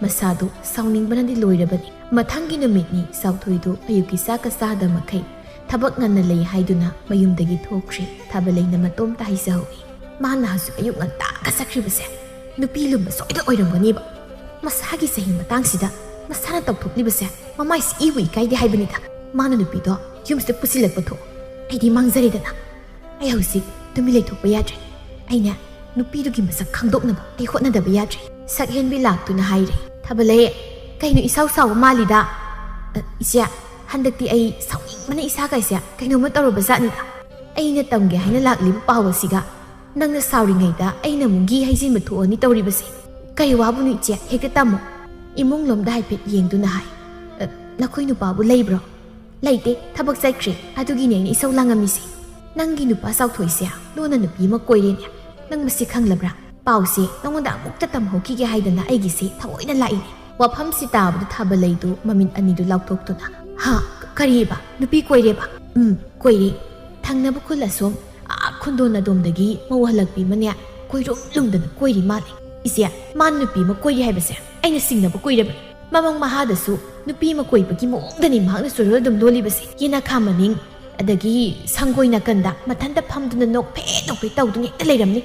ꯃꯁꯥꯗꯨ ꯁꯥꯎꯅꯤꯡꯕꯅꯗꯤ ꯂꯣꯏꯔꯕꯅꯤ꯫ ꯃꯊꯪꯒꯤ ꯅꯨꯃꯤꯠꯅꯤ ꯆꯥꯎꯊꯣꯏꯗꯨ ꯑꯌꯨꯛꯀꯤ ꯆꯥꯛꯀ ꯆꯥꯗ ꯃꯈꯩ ꯊꯕꯛ ꯉꯟꯅ ꯂꯩ ꯍꯥꯏꯗꯨꯅ ꯃꯌꯨꯝꯗꯒꯤ ꯊꯣꯛꯈ꯭ꯔꯦ꯫ ꯊꯥꯕꯂꯩꯅ ꯃꯇꯣꯝꯇ ꯍꯥꯏꯖꯍꯧꯏ, "ꯃꯥꯅ ꯍꯧꯖꯤꯛ ꯑꯌꯨꯛ ꯉꯟꯇꯥꯒ ꯆꯠꯈ꯭ꯔꯤꯕꯁꯦ ꯅꯨꯄꯤ ꯂꯨꯝꯕ ꯁꯣꯏꯗ ꯑꯣꯏꯔꯝꯒꯅꯤꯕ꯫ ꯃꯁꯥꯒꯤ ꯆꯍꯤ ꯃꯇꯥꯡꯁꯤꯗ ꯃꯁꯥꯅ ꯇꯧꯊꯣꯛꯂꯤꯕꯁꯦ ꯃꯃꯥꯏꯁꯤ ꯏꯕꯨ ꯏꯀꯥꯏꯗꯦ ꯍꯥꯏꯕꯅꯤꯗ꯫ ꯃꯥꯅ ꯅꯨꯄꯤꯗꯣ ꯌꯨꯝꯁꯤꯗ ꯄꯨꯁꯤꯜꯂꯛꯄ ꯊꯣꯛ ꯑꯩꯗꯤ ꯃꯥꯡꯖꯔꯦꯗꯅ꯫ ꯑꯩ ꯍꯧꯖꯤꯛ ꯇꯨꯃꯤꯟ ꯂꯩꯊꯣꯛꯄ ꯌꯥꯗ꯭ꯔꯦ꯫ ꯑꯩꯅ ꯅꯨꯄꯤꯗꯨꯒꯤ ꯃꯁꯛ ꯈꯪꯗꯣꯛꯅꯕ ꯑꯩ ꯍꯣꯠꯅꯗꯕ ꯌꯥꯗ꯭ꯔꯦ꯫" ꯁꯛꯍꯦꯟꯕꯤ ꯂꯥꯛꯇꯨꯅ ꯍꯥꯏꯔꯦ, "ꯊꯥꯕꯂꯩ, ꯀꯩꯅꯣ ꯏꯁꯥꯎ ꯁꯥꯎꯕ ꯃꯥꯜꯂꯤꯗ?" "ꯑ, ꯏꯆꯦ, ꯍꯟꯗꯛꯇꯤ ꯑꯩ ꯁꯥꯎꯅꯤꯡꯕꯅ ꯏꯁꯥꯒꯁꯦ ꯀꯩꯅꯣꯝꯃ ꯇꯧꯔꯕ ꯖꯥꯠꯅꯤꯗ꯫ ꯑꯩꯅ ꯇꯝꯒꯦ ꯍꯥꯏꯅ ꯂꯥꯛꯂꯤꯕ ꯄꯥꯎ ꯑꯁꯤꯒ ꯅꯪꯅ ꯁꯥꯎꯔꯤꯉꯩꯗ ꯑꯩꯅ ꯑꯃꯨꯛ ꯘꯤ ꯍꯩꯖꯤꯟꯕ ꯊꯣꯛꯑꯅꯤ ꯇꯧꯔꯤꯕꯁꯦ꯫ ꯀꯩ ꯋꯥꯕꯨꯅꯣ ꯏꯆꯦ, ꯍꯦꯛꯇ ꯇꯝꯃꯣ꯫" ꯏꯃꯨꯡ ꯂꯣꯝꯗ ꯍꯥꯏꯐꯦꯠ ꯌꯦꯡꯗꯨꯅ ꯍꯥꯏ, "ꯑ, ꯅꯈꯣꯏ ꯅꯨꯄꯥꯕꯨ ꯂꯩꯕ꯭ꯔꯣ?" "ꯂꯩꯇꯦ, ꯊꯕꯛ ꯆꯠꯈ꯭ꯔꯦ꯫ ꯑꯗꯨꯒꯤꯅꯦ ꯑꯩꯅ ꯏꯁꯧ ꯂꯥꯡꯉꯝꯃꯤꯁꯦ꯫ ꯅꯪꯒꯤ ꯅꯨꯄꯥ ꯆꯥꯎꯊꯣꯏꯁꯦ ꯂꯣꯟꯅ ꯅꯨꯄꯤ ꯑꯃ ꯀꯣꯏꯔꯦꯅꯦ꯫ ꯅꯪ ꯃꯁꯤ ꯈꯪꯂꯕ꯭ꯔꯥ? ꯄꯥꯎꯁꯦ ꯅꯉꯣꯟꯗ ꯑꯃꯨꯛꯇ ꯇꯝꯍꯧꯈꯤꯒꯦ ꯍꯥꯏꯗꯅ ꯑꯩꯒꯤꯁꯦ ꯊꯑꯣꯏꯅ ꯂꯥꯛꯏꯅꯦ꯫" ꯋꯥꯐꯝꯁꯤ ꯇꯥꯕꯗ ꯊꯥꯕꯂꯩꯗꯨ ꯃꯃꯤꯠ ꯑꯅꯤꯗꯨ ꯂꯥꯎꯊꯣꯛꯇꯨꯅ, "ꯍꯥ? ꯀꯔꯤꯕ? ꯅꯨꯄꯤ ꯀꯣꯏꯔꯦꯕ?" "ꯎꯝ, ꯀꯣꯏꯔꯦ꯫ ꯊꯪꯅꯕ ꯈꯨꯜ ꯑꯁꯣꯝ, ꯑꯥ, ꯈꯨꯟꯗꯣꯟ ꯑꯗꯣꯝꯗꯒꯤ ꯃꯧ ꯍꯜꯂꯛꯄꯤ ꯑꯃꯅꯦ, ꯀꯣꯏꯔꯨꯝ ꯂꯨꯝꯗꯅ ꯀꯣꯏꯔꯤ ꯃꯥꯜꯂꯦ꯫" "ꯏꯆꯦ, ꯃꯥꯅ ꯅꯨꯄꯤ ꯑꯃ ꯀꯣꯏꯔꯤ ꯍꯥꯏꯕꯁꯦ ꯑꯩꯅ ꯁꯤꯡꯅꯕ ꯀꯨꯏꯔꯕꯅꯤ꯫ ꯃꯃꯪ ꯃꯍꯥꯗꯁꯨ ꯅꯨꯄꯤ ꯑꯃ ꯀꯣꯏꯕꯒꯤ ꯃꯑꯣꯡꯗꯅꯤ ꯃꯍꯥꯛꯅ ꯆꯣꯏꯔꯣꯜ ꯑꯗꯨꯝ ꯂꯣꯜꯂꯤꯕꯁꯦ꯫ ꯌꯦꯅꯈꯥ ꯃꯅꯤꯡ ꯑꯗꯒꯤ ꯁꯪꯒꯣꯏ ꯅꯥꯀꯟꯗ ꯃꯊꯟꯇ ꯐꯝꯗꯨꯅ ꯅꯣꯛꯐꯦ ꯅꯣꯛꯐꯦ ꯇꯧꯗꯨꯅ ꯍꯦꯛꯇ ꯂꯩꯔꯝꯅꯤ꯫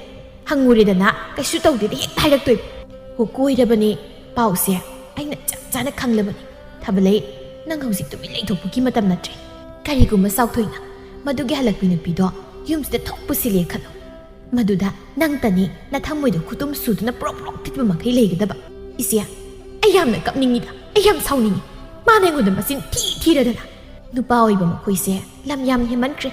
ꯍꯪꯉꯨꯔꯦꯗꯅ, ꯀꯩꯁꯨ ꯇꯧꯗꯦꯗ ꯍꯦꯛꯇ ꯍꯥꯏꯔꯛꯇꯣꯏꯕ꯫ ꯍꯣ, ꯀꯣꯏꯔꯕꯅꯦ ꯄꯥꯎꯁꯦ꯫ ꯑꯩꯅ ꯆꯞ ꯆꯥꯅ ꯈꯪꯂꯕꯅꯤ꯫ ꯊꯥꯕꯂꯩ, ꯅꯪ ꯍꯧꯖꯤꯛ ꯇꯨꯃꯤꯟ ꯂꯩꯊꯣꯛꯄꯒꯤ ꯃꯇꯝ ꯅꯠꯇ꯭ꯔꯦ꯫ ꯀꯔꯤꯒꯨꯝꯕ ꯆꯥꯎꯊꯣꯏꯅ ꯃꯗꯨꯒꯤ ꯍꯜꯂꯛꯄꯤ ꯅꯨꯄꯤꯗꯣ ꯌꯨꯝꯁꯤꯗ ꯊꯣꯛ ꯄꯨꯁꯤꯜꯂꯦ ꯈꯜꯂꯣ꯫ ꯃꯗꯨꯗ ꯅꯪꯇꯅꯤ ꯅꯊꯃꯣꯏꯗ ꯈꯨꯇꯨꯝ ꯁꯨꯗꯨꯅ ꯄ꯭ꯔꯣꯛ ꯄ꯭ꯔꯣꯛ ꯊꯤꯠꯄ ꯃꯈꯩ ꯂꯩꯒꯗꯕ꯫ ꯏꯆꯦ, ꯑꯩ ꯌꯥꯝꯅ ꯀꯞꯅꯤꯡꯉꯤꯗ, ꯑꯩ ꯌꯥꯝ ꯁꯥꯎꯅꯤꯡꯉꯤ꯫ ꯃꯥꯅ ꯑꯩꯉꯣꯟꯗ ꯃꯆꯤꯟ ꯊꯤ ꯊꯤꯔꯗꯅ꯫ ꯅꯨꯄꯥ ꯑꯣꯏꯕ ꯃꯈꯣꯏꯁꯦ ꯂꯝ ꯌꯥꯝ ꯍꯦꯟꯃꯟꯈ꯭ꯔꯦ꯫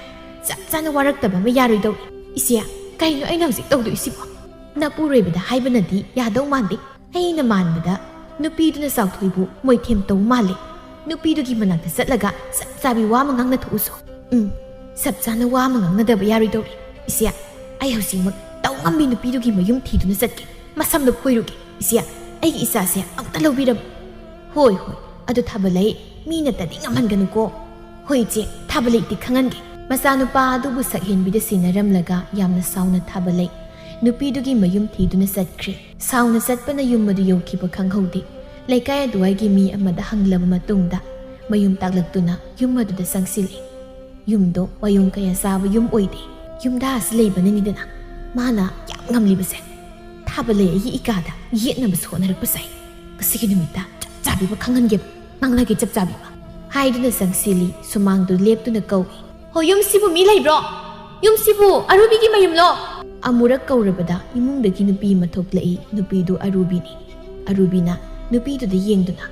ꯆꯞ ꯆꯥꯅ ꯋꯥꯔꯛꯇꯕ ꯑꯃ ꯌꯥꯔꯣꯏꯗꯧꯔꯤ꯫ ꯏꯆꯦ, ꯀꯩꯅꯣ ꯑꯩꯅ ꯍꯧꯖꯤꯛ ꯇꯧꯗꯣꯏꯁꯤꯕꯣ? ꯅꯄꯨꯔꯣꯏꯕꯗ ꯍꯥꯏꯕꯅꯗꯤ ꯌꯥꯗꯧ ꯃꯥꯟꯗꯦ꯫ ꯑꯩꯅ ꯃꯥꯟꯕꯗ ꯅꯨꯄꯤꯗꯨꯅ ꯆꯥꯎꯊꯣꯏꯕꯨ ꯃꯣꯏꯊꯦꯝ ꯇꯧ ꯃꯥꯜꯂꯦ꯫ ꯅꯨꯄꯤꯗꯨꯒꯤ ꯃꯅꯥꯛꯇ ꯆꯠꯂꯒ ꯆꯞ ꯆꯥꯕꯤ ꯋꯥ ꯑꯃ ꯉꯥꯡꯅꯊꯣꯛꯎꯁꯣ꯫ ꯎꯝ, ꯆꯞ ꯆꯥꯅ ꯋꯥ ꯑꯃ ꯉꯥꯡꯅꯗꯕ ꯌꯥꯔꯣꯏꯗꯧꯔꯤ꯫ ꯏꯆꯦ, ꯑꯩ ꯍꯧꯖꯤꯛꯃꯛ ꯇꯧ ꯉꯝꯕꯤ ꯅꯨꯄꯤꯗꯨꯒꯤ ꯃꯌꯨꯝ ꯊꯤꯗꯨꯅ ꯆꯠꯀꯦ꯫ ꯃꯁꯝꯗꯣ ꯐꯣꯏꯔꯨꯒꯦ꯫ ꯏꯆꯦ, ꯑꯩꯒꯤ ꯏꯆꯥꯁꯦ ꯑꯝꯇ ꯂꯧꯕꯤꯔꯝꯃꯨ꯫ ꯍꯣꯏ, ꯍꯣꯏ, ꯑꯗꯨ ꯊꯥꯕꯂꯩ, ꯃꯤꯅ ꯇꯗꯤ ꯉꯝꯍꯟꯒꯅꯨꯀꯣ꯫ ꯍꯣꯏ ꯏꯆꯦ, ꯊꯥꯕꯂꯩꯗꯤ ꯈꯪꯍꯟꯒꯦ꯫ ꯃꯆꯥꯅꯨꯄꯥ ꯑꯗꯨꯕꯨ ꯁꯛꯍꯦꯟꯕꯤꯗ ꯁꯤꯟꯅꯔꯝꯂꯒ ꯌꯥꯝꯅ ꯁꯥꯎꯅ ꯊꯥꯕꯂꯩ ꯅꯨꯄꯤꯗꯨꯒꯤ ꯃꯌꯨꯝ ꯊꯤꯗꯨꯅ ꯆꯠꯈ꯭ꯔꯦ꯫ ꯁꯥꯎꯅ ꯆꯠꯄꯅ ꯌꯨꯝ ꯑꯗꯨ ꯌꯧꯈꯤꯕ ꯈꯪꯍꯧꯗꯦ꯫ ꯂꯩꯀꯥꯏ ꯑꯗꯨꯋꯥꯏꯒꯤ ꯃꯤ ꯑꯃꯗ ꯍꯪꯂꯕ ꯃꯇꯨꯡꯗ ꯃꯌꯨꯝ ꯇꯥꯛꯂꯛꯇꯨꯅ ꯌꯨꯝ ꯑꯗꯨꯗ ꯆꯪꯁꯤꯜꯂꯤ꯫ ꯌꯨꯝꯗꯣ ꯋꯥꯌꯣꯡ ꯀꯌꯥ ꯆꯥꯕ ꯌꯨꯝ ꯑꯣꯏꯗꯦ꯫ ꯌꯨꯝꯗ ꯑꯁꯤ ꯂꯩꯕꯅꯅꯤꯗꯅ ꯃꯥꯅ ꯌꯥꯝ ꯉꯝꯂꯤꯕꯁꯦ꯫ ꯊꯥꯕꯂꯩ ꯑꯩꯒꯤ ꯏꯀꯥꯗ ꯌꯦꯠꯅꯕꯁꯨ ꯍꯣꯠꯅꯔꯛꯄ ꯁꯥꯏ꯫ ꯉꯁꯤꯒꯤ ꯅꯨꯃꯤꯠꯇ ꯆꯞ ꯆꯥꯕꯤꯕ ꯈꯪꯍꯟꯒꯦꯕ, ꯉꯥꯡꯅꯒꯦ ꯆꯞ ꯆꯥꯕꯤꯕ꯫ ꯍꯥꯏꯗꯨꯅ ꯆꯪꯁꯤꯜꯂꯤ꯫ ꯁꯨꯃꯥꯡꯗꯨ ꯂꯦꯞꯇꯨꯅ ꯀꯧꯏ꯫ "ꯍꯣ, ꯌꯨꯝꯁꯤꯕꯨ ꯃꯤ ꯂꯩꯕ꯭ꯔꯣ? ꯌꯨꯝꯁꯤꯕꯨ ꯑꯔꯨꯕꯤꯒꯤ ꯃꯌꯨꯝꯂꯣ?" ꯑꯃꯨꯔꯛ ꯀꯧꯔꯕꯗ ꯏꯃꯨꯡꯗꯒꯤ ꯅꯨꯄꯤ ꯑꯃ ꯊꯣꯛꯂꯛꯏ꯫ ꯅꯨꯄꯤꯗꯨ ꯑꯔꯨꯕꯤꯅꯤ꯫ ꯑꯔꯨꯕꯤꯅ ꯅꯨꯄꯤꯗꯨꯗ ꯌꯦꯡꯗꯨꯅ,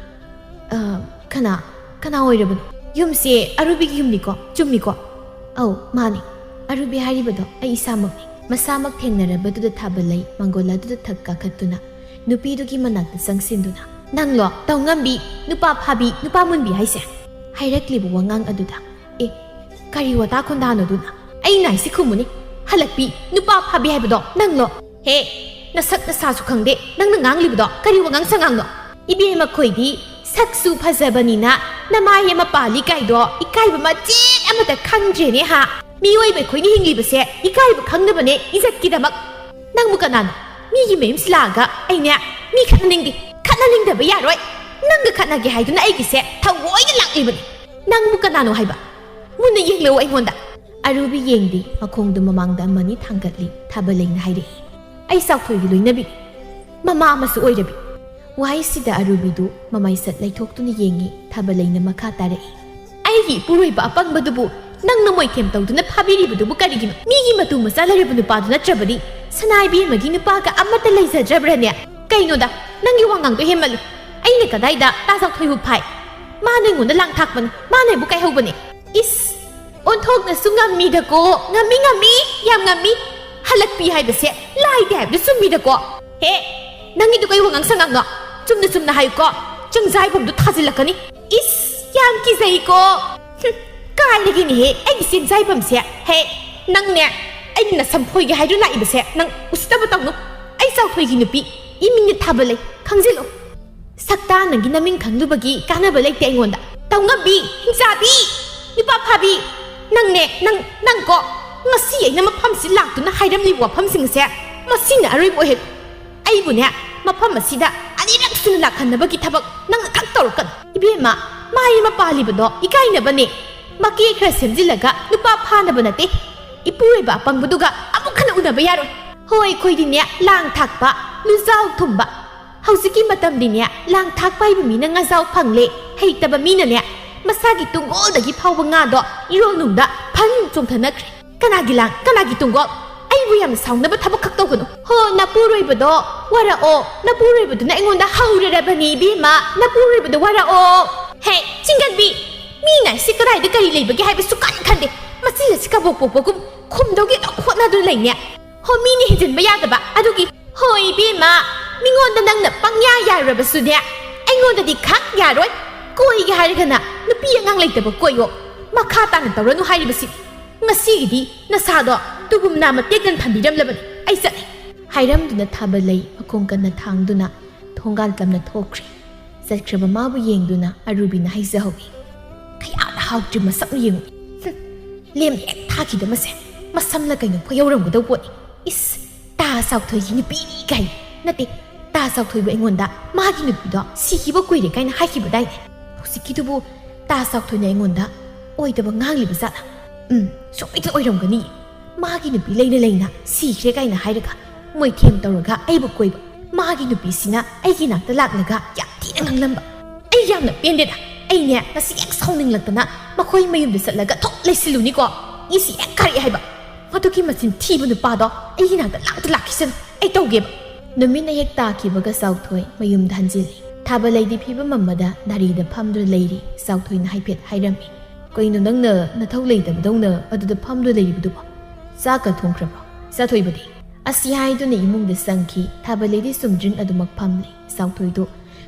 "ꯑ, ꯀꯅꯥ, ꯀꯅꯥ ꯑꯣꯏꯔꯕꯅꯣ? ꯌꯨꯝꯁꯦ ꯑꯔꯨꯕꯤꯒꯤ ꯌꯨꯝꯅꯤꯀꯣ? ꯆꯨꯝꯃꯤꯀꯣ?" "ꯑꯧ, ꯃꯥꯅꯤ꯫ ꯑꯔꯨꯕꯤ ꯍꯥꯏꯔꯤꯕꯗꯣ ꯑꯩ ꯏꯁꯥꯃꯛꯅꯤ꯫" ꯃꯁꯥꯃꯛ ꯊꯦꯡꯅꯔꯕꯗꯨꯗ ꯊꯥꯕꯂꯩ ꯃꯥꯡꯒꯣꯜ ꯑꯗꯨꯗ ꯊꯛ ꯀꯥꯈꯠꯇꯨꯅ ꯅꯨꯄꯤꯗꯨꯒꯤ ꯃꯅꯥꯛꯇ ꯆꯪꯁꯤꯟꯗꯨꯅ, "ꯅꯪꯂꯣ ꯇꯧꯉꯝꯕꯤ, ꯅꯨꯄꯥ ꯐꯥꯕꯤ, ꯅꯨꯄꯥ ꯃꯨꯟꯕꯤ ꯍꯥꯏꯁꯦ?" ꯍꯥꯏꯔꯛꯂꯤꯕ ꯋꯥꯉꯥꯡ ꯑꯗꯨꯗ, "ꯑꯦ, ꯀꯔꯤ ꯋꯥꯇꯥ ꯈꯣꯟꯗꯥꯅꯣꯗꯨꯅ? ꯑꯩꯅ ꯍꯥꯏꯁꯤ ꯈꯨꯝꯃꯨꯅꯦ, ꯍꯜꯂꯛꯄꯤ, ꯅꯨꯄꯥ ꯐꯥꯕꯤ ꯍꯥꯏꯕꯗꯣ ꯅꯪꯂꯣ? ꯍꯦ, ꯅꯁꯛ ꯅꯁꯥꯁꯨ ꯈꯪꯗꯦ, ꯅꯪꯅ ꯉꯥꯡꯂꯤꯕꯗꯣ ꯀꯔꯤ ꯋꯥꯉꯥꯡ ꯁꯉꯥꯡꯅꯣ? ꯏꯕꯦꯝꯃ ꯈꯣꯏꯗꯤ ꯁꯛꯁꯨ ꯐꯖꯕꯅꯤꯅ ꯅꯃꯥꯏ ꯑꯃ ꯄꯥꯜꯂꯤ ꯀꯥꯏꯗꯣ ꯏꯀꯥꯏꯕ ꯃꯆꯦꯠ ꯑꯃꯇ ꯈꯪꯗ꯭ꯔꯦꯅꯦ ꯍꯥ? ꯃꯤꯑꯣꯏꯕ ꯑꯩꯈꯣꯏꯅ ꯍꯤꯡꯂꯤꯕꯁꯦ ꯏꯀꯥꯏꯕ ꯈꯪꯅꯕꯅꯦ, ꯏꯖꯠꯀꯤꯗꯃꯛ꯫ ꯅꯪꯕꯨ ꯀꯅꯥꯅꯣ? ꯃꯤꯒꯤ ꯃꯌꯨꯝꯁꯤ ꯂꯥꯛꯑꯒ ꯑꯩꯅꯦ ꯃꯤ ꯈꯠꯅꯅꯤꯡꯗꯦ, ꯈꯠꯅꯅꯤꯡꯗꯕ ꯌꯥꯔꯣꯏ꯫ ꯅꯪꯒ ꯈꯠꯅꯒꯦ ꯍꯥꯏꯗꯨꯅ ꯑꯩꯒꯤꯁꯦ ꯊꯑꯣꯏꯅ ꯂꯥꯛꯂꯤꯕꯅꯤ꯫ ꯅꯪꯕꯨ ꯀꯅꯥꯅꯣ ꯍꯥꯏꯕ? ꯃꯨꯟꯅ ꯌꯦꯡꯂꯛꯎ ꯑꯩꯉꯣꯟꯗ꯫ ꯑꯔꯨꯕꯤ ꯌꯦꯡꯗꯦ, ꯃꯈꯣꯡꯗꯨ ꯃꯃꯥꯡꯗ ꯑꯃꯅꯤ ꯊꯥꯡꯒꯠꯂꯤ꯫ ꯊꯥꯕꯂꯩꯅ ꯍꯥꯏꯔꯛꯏ, "ꯑꯩ ꯆꯥꯎꯊꯣꯏꯒꯤ ꯂꯣꯏꯅꯕꯤ, ꯃꯃꯥ ꯑꯃꯁꯨ ꯑꯣꯏꯔꯕꯤ"꯫ ꯋꯥꯍꯩꯁꯤꯗ ꯑꯔꯨꯕꯤꯗꯨ ꯃꯃꯥꯏꯁꯠ ꯂꯩꯊꯣꯛꯇꯨꯅ ꯌꯦꯡꯉꯤ꯫ ꯊꯥꯕꯂꯩꯅ ꯃꯈꯥ ꯇꯥꯔꯛꯏ, "ꯑꯩꯒꯤ ꯏꯄꯨꯔꯣꯏꯕ ꯑꯄꯪꯕꯗꯨꯕꯨ ꯅꯪꯅ ꯃꯣꯏꯊꯦꯝ ꯇꯧꯗꯨꯅ ꯐꯥꯕꯤꯔꯤꯕꯗꯨꯕꯨ ꯀꯔꯤꯒꯤꯅꯣ? ꯃꯤꯒꯤ ꯃꯇꯨ ꯃꯆꯥ ꯂꯩꯔꯕ ꯅꯨꯄꯥꯗꯨ ꯅꯠꯇ꯭ꯔꯕꯗꯤ ꯁꯅꯥ ꯏꯕꯦꯝꯃꯒꯤ ꯅꯨꯄꯥꯒ ꯑꯃꯠꯇ ꯂꯩꯖꯗ꯭ꯔꯕ꯭ꯔꯅꯦ? ꯀꯩꯅꯣꯗ, ꯅꯪꯒꯤ ꯋꯥꯉꯥꯡꯗꯣ ꯍꯦꯟꯃꯜꯂꯤ꯫ ꯑꯩꯅ ꯀꯗꯥꯏꯗ ꯇꯥ ꯆꯥꯎꯊꯣꯏꯕꯨ ꯐꯥꯏ? ꯃꯥꯅ ꯑꯩꯉꯣꯟꯗ ꯂꯥꯡ ꯊꯥꯛꯄꯅꯤ, ꯃꯥꯅ ꯑꯩꯕꯨ ꯀꯥꯏꯍꯧꯕꯅꯤ꯫ ꯏꯁ, ꯑꯣꯟꯊꯣꯛꯅꯁꯨ ꯉꯝꯃꯤꯗꯀꯣ, ꯉꯝꯃꯤ, ꯉꯝꯃꯤ, ꯌꯥꯝ ꯉꯝꯃꯤ꯫ ꯍꯜꯂꯛꯄꯤ ꯍꯥꯏꯕꯁꯦ ꯂꯥꯏꯗꯦ ꯍꯥꯏꯕꯗꯨ ꯆꯨꯝꯃꯤꯗꯀꯣ꯫ ꯍꯦ, ꯅꯪꯒꯤꯗꯨ ꯀꯩ ꯋꯥꯉꯥꯡ ꯁꯉꯥꯡꯅꯣ? ꯆꯨꯝꯅ ꯆꯨꯝꯅ ꯍꯥꯏꯌꯨꯀꯣ, ꯆꯤꯡꯖꯥꯏꯐꯝꯗꯨ ꯊꯥꯖꯤꯜꯂꯛꯀꯅꯤ꯫ ꯏꯁ, ꯌꯥꯝ ꯀꯤꯖꯩꯀꯣ꯫ ꯍꯨꯝ, ꯀꯥꯏꯗꯒꯤꯅꯦꯍꯦ ꯑꯩꯒꯤ ꯆꯤꯡꯖꯥꯏꯐꯝꯁꯦ? ꯍꯦ, ꯅꯪꯅꯦ, ꯑꯩꯅ ꯅꯁꯝ ꯐꯣꯏꯒꯦ ꯍꯥꯏꯗꯨꯅ ꯂꯥꯛꯏꯕꯁꯦ ꯅꯪ ꯎꯁꯤꯠꯇꯕ ꯇꯧꯅꯨ꯫ ꯑꯩ ꯆꯥꯎꯊꯣꯏꯒꯤ ꯅꯨꯄꯤ, ꯏꯃꯤꯡꯅ ꯊꯥꯕꯂꯩ, ꯈꯪꯖꯤꯜꯂꯨ꯫ ꯁꯛꯇꯥ ꯅꯪꯒꯤ ꯅꯃꯤꯡ ꯈꯪꯂꯨꯕꯒꯤ ꯀꯥꯟꯅꯕ ꯂꯩꯇꯦ ꯑꯩꯉꯣꯟꯗ꯫ ꯇꯧꯉꯝꯕꯤ, ꯍꯤꯡꯆꯥꯕꯤ, ꯅꯨꯄꯥ ꯐꯥꯕꯤ, ꯅꯪꯅꯦ, ꯅꯪ, ꯅꯪꯀꯣ, ꯉꯁꯤ ꯑꯩꯅ ꯃꯐꯝꯁꯤ ꯂꯥꯛꯇꯨꯅ ꯍꯥꯏꯔꯝꯂꯤꯕ ꯋꯥꯐꯝꯁꯤꯡꯁꯦ ꯃꯁꯤꯅ ꯑꯔꯣꯏꯕ ꯑꯣꯏꯍꯜꯂꯨ꯫ ꯑꯩꯕꯨꯅꯦ, ꯃꯐꯝ ꯑꯁꯤꯗ ꯑꯅꯤꯔꯛ ꯁꯨꯅ ꯂꯥꯛꯍꯟꯅꯕꯒꯤ ꯊꯕꯛ ꯅꯪꯅ ꯈꯛ ꯇꯧꯔꯛꯀꯅꯨ꯫ ꯏꯕꯦꯝꯃ, ꯃꯥꯏ ꯑꯃ ꯄꯥꯜꯂꯤꯕꯗꯣ ꯏꯀꯥꯏꯅꯕꯅꯦ꯫ ꯃꯀꯦ ꯈꯔ ꯁꯦꯝꯖꯤꯜꯂꯒ ꯅꯨꯄꯥ ꯐꯥꯅꯕ ꯅꯠꯇꯦ꯫ ꯏꯄꯨꯔꯣꯏꯕ ꯑꯄꯪꯕꯗꯨꯒ ꯑꯃꯨꯛ ꯍꯟꯅ ꯎꯅꯕ ꯌꯥꯔꯣꯏ꯫ ꯍꯣꯏ, ꯑꯩꯈꯣꯏꯗꯤꯅꯦ, ꯂꯥꯡ ꯊꯥꯛꯄ, ꯂꯨꯖꯥꯎ ꯊꯨꯝꯕ꯫ ꯍꯧꯖꯤꯛꯀꯤ ꯃꯇꯝꯗꯤꯅꯦ, ꯂꯥꯡ ꯊꯥꯛꯄ ꯍꯩꯕ ꯃꯤꯅ ꯉꯥꯖꯥꯎ ꯐꯪꯂꯦ, ꯍꯩꯇꯕ ꯃꯤꯅꯅꯦ, ꯃꯁꯥꯒꯤ ꯇꯨꯡꯒꯣꯜꯗꯒꯤ ꯐꯥꯎꯕ ꯉꯥꯗꯣ ꯏꯔꯣꯜꯅꯨꯡꯗ ꯐꯟ ꯆꯣꯡꯊꯅꯈ꯭ꯔꯦ꯫ ꯀꯅꯥꯒꯤ ꯂꯥꯡ, ꯀꯅꯥꯒꯤ ꯇꯨꯡꯒꯣꯜ? ꯑꯩꯕꯨ ꯌꯥꯝꯅ ꯁꯥꯎꯅꯕ ꯊꯕꯛ ꯈꯛ ꯇꯧꯒꯅꯨ꯫ ꯍꯣ, ꯅꯄꯨꯔꯣꯏꯕꯗꯣ ꯋꯥꯔꯛꯑꯣ, ꯅꯄꯨꯔꯣꯏꯕꯗꯨꯅ ꯑꯩꯉꯣꯟꯗ ꯍꯧꯔꯔꯕꯅꯤ ꯏꯕꯦꯝꯃ, ꯅꯄꯨꯔꯣꯏꯕꯗꯣ ꯋꯥꯔꯛꯑꯣ꯫ ꯍꯦ, ꯆꯤꯡꯒꯟꯕꯤ, ꯃꯤꯅ ꯁꯤ ꯀꯗꯥꯏꯗ ꯀꯔꯤ ꯂꯩꯕꯒꯦ ꯍꯥꯏꯕ ꯁꯨꯛꯈꯟ ꯈꯟꯗꯦ꯫ ꯃꯆꯤꯟ ꯑꯁꯤ ꯀꯕꯣꯛ ꯄꯣꯛꯄꯒꯨꯝ ꯈꯨꯝꯗꯧꯒꯤ ꯑꯗꯨꯝ ꯍꯣꯠꯅꯗꯨꯅ ꯂꯩꯅꯦ꯫ ꯍꯣ, ꯃꯤꯅ ꯍꯦꯟꯖꯤꯟꯕ ꯌꯥꯗꯕ ꯑꯗꯨꯒꯤ꯫ ꯍꯣ ꯏꯕꯦꯝꯃ, ꯃꯤꯉꯣꯟꯗ ꯅꯪꯅ ꯄꯪꯌꯥ ꯌꯥꯔꯨꯔꯕꯁꯨꯅꯦ, ꯑꯩꯉꯣꯟꯗꯗꯤ ꯈꯛ ꯌꯥꯔꯣꯏ꯫ ꯀꯣꯏꯒꯦ ꯍꯥꯏꯔꯒꯅ ꯅꯨꯄꯤ ꯑꯉꯥꯡ ꯂꯩꯇꯕ ꯀꯣꯏꯌꯣ꯫ ꯃꯈꯥ ꯇꯥꯅ ꯇꯧꯔꯅꯨ ꯍꯥꯏꯔꯤꯕꯁꯤ꯫ ꯉꯁꯤꯒꯤꯗꯤ ꯅꯁꯥꯗꯣ ꯇꯨꯒꯨꯝꯅ ꯃꯇꯦꯛꯇꯪ ꯊꯝꯕꯤꯔꯝꯂꯕꯅꯤ꯫ ꯑꯩ ꯆꯠꯂꯦ꯫ ꯍꯥꯏꯔꯝꯗꯨꯅ ꯊꯥꯕꯂꯩ ꯃꯈꯣꯡ ꯀꯟꯅ ꯊꯥꯡꯗꯨꯅ ꯊꯣꯡꯒꯥꯜ ꯇꯝꯅ ꯊꯣꯛꯈ꯭ꯔꯦ꯫ ꯆꯠꯈ꯭ꯔꯕ ꯃꯥꯕꯨ ꯌꯦꯡꯗꯨꯅ ꯑꯔꯨꯕꯤꯅ ꯍꯥꯏꯖꯍꯧꯏ, "ꯀꯌꯥꯗ ꯍꯥꯎꯇ꯭ꯔꯤ ꯃꯁꯛꯅ ꯌꯦꯡꯉꯨ꯫ ꯍꯨꯝ, ꯂꯦꯝ ꯍꯦꯛ ꯊꯥꯈꯤꯗ ꯃꯁꯦ꯫ ꯃꯁꯝꯂ ꯀꯩꯅꯣ ꯐꯣꯏꯍꯧꯔꯝꯒꯗꯧ ꯄꯣꯠꯅꯤ꯫ ꯏꯁ, ꯇꯥ ꯆꯥꯎꯊꯣꯏꯒꯤ ꯅꯨꯄꯤꯅꯤ ꯀꯥꯏꯅ꯫ ꯅꯠꯇꯦ, ꯇꯥ ꯆꯥꯎꯊꯣꯏꯕꯨ ꯑꯩꯉꯣꯟꯗ ꯃꯥꯒꯤ ꯅꯨꯄꯤꯗꯣ ꯁꯤꯈꯤꯕ ꯀꯨꯏꯔꯦ ꯀꯥꯏꯅ ꯍꯥꯏꯈꯤꯕꯗꯥꯏꯅꯦ? ꯍꯧꯖꯤꯛꯀꯤꯗꯨꯕꯨ ꯇꯥ ꯆꯥꯎꯊꯣꯏꯅ ꯑꯩꯉꯣꯟꯗ ꯑꯣꯏꯗꯕ ꯉꯥꯡꯂꯤꯕ ꯖꯥꯠꯂ? ꯎꯝ, ꯁꯣꯏꯗꯅ ꯑꯣꯏꯔꯝꯒꯅꯤ꯫ ꯃꯥꯒꯤ ꯅꯨꯄꯤ ꯂꯩꯅ ꯂꯩꯅ ꯁꯤꯈ꯭ꯔꯦ ꯀꯥꯏꯅ ꯍꯥꯏꯔꯒ ꯃꯣꯏꯊꯦꯝ ꯇꯧꯔꯒ ꯑꯩꯕꯨ ꯀꯣꯏꯕ꯫ ꯃꯥꯒꯤ ꯅꯨꯄꯤꯁꯤꯅ ꯑꯩꯒꯤ ꯅꯥꯛꯇ ꯂꯥꯛꯂꯒ ꯌꯥꯝ ꯊꯤꯅ ꯉꯥꯡꯂꯝꯕ꯫ ꯑꯩ ꯌꯥꯝꯅ ꯄꯦꯟꯗꯦꯗ꯫ ꯑꯩꯅꯦ ꯉꯁꯤ ꯍꯦꯛ ꯁꯥꯎꯅꯤꯡꯂꯛꯇꯅ ꯃꯈꯣꯏ ꯃꯌꯨꯝꯗ ꯆꯠꯂꯒ ꯊꯣꯛ ꯂꯩꯁꯤꯜꯂꯨꯅꯤꯀꯣ꯫ ꯏꯁꯤ ꯍꯦꯛ ꯀꯥꯔꯛꯑꯦ ꯍꯥꯏꯕ꯫ ꯃꯗꯨꯒꯤ ꯃꯆꯤꯟ ꯊꯤꯕ ꯅꯨꯄꯥꯗꯣ ꯑꯩꯒꯤ ꯅꯥꯛꯇ ꯂꯥꯛꯇ ꯂꯥꯛꯈꯤꯁꯅꯨ꯫ ꯑꯩ ꯇꯧꯒꯦꯕ꯫ ꯅꯨꯃꯤꯠꯅ ꯍꯦꯛ ꯇꯥꯈꯤꯕꯒ ꯆꯥꯎꯊꯣꯏ ꯃꯌꯨꯝꯗ ꯍꯟꯖꯤꯜꯂꯤ꯫ ꯊꯥꯕꯂꯩꯗꯤ ꯐꯤꯕꯝ ꯑꯃꯗ ꯗꯥꯔꯤꯗ ꯐꯝꯗꯨꯅ ꯂꯩꯔꯤ꯫ ꯆꯥꯎꯊꯣꯏꯅ ꯍꯥꯏꯐꯦꯠ ꯍꯥꯏꯔꯝꯃꯤ꯫ "ꯀꯩꯅꯣ ꯅꯪꯅ ꯅꯊꯧ ꯂꯩꯇꯕꯗꯧꯅ ꯑꯗꯨꯗ ꯐꯝꯗꯨꯅ ꯂꯩꯔꯤꯕꯗꯨꯕꯣ? ꯆꯥꯛꯀ ꯊꯣꯡꯈ꯭ꯔꯕꯣ?" "ꯆꯥꯊꯣꯏꯕꯗꯤ?" ꯑꯁꯤ ꯍꯥꯏꯗꯨꯅ ꯏꯃꯨꯡꯗ ꯆꯪꯈꯤ꯫ ꯊꯥꯕꯂꯩꯗꯤ ꯆꯨꯝꯗ꯭ꯔꯤꯡ ꯑꯗꯨꯃꯛ ꯐꯝꯂꯤ꯫ ꯆꯥꯎꯊꯣꯏꯗꯨ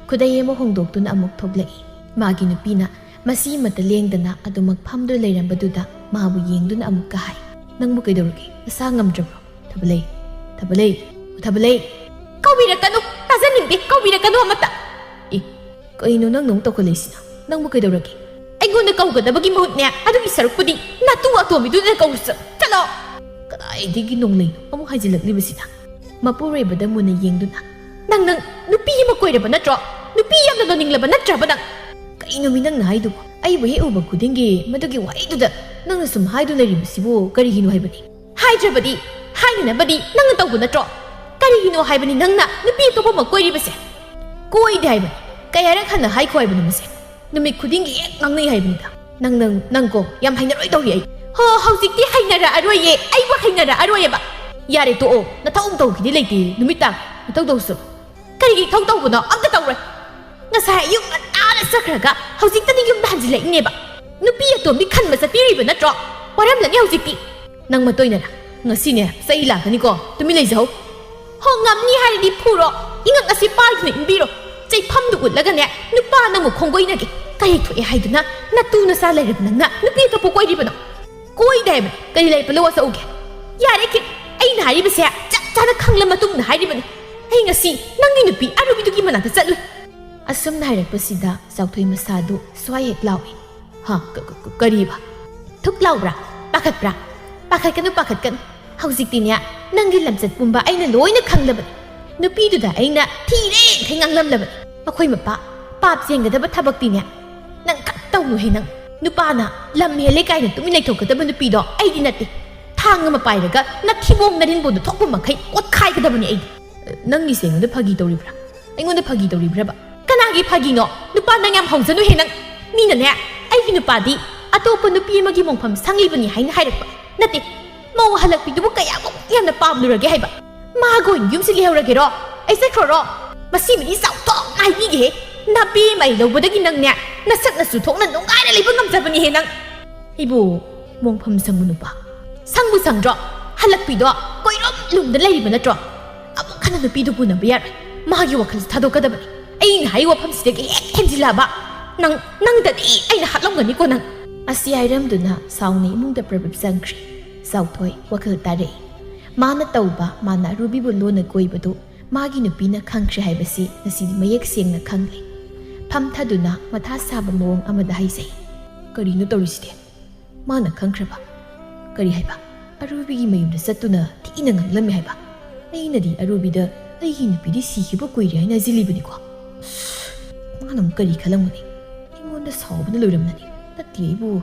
ꯈꯨꯗꯩ ꯑꯃ ꯍꯣꯡꯗꯣꯛꯇꯨꯅ ꯑꯃꯨꯛ ꯊꯣꯛꯂꯛꯏ꯫ ꯃꯥꯒꯤ ꯅꯨꯄꯤꯅ ꯃꯁꯤ ꯑꯃꯠꯇ ꯂꯦꯡꯗꯅ ꯑꯗꯨꯃꯛ ꯐꯝꯗꯨꯅ ꯂꯩꯔꯝꯕꯗꯨꯗ ꯃꯥꯕꯨ ꯌꯦꯡꯗꯨꯅ ꯑꯃꯨꯛꯀ ꯍꯥꯏ, "ꯅꯪꯕꯨ ꯀꯩꯗꯧꯔꯒꯦ? ꯅꯁꯥ ꯉꯝꯗ꯭ꯔꯕ꯭ꯔꯣ? ꯊꯥꯕꯂꯩ, ꯊꯥꯕꯂꯩ, ꯊꯥꯕꯂꯩ!" "ꯀꯧꯕꯤꯔꯛꯀꯅꯨ! ꯇꯥꯖꯅꯤꯡꯗꯦ! ꯀꯧꯕꯤꯔꯛꯀꯅꯨ ꯑꯃꯠꯇ!" "ꯑꯦ, ꯀꯩꯅꯣ ꯅꯪꯅ ꯑꯃꯨꯛ ꯇꯧꯈꯠꯂꯛꯏꯁꯤꯅ? ꯅꯪꯕꯨ ꯀꯩꯗꯧꯔꯒꯦ?" "ꯑꯩꯉꯣꯟꯗ ꯀꯧꯒꯗꯕꯒꯤ ꯃꯍꯨꯠꯅꯦ, ꯑꯗꯨꯒꯤ ꯁꯔꯨꯛꯄꯨꯗꯤ ꯅꯇꯨ ꯑꯇꯣꯝꯕꯤꯗꯨꯗ ꯀꯧꯔꯨꯆꯣ꯫ ꯆꯠꯂꯣ!" ꯀꯗꯥꯏꯗꯒꯤ ꯅꯣꯡꯂꯩꯅꯣ ꯑꯃꯨꯛ ꯍꯥꯏꯖꯤꯜꯂꯛꯂꯤꯕꯁꯤꯅ? ꯃꯄꯨꯔꯣꯏꯕꯗ ꯃꯨꯟꯅ ꯌꯦꯡꯗꯨꯅ, "ꯅꯪ, ꯅꯪ ꯅꯨꯄꯤ ꯑꯃ ꯀꯣꯏꯔꯕ ꯅꯠꯇ꯭ꯔꯣ? ꯅꯨꯄꯤ ꯌꯥꯝꯅ ꯂꯣꯟꯅꯤꯡꯂꯕ ꯅꯠꯇ꯭ꯔꯕ ꯅꯪ?" "ꯀꯩꯅꯣꯃꯤ ꯅꯪꯅ ꯍꯥꯏꯗꯨꯕꯣ? ꯑꯩꯕꯨ ꯍꯦꯛ ꯎꯕ ꯈꯨꯗꯤꯡꯒꯤ ꯃꯗꯨꯒꯤ ꯋꯥꯍꯩꯗꯨꯗ ꯅꯪꯅ ꯁꯨꯝ ꯍꯥꯏꯗꯨꯅ ꯂꯩꯔꯤꯕꯁꯤꯕꯨ ꯀꯔꯤꯒꯤꯅꯣ ꯍꯥꯏꯕꯅꯤ?" "ꯍꯥꯏꯗ꯭ꯔꯕꯗꯤ, ꯍꯥꯏꯅꯅꯕꯗꯤ ꯅꯪꯅ ꯇꯧꯕ ꯅꯠꯇ꯭ꯔꯣ? ꯀꯔꯤꯒꯤꯅꯣ ꯍꯥꯏꯕꯅꯤ ꯅꯪꯅ ꯅꯨꯄꯤ ꯑꯇꯣꯞꯄ ꯑꯃ ꯀꯣꯏꯔꯤꯕꯁꯦ?" "ꯀꯣꯏꯗꯦ ꯍꯥꯏꯕꯅꯤ꯫ ꯀꯌꯥꯔꯛ ꯍꯟꯅ ꯍꯥꯏꯈꯣ ꯍꯥꯏꯕꯅꯣ ꯃꯁꯦ? ꯅꯨꯃꯤꯠ ꯈꯨꯗꯤꯡꯒꯤ ꯍꯦꯛ ꯉꯥꯡꯅꯩ ꯍꯥꯏꯕꯅꯤꯗ꯫ ꯅꯪ, ꯅꯪ, ꯅꯪ ꯀꯣ, ꯌꯥꯝ ꯍꯩꯅꯔꯣꯏ ꯇꯧꯔꯤ ꯑꯩ꯫ ꯍꯣ, ꯍꯧꯖꯤꯛꯇꯤ ꯍꯩꯅꯔꯛꯑꯔꯣꯏꯌꯦ, ꯑꯩꯕꯨ ꯍꯩꯅꯔꯛꯑꯔꯣꯏꯌꯦꯕ꯫ ꯌꯥꯔꯦ, ꯇꯣꯛꯑꯣ, ꯅꯊꯧ ꯇꯧꯈꯤꯗꯤ ꯂꯩꯇꯦ, ꯅꯨꯃꯤꯠ ꯇꯥꯔꯦ, ꯅꯊꯧ ꯇꯧꯁꯨ꯫ ꯀꯔꯤꯒꯤ ꯏꯊꯧ ꯇꯧꯕꯅꯣ? ꯑꯝꯇ ꯇꯧꯔꯣꯏ꯫ ꯉꯁꯥꯏ ꯑꯌꯨꯛ ꯉꯟꯇꯥꯅ ꯆꯠꯈ꯭ꯔꯒ ꯍꯧꯖꯤꯛꯇꯗꯤ ꯌꯨꯝꯗ ꯍꯟꯖꯤꯜꯂꯛꯏꯅꯦꯕ꯫ ꯅꯨꯄꯤ ꯑꯇꯣꯝꯕꯤ ꯈꯟꯕ ꯆꯠꯄꯤꯔꯤꯕ ꯅꯠꯇ꯭ꯔꯣ? ꯋꯥꯔꯝꯂꯅꯤ ꯍꯧꯖꯤꯛꯇꯤ꯫ ꯅꯪ ꯃꯇꯣꯏꯅꯔ? ꯉꯁꯤꯅꯦ ꯆꯩ ꯂꯥꯛꯀꯅꯤꯀꯣ, ꯇꯨꯃꯤꯟ ꯂꯩꯖꯍꯧ꯫ ꯍꯣ, ꯉꯝꯅꯤ ꯍꯥꯏꯔꯗꯤ ꯐꯨꯔꯣ, ꯏꯉꯛ ꯑꯁꯤ ꯄꯥꯏꯗꯨꯅ ꯏꯟꯕꯤꯔꯣ꯫ ꯆꯩꯐꯝꯗꯨ ꯎꯠꯂꯒꯅꯦ, ꯅꯨꯄꯥ ꯅꯪꯕꯨ ꯈꯣꯡꯒꯣꯏꯅꯒꯦ꯫ ꯀꯔꯤ ꯊꯣꯛꯑꯦ ꯍꯥꯏꯗꯨꯅ ꯅꯇꯨ ꯅꯆꯥ ꯂꯩꯔꯕ ꯅꯪꯅ ꯅꯨꯄꯤ ꯑꯇꯣꯞꯄ ꯀꯣꯏꯔꯤꯕꯅꯣ? ꯀꯣꯏꯗꯦ ꯍꯥꯏꯕꯅꯤ꯫ ꯀꯔꯤ ꯂꯩꯕ ꯂꯧ ꯑꯆꯧꯒꯦ? ꯌꯥꯔꯦ ꯀꯤꯠ, ꯑꯩꯅ ꯍꯥꯏꯔꯤꯕꯁꯦ ꯆꯞ ꯆꯥꯅ ꯈꯪꯂ ꯃꯇꯨꯡꯗ ꯍꯥꯏꯔꯤꯕꯅꯤ꯫ ꯑꯩ ꯉꯁꯤ ꯅꯪꯒꯤ ꯅꯨꯄꯤ ꯑꯔꯨꯕꯤꯗꯨꯒꯤ ꯃꯅꯥꯛꯇ ꯆꯠꯂꯨꯏ꯫ ꯑꯁꯨꯝꯅ ꯍꯥꯏꯔꯛꯄꯁꯤꯗ ꯆꯥꯎꯊꯣꯏ ꯃꯁꯥꯗꯨ ꯁ꯭ꯋꯥꯏ ꯍꯦꯛ ꯂꯥꯎꯏ꯫ ꯍꯥ, ꯀ-, ꯀ-, ꯀ-, ꯀꯔꯤꯕ? ꯊꯨꯛ ꯂꯥꯎꯕ꯭ꯔꯥ? ꯄꯥꯈꯠꯄ꯭ꯔꯥ? ꯄꯥꯈꯠꯀꯅꯨ, ꯄꯥꯈꯠꯀꯅꯨ꯫ ꯍꯧꯖꯤꯛꯇꯤꯅꯦ, ꯅꯪꯒꯤ ꯂꯝꯆꯠ ꯄꯨꯝꯕ ꯑꯩꯅ ꯂꯣꯏꯅ ꯈꯪꯂꯕꯅꯤ꯫ ꯅꯨꯄꯤꯗꯨꯗ ꯑꯩꯅ ꯊꯤꯔꯦ ꯈꯩ ꯉꯥꯡꯂꯝꯂꯕꯅꯤ꯫ ꯃꯈꯣꯏ ꯃꯄꯥ, ꯄꯥꯞ ꯆꯦꯟꯒꯗꯕ ꯊꯕꯛꯇꯤꯅꯦ, ꯅꯪ ꯈꯛ ꯇꯧꯅꯨꯍꯦ ꯅꯪ꯫ ꯅꯨꯄꯥꯅ ꯂꯝ ꯍꯦꯜꯂꯦ ꯀꯥꯏꯅ ꯇꯨꯃꯤꯟ ꯂꯩꯊꯣꯛꯀꯗꯕ ꯅꯨꯄꯤꯗꯣ ꯑꯩꯗꯤ ꯅꯠꯇꯦ꯫ ꯊꯥꯡ ꯑꯃ ꯄꯥꯏꯔꯒ ꯅꯊꯤꯕꯣꯡ ꯅꯔꯤꯟꯕꯣꯟꯗꯣ ꯊꯣꯛꯄ ꯃꯈꯩ ꯀꯣꯠꯈꯥꯏꯒꯗꯕꯅꯤ ꯑꯩꯗꯤ꯫ ꯅꯪꯒꯤꯁꯦ ꯑꯩꯉꯣꯟꯗ ꯐꯥꯒꯤ ꯇꯧꯔꯤꯕ꯭ꯔꯥ? ꯑꯩꯉꯣꯟꯗ ꯐꯥꯒꯤ ꯇꯧꯔꯤꯕ꯭ꯔꯕ? ꯀꯅꯥꯒꯤ ꯐꯥꯒꯤꯅꯣ? ꯅꯨꯄꯥ, ꯅꯪ ꯌꯥꯝ ꯍꯧꯖꯅꯨꯍꯦ ꯅꯪ꯫ ꯃꯤꯅꯅꯦ, ꯑꯩꯒꯤ ꯅꯨꯄꯥꯗꯤ ꯑꯇꯣꯞꯄ ꯅꯨꯄꯤ ꯑꯃꯒꯤ ꯃꯣꯡꯐꯝ ꯁꯪꯂꯤꯕꯅꯤ ꯍꯥꯏꯅ ꯍꯥꯏꯔꯛꯄ ꯅꯠꯇꯦ꯫ ꯃꯧ ꯍꯜꯂꯛꯄꯤꯗꯨꯕꯨ ꯀꯌꯥꯃꯨꯛ ꯌꯥꯝꯅ ꯄꯥꯝꯂꯨꯔꯒꯦ ꯍꯥꯏꯕ? ꯃꯥꯒ ꯑꯣꯏꯅ ꯌꯨꯝꯁꯤ ꯂꯩꯍꯧꯔꯒꯦꯔꯣ? ꯑꯩ ꯆꯠꯈ꯭ꯔꯣꯔꯣ? ꯃꯁꯤꯃꯗꯤ ꯆꯥꯎꯊꯣꯛꯅ ꯍꯥꯏꯕꯤꯒꯦꯍꯦ꯫ ꯅꯥꯄꯤ ꯑꯃ ꯂꯧꯕꯗꯒꯤ ꯅꯪꯅꯦ, ꯅꯁꯛ ꯅꯁꯨ ꯊꯣꯛꯅ ꯅꯨꯡꯉꯥꯏꯅ ꯂꯩꯕ ꯉꯝꯖꯕꯅꯤꯍꯦ ꯅꯪ꯫ ꯑꯩꯕꯨ ꯃꯣꯡꯐꯝ ꯁꯪꯕ ꯅꯨꯄꯥ? ꯁꯪꯕꯨ ꯁꯪꯗ꯭ꯔꯣ? ꯍꯜꯂꯛꯄꯤꯗꯣ ꯀꯣꯏꯔꯨꯝ ꯂꯨꯝꯗ ꯂꯩꯔꯤꯕ ꯅꯠꯇ꯭ꯔꯣ? ꯑꯃꯨꯛ ꯍꯟꯅ ꯅꯨꯄꯤꯗꯨ ꯎꯅꯕ ꯌꯥꯔꯣꯏ꯫ ꯃꯥꯒꯤ ꯋꯥꯈꯜꯁꯦ ꯊꯥꯗꯣꯛꯀꯗꯕꯅꯤ꯫ ꯑꯩꯅ ꯍꯥꯏ ꯋꯥꯐꯝꯁꯤꯗꯒꯤ ꯍꯦꯛ ꯍꯦꯟꯖꯤꯜꯂꯛꯑꯕ ꯅꯪ, ꯅꯪꯗꯗꯤ ꯑꯩꯅ ꯍꯥꯠꯂꯝꯒꯅꯤꯀꯣ ꯅꯪ꯫ ꯑꯁꯤ ꯍꯥꯏꯔꯝꯗꯨꯅ ꯁꯥꯎꯅ ꯏꯃꯨꯡꯗ ꯄ꯭ꯔꯕꯤꯞ ꯆꯪꯈ꯭ꯔꯦ꯫ ꯆꯥꯎꯊꯣꯏ ꯋꯥꯈꯜ ꯇꯥꯔꯛꯏ꯫ ꯃꯥꯅ ꯇꯧꯕ, ꯃꯥꯅ ꯑꯔꯨꯕꯤꯕꯨ ꯂꯣꯟꯅ ꯀꯣꯏꯕꯗꯨ ꯃꯥꯒꯤ ꯅꯨꯄꯤꯅ ꯈꯪꯈ꯭ꯔꯦ ꯍꯥꯏꯕꯁꯤ ꯉꯁꯤꯗꯤ ꯃꯌꯦꯛ ꯁꯦꯡꯅ ꯈꯪꯂꯦ꯫ ꯐꯝꯊꯗꯨꯅ ꯃꯊꯥ ꯁꯥꯕ ꯃꯑꯣꯡ ꯑꯃꯗ ꯍꯥꯏꯖꯩ꯫ ꯀꯔꯤꯅꯣ ꯇꯧꯔꯤꯁꯤꯗꯤ? ꯃꯥꯅ ꯈꯪꯈ꯭ꯔꯕ? ꯀꯔꯤ ꯍꯥꯏꯕ? ꯑꯔꯨꯕꯤꯒꯤ ꯃꯌꯨꯝꯗ ꯆꯠꯇꯨꯅ ꯊꯤꯅ ꯉꯥꯡꯂꯝꯃꯦ ꯍꯥꯏꯕ? ꯑꯩꯅꯗꯤ ꯑꯔꯨꯕꯤꯗ ꯑꯩꯒꯤ ꯅꯨꯄꯤꯗꯤ ꯁꯤꯈꯤꯕ ꯀꯨꯏꯔꯦ ꯍꯥꯏꯅ ꯍꯥꯏꯖꯤꯜꯂꯤꯕꯅꯤꯀꯣ꯫ ꯑꯁ, ꯃꯥꯅ ꯑꯃꯨꯛ ꯀꯔꯤ ꯈꯜꯂꯝꯒꯅꯤ? ꯑꯩꯉꯣꯟꯗ ꯁꯥꯎꯕꯅ ꯂꯣꯏꯔꯝꯂꯅꯤ꯫ ꯅꯠꯇꯦ, ꯑꯩꯕꯨ,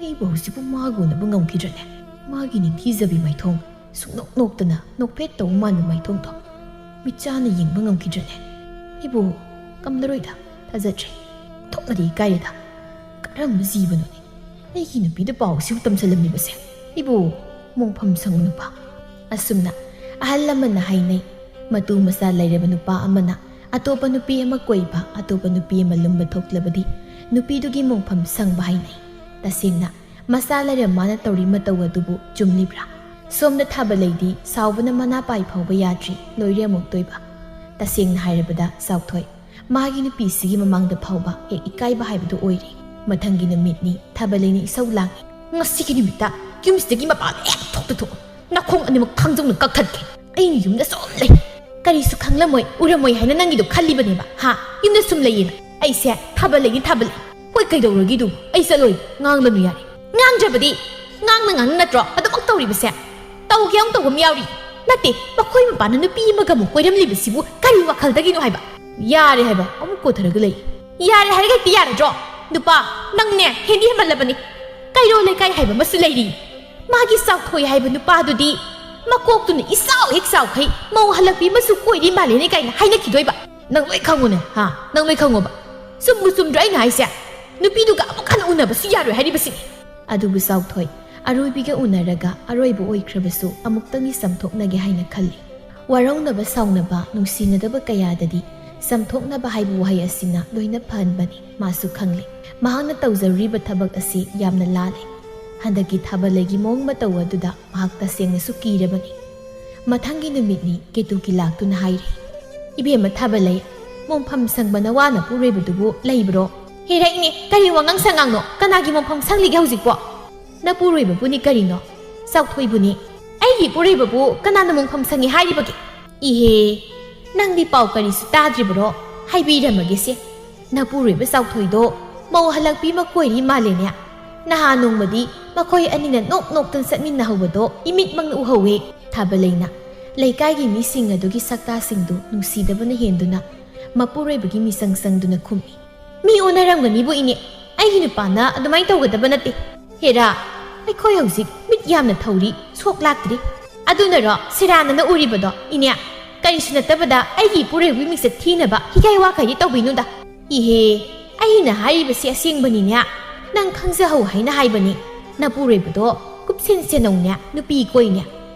ꯑꯩꯕꯨ ꯍꯧꯖꯤꯛꯄꯨ ꯃꯥꯒ ꯎꯅꯕ ꯉꯝꯈꯤꯗ꯭ꯔꯅꯦ? ꯃꯥꯒꯤ ꯅꯤꯡꯊꯤꯖꯕꯤ ꯃꯥꯏꯊꯣꯡ, ꯁꯨꯡꯅꯣꯛ ꯅꯣꯛꯇꯅ ꯅꯣꯛꯐꯦꯠ ꯇꯧꯕ ꯃꯥꯟꯕ ꯃꯥꯏꯊꯣꯡꯗꯣ ꯃꯤꯠꯆꯥꯅ ꯌꯦꯡꯕ ꯉꯝꯈꯤꯗ꯭ꯔꯅꯦ? ꯑꯩꯕꯨ ꯀꯝꯂꯔꯣꯏꯗ, ꯊꯥꯖꯗ꯭ꯔꯦ꯫ ꯊꯣꯛꯅꯗꯤ ꯏꯀꯥꯏꯔꯦꯗ꯫ ꯀꯔꯝꯕ ꯖꯤꯕꯅꯣꯅꯦ ꯑꯩꯒꯤ ꯅꯨꯄꯤꯗ ꯄꯥꯎꯁꯤꯕꯨ ꯇꯝꯁꯤꯜꯂꯝꯂꯤꯕꯁꯦ? ꯑꯩꯕꯨ ꯃꯣꯡꯐꯝ ꯁꯪꯕ ꯅꯨꯄꯥ꯫ ꯑꯁꯨꯝꯅ ꯑꯍꯜ ꯑꯃꯅ ꯍꯥꯏꯅꯩ, ꯃꯇꯨ ꯃꯆꯥ ꯂꯩꯔꯕ ꯅꯨꯄꯥ ꯑꯃꯅ ꯑꯇꯣꯞꯄ ꯅꯨꯄꯤ ꯑꯃ ꯀꯣꯏꯕ, ꯑꯇꯣꯞꯄ ꯅꯨꯄꯤ ꯑꯃ ꯂꯨꯝꯕ ꯊꯣꯛꯂꯕꯗꯤ ꯅꯨꯄꯤꯗꯨꯒꯤ ꯃꯣꯡꯐꯝ ꯁꯪꯕ ꯍꯥꯏꯅꯩ꯫ ꯇꯁꯦꯡꯅ ꯃꯆꯥ ꯂꯩꯔꯕ ꯃꯥꯅ ꯇꯧꯔꯤ ꯃꯇꯧ ꯑꯗꯨꯕꯨ ꯆꯨꯝꯂꯤꯕ꯭ꯔꯥ? ꯁꯣꯝꯗ ꯊꯥꯕ ꯂꯩꯗꯤ ꯁꯥꯎꯕꯅ ꯃꯅꯥ ꯄꯥꯏ ꯐꯥꯎꯕ ꯌꯥꯗ꯭ꯔꯤ, ꯂꯣꯏꯔꯦ ꯑꯃꯨꯛꯇꯣꯏꯕ꯫ ꯇꯁꯦꯡꯅ ꯍꯥꯏꯔꯕꯗ ꯆꯥꯎꯊꯣꯏ, ꯃꯥꯒꯤ ꯅꯨꯄꯤꯁꯤꯒꯤ ꯃꯃꯥꯡꯗ ꯐꯥꯎꯕ ꯍꯦꯛ ꯏꯀꯥꯏꯕ ꯍꯥꯏꯕꯗꯨ ꯑꯣꯏꯔꯦ꯫ ꯃꯊꯪꯒꯤ ꯅꯨꯃꯤꯠꯅꯤ, ꯊꯥꯕ ꯂꯩꯅ ꯏꯁꯧ ꯂꯥꯡꯉꯤ꯫ ꯉꯁꯤꯒꯤ ꯅꯨꯃꯤꯠꯇ ꯌꯨꯝꯁꯤꯗꯒꯤ ꯃꯄꯥꯟ ꯍꯦꯛ ꯊꯣꯛꯇ ꯊꯣꯛꯑꯣ꯫ ꯅꯥꯈꯣꯡ ꯑꯅꯤꯃꯛ ꯊꯥꯡꯖꯧꯅ ꯀꯛꯊꯠꯀꯦ꯫ ꯑꯩꯅ ꯌꯨꯝꯗ ꯁꯨꯝ ꯂꯩ꯫ ꯀꯔꯤꯁꯨ ꯈꯪꯂꯝꯃꯣꯏ, ꯎꯔꯝꯃꯣꯏ ꯍꯥꯏꯅ ꯅꯪꯒꯤꯗꯣ ꯈꯜꯂꯤꯕꯅꯦꯕ, ꯍꯥ? ꯌꯨꯝꯗ ꯁꯨꯝ ꯂꯩꯌꯦꯅ꯫ ꯑꯩꯁꯦ ꯊꯥꯕ ꯂꯩꯅꯤ, ꯊꯥꯕ ꯂꯩ꯫ ꯍꯣꯏ, ꯀꯩꯗꯧꯔꯒꯦ ꯑꯗꯨꯕꯨ? ꯑꯩ ꯆꯠꯂꯣꯏ꯫ ꯉꯥꯡꯂꯅꯨ ꯌꯥꯔꯦ꯫ ꯉꯥꯡꯗ꯭ꯔꯕꯗꯤ? ꯉꯥꯡꯅ ꯉꯥꯡꯅ ꯅꯠꯇ꯭ꯔꯣ ꯑꯗꯨꯃꯛ ꯇꯧꯔꯤꯕꯁꯦ? ꯇꯧꯒꯦ ꯑꯃꯨꯛ ꯇꯧꯕ ꯑꯃ ꯌꯥꯎꯔꯤ꯫ ꯅꯠꯇꯦ, ꯃꯈꯣꯏ ꯃꯄꯥꯅ ꯅꯨꯄꯤ ꯑꯃꯒ ꯑꯃꯨꯛ ꯀꯣꯏꯔꯝꯂꯤꯕꯁꯤꯕꯨ ꯀꯔꯤ ꯋꯥꯈꯜꯗꯒꯤꯅꯣ ꯍꯥꯏꯕ? ꯌꯥꯔꯦ ꯍꯥꯏꯕ, ꯑꯃꯨꯛ ꯀꯣꯊꯔꯒ ꯂꯩ꯫ ꯌꯥꯔꯦ ꯍꯥꯏꯔꯒ ꯍꯦꯛꯇ ꯌꯥꯔꯗ꯭ꯔꯣ? ꯅꯨꯄꯥ, ꯅꯪꯅꯦ ꯍꯦꯟꯗꯤ ꯍꯦꯟꯃꯜꯂꯕꯅꯤ꯫ ꯀꯩꯔꯣꯜ ꯂꯩꯀꯥꯏ ꯍꯥꯏꯕ ꯑꯃꯁꯨ ꯂꯩꯔꯤ꯫ ꯃꯥꯒꯤ ꯆꯥꯎꯊꯣꯏ ꯍꯥꯏꯕ ꯅꯨꯄꯥꯗꯨꯗꯤ ꯃꯀꯣꯛꯇꯨꯅ ꯏꯆꯥꯎ ꯍꯦꯛ ꯆꯥꯎꯈꯩ ꯃꯧ ꯍꯜꯂꯛꯄꯤ ꯑꯃꯁꯨ ꯀꯣꯏꯔꯤ ꯃꯥꯜꯂꯦꯅꯦ ꯀꯥꯏꯅ ꯍꯥꯏꯅꯈꯤꯗꯣꯏꯕ꯫ ꯅꯪ ꯂꯣꯏ ꯈꯪꯉꯨꯅꯦ, ꯍꯥ? ꯅꯪ ꯂꯣꯏ ꯈꯪꯉꯣꯕ꯫ ꯆꯨꯝꯕꯨ ꯆꯨꯝꯗ꯭ꯔꯣ ꯑꯩꯅ ꯍꯥꯏꯁꯦ? ꯅꯨꯄꯤꯗꯨꯒ ꯑꯃꯨꯛ ꯍꯟꯅ ꯎꯅꯕꯁꯨ ꯌꯥꯔꯣꯏ ꯍꯥꯏꯔꯤꯕꯁꯤꯅꯤ꯫ ꯑꯗꯨꯕꯨ ꯆꯥꯎꯊꯣꯏ, ꯑꯔꯣꯏꯕꯤꯒ ꯎꯅꯔꯒ ꯑꯔꯣꯏꯕ ꯑꯣꯏꯈ꯭ꯔꯕꯁꯨ ꯑꯃꯨꯛꯇꯪꯗꯤ ꯆꯝꯊꯣꯛꯅꯒꯦ ꯍꯥꯏꯅ ꯈꯜꯂꯤ꯫ ꯋꯥꯔꯧꯅꯕ ꯁꯥꯎꯅꯕ ꯅꯨꯡꯁꯤꯅꯗꯕ ꯀꯌꯥꯗꯗꯤ ꯆꯝꯊꯣꯛꯅꯕ ꯍꯥꯏꯕ ꯋꯥꯍꯩ ꯑꯁꯤꯅ ꯂꯣꯏꯅ ꯐꯍꯟꯕꯅꯤ꯫ ꯃꯥꯁꯨ ꯈꯪꯂꯦ, ꯃꯍꯥꯛꯅ ꯇꯧꯖꯔꯨꯔꯤꯕ ꯊꯕꯛ ꯑꯁꯤ ꯌꯥꯝꯅ ꯂꯥꯜꯂꯦ꯫ ꯍꯟꯗꯛꯀꯤ ꯊꯥꯕꯂꯩꯒꯤ ꯃꯑꯣꯡ ꯃꯇꯧ ꯑꯗꯨꯗ ꯃꯍꯥꯛ ꯇꯁꯦꯡꯅꯁꯨ ꯀꯤꯔꯕꯅꯤ꯫ ꯃꯊꯪꯒꯤ ꯅꯨꯃꯤꯠꯅꯤ ꯀꯦꯇꯨꯀꯤ ꯂꯥꯛꯇꯨꯅ ꯍꯥꯏꯔꯦ, "ꯏꯕꯦꯝꯃ ꯊꯥꯕꯂꯩ, ꯃꯣꯡꯐꯝ ꯁꯪꯕ ꯅꯋꯥ ꯅꯄꯨꯔꯣꯏꯕꯗꯨꯕꯨ ꯂꯩꯕ꯭ꯔꯣ?" "ꯍꯦꯔꯥ ꯏꯅꯦ, ꯀꯔꯤ ꯋꯥꯉꯥꯡ ꯁꯉꯥꯡꯅꯣ? ꯀꯅꯥꯒꯤ ꯃꯣꯡꯐꯝ ꯁꯪꯂꯤꯒꯦ ꯍꯧꯖꯤꯛꯄꯣ?" "ꯅꯄꯨꯔꯣꯏꯕꯕꯨꯅꯤ ꯀꯔꯤꯅꯣ? ꯆꯥꯎꯊꯣꯏꯕꯨꯅꯤ꯫ ꯑꯩꯒꯤ ꯏꯄꯨꯔꯣꯏꯕꯕꯨ ꯀꯅꯥꯅ ꯃꯣꯡꯐꯝ ꯁꯪꯉꯤ ꯍꯥꯏꯔꯤꯕꯒꯦ?" "ꯏꯍꯦ, ꯅꯪꯗꯤ ꯄꯥꯎ ꯀꯔꯤꯁꯨ ꯇꯥꯗ꯭ꯔꯤꯕꯔꯣ? ꯍꯥꯏꯕꯤꯔꯝꯃꯒꯦꯁꯦ꯫ ꯅꯄꯨꯔꯣꯏꯕ ꯆꯥꯎꯊꯣꯏꯗꯣ ꯃꯧ ꯍꯜꯂꯛꯄꯤ ꯑꯃ ꯀꯣꯏꯔꯤ ꯃꯥꯜꯂꯦꯅꯦ꯫ ꯅꯍꯥꯟ ꯅꯣꯡꯃꯗꯤ ꯃꯈꯣꯏ ꯑꯅꯤꯅ ꯅꯣꯛ ꯅꯣꯛꯇꯅ ꯆꯠꯃꯤꯟꯅꯍꯧꯕꯗꯣ ꯏꯃꯤꯠꯃꯛꯅ ꯎꯍꯧꯋꯦ꯫" ꯊꯥꯕꯂꯩꯅ ꯂꯩꯀꯥꯏꯒꯤ ꯃꯤꯁꯤꯡ ꯑꯗꯨꯒꯤ ꯁꯛꯇꯥꯁꯤꯡꯗꯨ ꯅꯨꯡꯁꯤꯗꯕꯅ ꯍꯦꯟꯗꯨꯅ ꯃꯄꯨꯔꯣꯏꯕꯒꯤ ꯃꯤꯆꯪ ꯆꯪꯗꯨꯅ ꯈꯨꯝꯃꯤ꯫ "ꯃꯤ ꯑꯣꯟꯅꯔꯝꯒꯅꯤꯕꯨ ꯏꯅꯦ, ꯑꯩꯒꯤ ꯅꯨꯄꯥꯅ ꯑꯗꯨꯃꯥꯏꯅ ꯇꯧꯒꯗꯕ ꯅꯠꯇꯦ꯫ ꯍꯦꯔꯥ, ꯑꯩꯈꯣꯏ ꯍꯧꯖꯤꯛ ꯃꯤꯠ ꯌꯥꯝꯅ ꯊꯧꯔꯤ, ꯁꯣꯛ ꯂꯥꯛꯇ꯭ꯔꯤ꯫ ꯑꯗꯨꯅꯔꯣ ꯁꯦꯔꯥꯟꯅꯅ ꯎꯔꯤꯕꯗꯣ ꯏꯅꯦ? ꯀꯔꯤꯁꯨ ꯅꯠꯇꯕꯗ ꯑꯩꯒꯤ ꯏꯄꯨꯔꯣꯏꯕꯒꯤ ꯃꯤꯡꯆꯠ ꯊꯤꯅꯕ ꯍꯤꯒꯥꯏ ꯋꯥꯈꯩꯗꯤ ꯇꯧꯕꯤꯅꯨꯗ꯫" "ꯏꯍꯦ, ꯑꯩꯅ ꯍꯥꯏꯔꯤꯕꯁꯤ ꯑꯁꯦꯡꯕꯅꯤꯅꯦ꯫ ꯅꯪ ꯈꯪꯖꯍꯧ ꯍꯥꯏꯅ ꯍꯥꯏꯕꯅꯤ꯫ ꯅꯄꯨꯔꯣꯏꯕꯗꯣ ꯀꯨꯞꯁꯦꯟ ꯁꯦꯟꯅꯧꯅꯦ, ꯅꯨꯄꯤ ꯀꯣꯏꯅꯦ꯫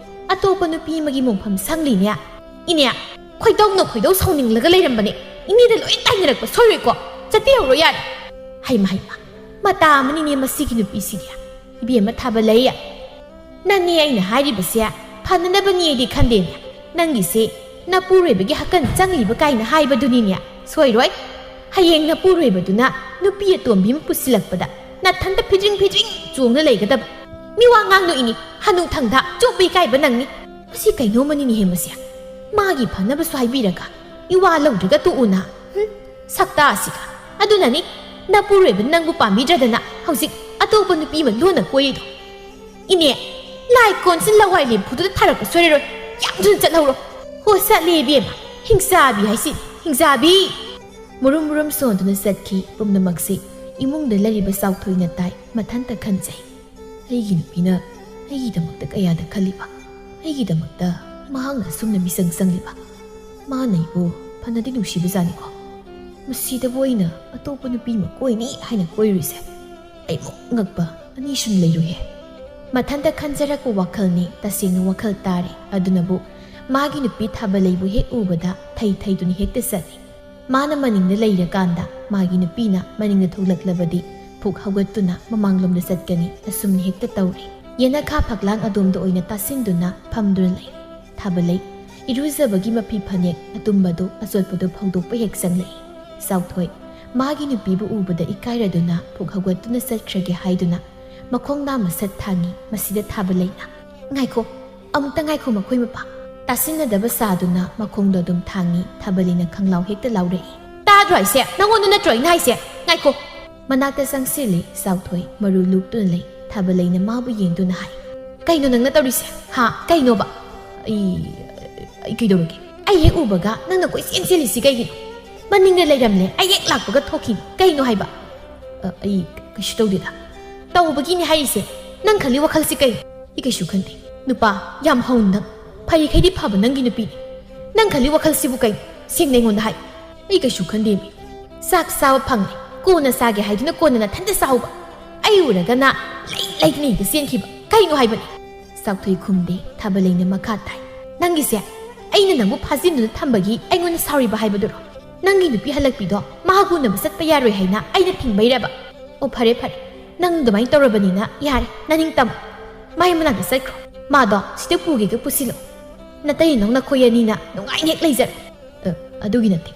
ꯑꯇꯣꯞꯄ ꯅꯨꯄꯤ ꯑꯃꯒꯤ ꯃꯣꯡꯐꯝ ꯁꯪꯂꯤꯅꯦ꯫" "ꯏꯅꯦ, ꯈꯣꯏꯗꯧꯅ ꯈꯣꯏꯗꯧ ꯁꯥꯎꯅꯤꯡꯂꯒ ꯂꯩꯔꯝꯕꯅꯦ꯫ ꯏꯅꯦꯗ ꯂꯣꯏ ꯇꯥꯏꯅꯔꯛꯄ ꯁꯣꯏꯔꯣꯏꯀꯣ꯫ ꯆꯠꯄꯤꯍꯧꯔꯣ ꯌꯥꯔꯦ꯫" ꯍꯩꯃ ꯍꯩꯃ, ꯃꯇꯥ ꯑꯃꯅꯤꯅꯦ ꯃꯁꯤꯒꯤ ꯅꯨꯄꯤꯁꯤꯗꯤ꯫ "ꯏꯕꯦꯝꯃ ꯊꯥꯕꯂꯩ, ꯅꯅꯦ ꯑꯩꯅ ꯍꯥꯏꯔꯤꯕꯁꯦ ꯐꯅꯅꯕꯅꯤ ꯑꯩꯗꯤ ꯈꯟꯗꯦꯅꯦ꯫ ꯅꯪꯒꯤꯁꯦ ꯅꯄꯨꯔꯣꯏꯕꯒꯤ ꯍꯀꯟ ꯆꯪꯂꯤꯕ ꯀꯥꯏꯅ ꯍꯥꯏꯕꯗꯨꯅꯤꯅꯦ꯫ ꯁꯣꯏꯔꯣꯏ꯫ ꯍꯌꯦꯡ ꯅꯄꯨꯔꯣꯏꯕꯗꯨꯅ ꯅꯨꯄꯤ ꯑꯇꯣꯝꯕꯤ ꯑꯃ ꯄꯨꯁꯤꯜꯂꯛꯄꯗ ꯅꯊꯟꯇ ꯐꯤꯗ꯭ꯔꯤꯡ ꯐꯤꯗ꯭ꯔꯤꯡ ꯆꯣꯡꯅ ꯂꯩꯒꯗꯕ꯫ ꯃꯤꯋꯥ ꯉꯥꯡꯅꯨ ꯏꯅꯤ, ꯍꯅꯨ ꯊꯪꯗ ꯆꯣꯞꯄ ꯏꯀꯥꯏꯕ ꯅꯪꯅꯤ꯫" ꯃꯁꯤ ꯀꯩꯅꯣꯃꯅꯤꯅꯦꯍꯦ ꯃꯁꯤ꯫ ꯃꯥꯒꯤ ꯐꯅꯕꯁꯨ ꯍꯥꯏꯕꯤꯔꯒ ꯏꯋꯥ ꯂꯧꯗ꯭ꯔꯒ ꯇꯣꯛꯎꯅ꯫ ꯍꯨꯝ, ꯁꯛꯇꯥ ꯑꯁꯤꯒ꯫ ꯑꯗꯨꯅꯅꯤ ꯅꯄꯨꯔꯣꯏꯕ ꯅꯪꯕꯨ ꯄꯥꯝꯕꯤꯗ꯭ꯔꯗꯅ ꯍꯧꯖꯤꯛ ꯑꯇꯣꯞꯄ ꯅꯨꯄꯤ ꯑꯃ ꯂꯣꯟꯅ ꯀꯣꯏꯔꯤꯗꯣ꯫ "ꯏꯅꯦ, ꯂꯥꯏ ꯀꯣꯟꯁꯤ ꯂꯋꯥꯏ ꯂꯦꯝꯐꯨꯗꯨꯗ ꯊꯥꯔꯛꯄ ꯁꯣꯏꯔꯔꯣꯏ꯫ ꯌꯥꯝ ꯊꯨꯅ ꯆꯠꯍꯧꯔꯣ꯫" "ꯍꯣ, ꯆꯠꯂꯦ ꯏꯕꯦꯝꯃ꯫ ꯍꯤꯡꯆꯥꯕꯤ ꯍꯥꯏꯁꯤ, ꯍꯤꯡꯆꯥꯕꯤ!" ꯃꯨꯔꯨꯝ ꯃꯨꯔꯨꯝ ꯁꯣꯟꯗꯨꯅ ꯆꯠꯈꯤ ꯄꯨꯝꯅꯃꯛꯁꯤ꯫ ꯏꯃꯨꯡꯗ ꯂꯩꯔꯤꯕ ꯆꯥꯎꯊꯣꯏꯅ ꯇꯥꯏ, ꯃꯊꯟꯇ ꯈꯟꯖꯩ꯫ "ꯑꯩꯒꯤ ꯅꯨꯄꯤꯅ ꯑꯩꯒꯤꯗꯃꯛꯇ ꯀꯌꯥꯗ ꯈꯜꯂꯤꯕ, ꯑꯩꯒꯤꯗꯃꯛꯇ ꯃꯍꯥꯛꯅ ꯑꯁꯨꯝꯅ ꯃꯤꯆꯪ ꯆꯪꯂꯤꯕ꯫ ꯃꯥꯅ ꯑꯩꯕꯨ ꯐꯅꯗꯤ ꯅꯨꯡꯁꯤꯕꯖꯥꯠꯅꯤꯀꯣ꯫ ꯃꯁꯤꯗꯕꯨ ꯑꯩꯅ ꯑꯇꯣꯞꯄ ꯅꯨꯄꯤ ꯑꯃ ꯀꯣꯏꯅꯤ ꯍꯥꯏꯅ ꯀꯣꯏꯔꯨꯏꯁꯦ꯫ ꯑꯩꯃꯨꯛ ꯉꯛꯄ ꯑꯅꯤꯁꯨ ꯂꯩꯔꯣꯏꯍꯦ"꯫ ꯃꯊꯟꯇ ꯈꯟꯖꯔꯛꯄ ꯋꯥꯈꯜꯅꯤ, ꯇꯁꯦꯡꯅ ꯋꯥꯈꯜ ꯇꯥꯔꯦ꯫ ꯑꯗꯨꯅꯕꯨ ꯃꯥꯒꯤ ꯅꯨꯄꯤ ꯊꯥꯕꯂꯩꯕꯨ ꯍꯦꯛ ꯎꯕꯗ ꯊꯩ ꯊꯩꯗꯨꯅ ꯍꯦꯛꯇ ꯆꯠꯂꯤ꯫ ꯃꯥꯅ ꯃꯅꯤꯡꯗ ꯂꯩꯔꯀꯥꯟꯗ ꯃꯥꯒꯤ ꯅꯨꯄꯤꯅ ꯃꯅꯤꯡꯗ ꯊꯣꯛꯂꯛꯂꯕꯗꯤ ꯐꯨꯛ ꯍꯧꯒꯠꯇꯨꯅ ꯃꯃꯥꯡꯂꯣꯝꯗ ꯆꯠꯀꯅꯤ꯫ ꯑꯁꯨꯝꯅ ꯍꯦꯛꯇ ꯇꯧꯔꯤ꯫ ꯌꯦꯅꯈꯥ ꯐꯛꯂꯥꯡ ꯑꯗꯣꯝꯗ ꯑꯣꯏꯅ ꯇꯥꯁꯤꯟꯗꯨꯅ ꯐꯝꯗꯨꯅ ꯂꯩ꯫ ꯊꯥꯕꯂꯩ ꯏꯔꯨꯖꯕꯒꯤ ꯃꯐꯤ ꯐꯅꯦꯛ ꯑꯇꯨꯝꯕꯗꯨ ꯑꯆꯣꯠꯄꯗꯨ ꯐꯧꯗꯣꯛꯄ ꯍꯦꯛ ꯆꯪꯂꯛꯏ꯫ ꯆꯥꯎꯊꯣꯏ ꯃꯥꯒꯤ ꯅꯨꯄꯤꯕꯨ ꯎꯕꯗ ꯏꯀꯥꯏꯔꯗꯨꯅ ꯐꯨꯛ ꯍꯧꯒꯠꯇꯨꯅ ꯆꯠꯈ꯭ꯔꯒꯦ ꯍꯥꯏꯗꯨꯅ ꯃꯈꯣꯡ ꯅꯥꯝꯃ ꯁꯠ ꯊꯥꯡꯉꯤ꯫ ꯃꯁꯤꯗ ꯊꯥꯕꯂꯩꯅ, "ꯉꯥꯏꯈꯣ, ꯑꯃꯨꯛꯇ ꯉꯥꯏꯈꯣ ꯃꯈꯣꯏ ꯃꯄꯥ"꯫ ꯇꯥꯁꯤꯟꯅꯗꯕ ꯁꯥꯗꯨꯅ ꯃꯈꯣꯡꯗꯣ ꯑꯗꯨꯝ ꯊꯥꯡꯉꯤ꯫ ꯊꯥꯕꯂꯩꯅ ꯈꯪꯂꯥꯎ ꯍꯦꯛꯇ ꯂꯥꯎꯔꯛꯏ꯫ "ꯇꯥꯗ꯭ꯔꯣ ꯍꯥꯏꯁꯦ? ꯅꯪꯉꯣꯟꯗ ꯅꯠꯇ꯭ꯔꯣ ꯑꯩꯅ ꯍꯥꯏꯁꯦ? ꯉꯥꯏꯈꯣ!" ꯃꯅꯥꯛꯇ ꯆꯪꯁꯤꯜꯂꯤ꯫ ꯆꯥꯎꯊꯣꯏ ꯃꯔꯨ ꯂꯨꯛꯇꯨꯅ ꯂꯩ꯫ ꯊꯥꯕꯂꯩꯅ ꯃꯥꯕꯨ ꯌꯦꯡꯗꯨꯅ ꯍꯥꯏ, "ꯀꯩꯅꯣ ꯅꯪꯅ ꯇꯧꯔꯤꯁꯦ? ꯍꯥ? ꯀꯩꯅꯣꯕ?" "ꯑꯩ, ꯑꯩ ꯀꯩꯗꯧꯔꯒꯦ?" "ꯑꯩ ꯍꯦꯛ ꯎꯕꯒ ꯅꯪꯅ ꯀꯣꯏꯆꯦꯟ ꯆꯦꯜꯂꯤꯁꯤ ꯀꯩꯒꯤꯅꯣ? ꯃꯅꯤꯡꯗ ꯂꯩꯔꯝꯂꯦ, ꯑꯩ ꯍꯦꯛ ꯂꯥꯛꯄꯒ ꯊꯣꯛꯈꯤꯅꯤ꯫ ꯀꯩꯅꯣ ꯍꯥꯏꯕ?" "ꯑ, ꯑꯩ ꯀꯩꯁꯨ ꯇꯧꯗꯦꯗ"꯫ "ꯇꯧꯕꯒꯤꯅꯤ ꯍꯥꯏꯔꯤꯁꯦ꯫ ꯅꯪ ꯈꯜꯂꯤ ꯋꯥꯈꯜꯁꯤ ꯀꯩꯅꯣ?" "ꯑꯩ ꯀꯩꯁꯨ ꯈꯟꯗꯦ"꯫ "ꯅꯨꯄꯥ, ꯌꯥꯝ ꯍꯧꯅ ꯅꯪ꯫ ꯐꯔꯤꯈꯩꯗꯤ ꯐꯕ ꯅꯪꯒꯤ ꯅꯨꯄꯤꯅꯤ꯫ ꯅꯪ ꯈꯜꯂꯤ ꯋꯥꯈꯜꯁꯤꯕꯨ ꯀꯩꯅꯣ? ꯁꯦꯡꯅ ꯑꯩꯉꯣꯟꯗ ꯍꯥꯏ"꯫ "ꯑꯩ ꯀꯩꯁꯨ ꯈꯟꯗꯦꯃꯤ꯫ ꯆꯥꯛ ꯆꯥꯕ ꯐꯪꯉꯦ, ꯀꯣꯟꯅ ꯆꯥꯒꯦ ꯍꯥꯏꯗꯨꯅ ꯀꯣꯟꯅ ꯅꯊꯟꯇ ꯆꯥꯍꯧꯕ꯫ ꯑꯩ ꯎꯔꯒꯅ ꯂꯩ ꯂꯩꯗꯅ ꯍꯦꯛꯇ ꯆꯦꯟꯈꯤꯕ꯫ ꯀꯩꯅꯣ ꯍꯥꯏꯕꯅꯤ?" ꯆꯥꯎꯊꯣꯏ ꯈꯨꯝꯗꯦ꯫ ꯊꯥꯕꯂꯩꯅ ꯃꯈꯥ ꯇꯥꯏ, "ꯅꯪꯒꯤꯁꯦ ꯑꯩꯅ ꯅꯪꯕꯨ ꯐꯥꯖꯤꯟꯗꯨꯅ ꯊꯝꯕꯒꯤ ꯑꯩꯉꯣꯟꯗ ꯁꯥꯎꯔꯤꯕ ꯍꯥꯏꯕꯗꯨꯔꯣ? ꯅꯪꯒꯤ ꯅꯨꯄꯤ ꯍꯜꯂꯛꯄꯤꯗꯣ ꯃꯍꯥꯛ ꯎꯅꯕ ꯆꯠꯄ ꯌꯥꯔꯣꯏ ꯍꯥꯏꯅ ꯑꯩꯅ ꯊꯤꯡꯕꯩꯔꯕ? ꯑꯣ, ꯐꯔꯦ ꯐꯔꯦ, ꯅꯪ ꯑꯗꯨꯃꯥꯏꯅ ꯇꯧꯔꯕꯅꯤꯅ ꯌꯥꯔꯦ, ꯅꯅꯤꯡ ꯇꯝꯃꯣ꯫ ꯃꯥꯏ ꯃꯅꯥꯛꯇ ꯆꯠꯈ꯭ꯔꯣ꯫ ꯃꯥꯗꯣ ꯁꯤꯗ ꯄꯨꯒꯦꯒ ꯄꯨꯁꯤꯜꯂꯣ꯫ ꯅꯇꯩ ꯅꯅꯥꯎ ꯅꯈꯣꯏ ꯑꯅꯤꯅ ꯅꯨꯡꯉꯥꯏꯅ ꯍꯦꯛ ꯂꯩꯖꯔꯣ"꯫ "ꯑ, ꯑꯗꯨꯒꯤ ꯅꯠꯇꯦ꯫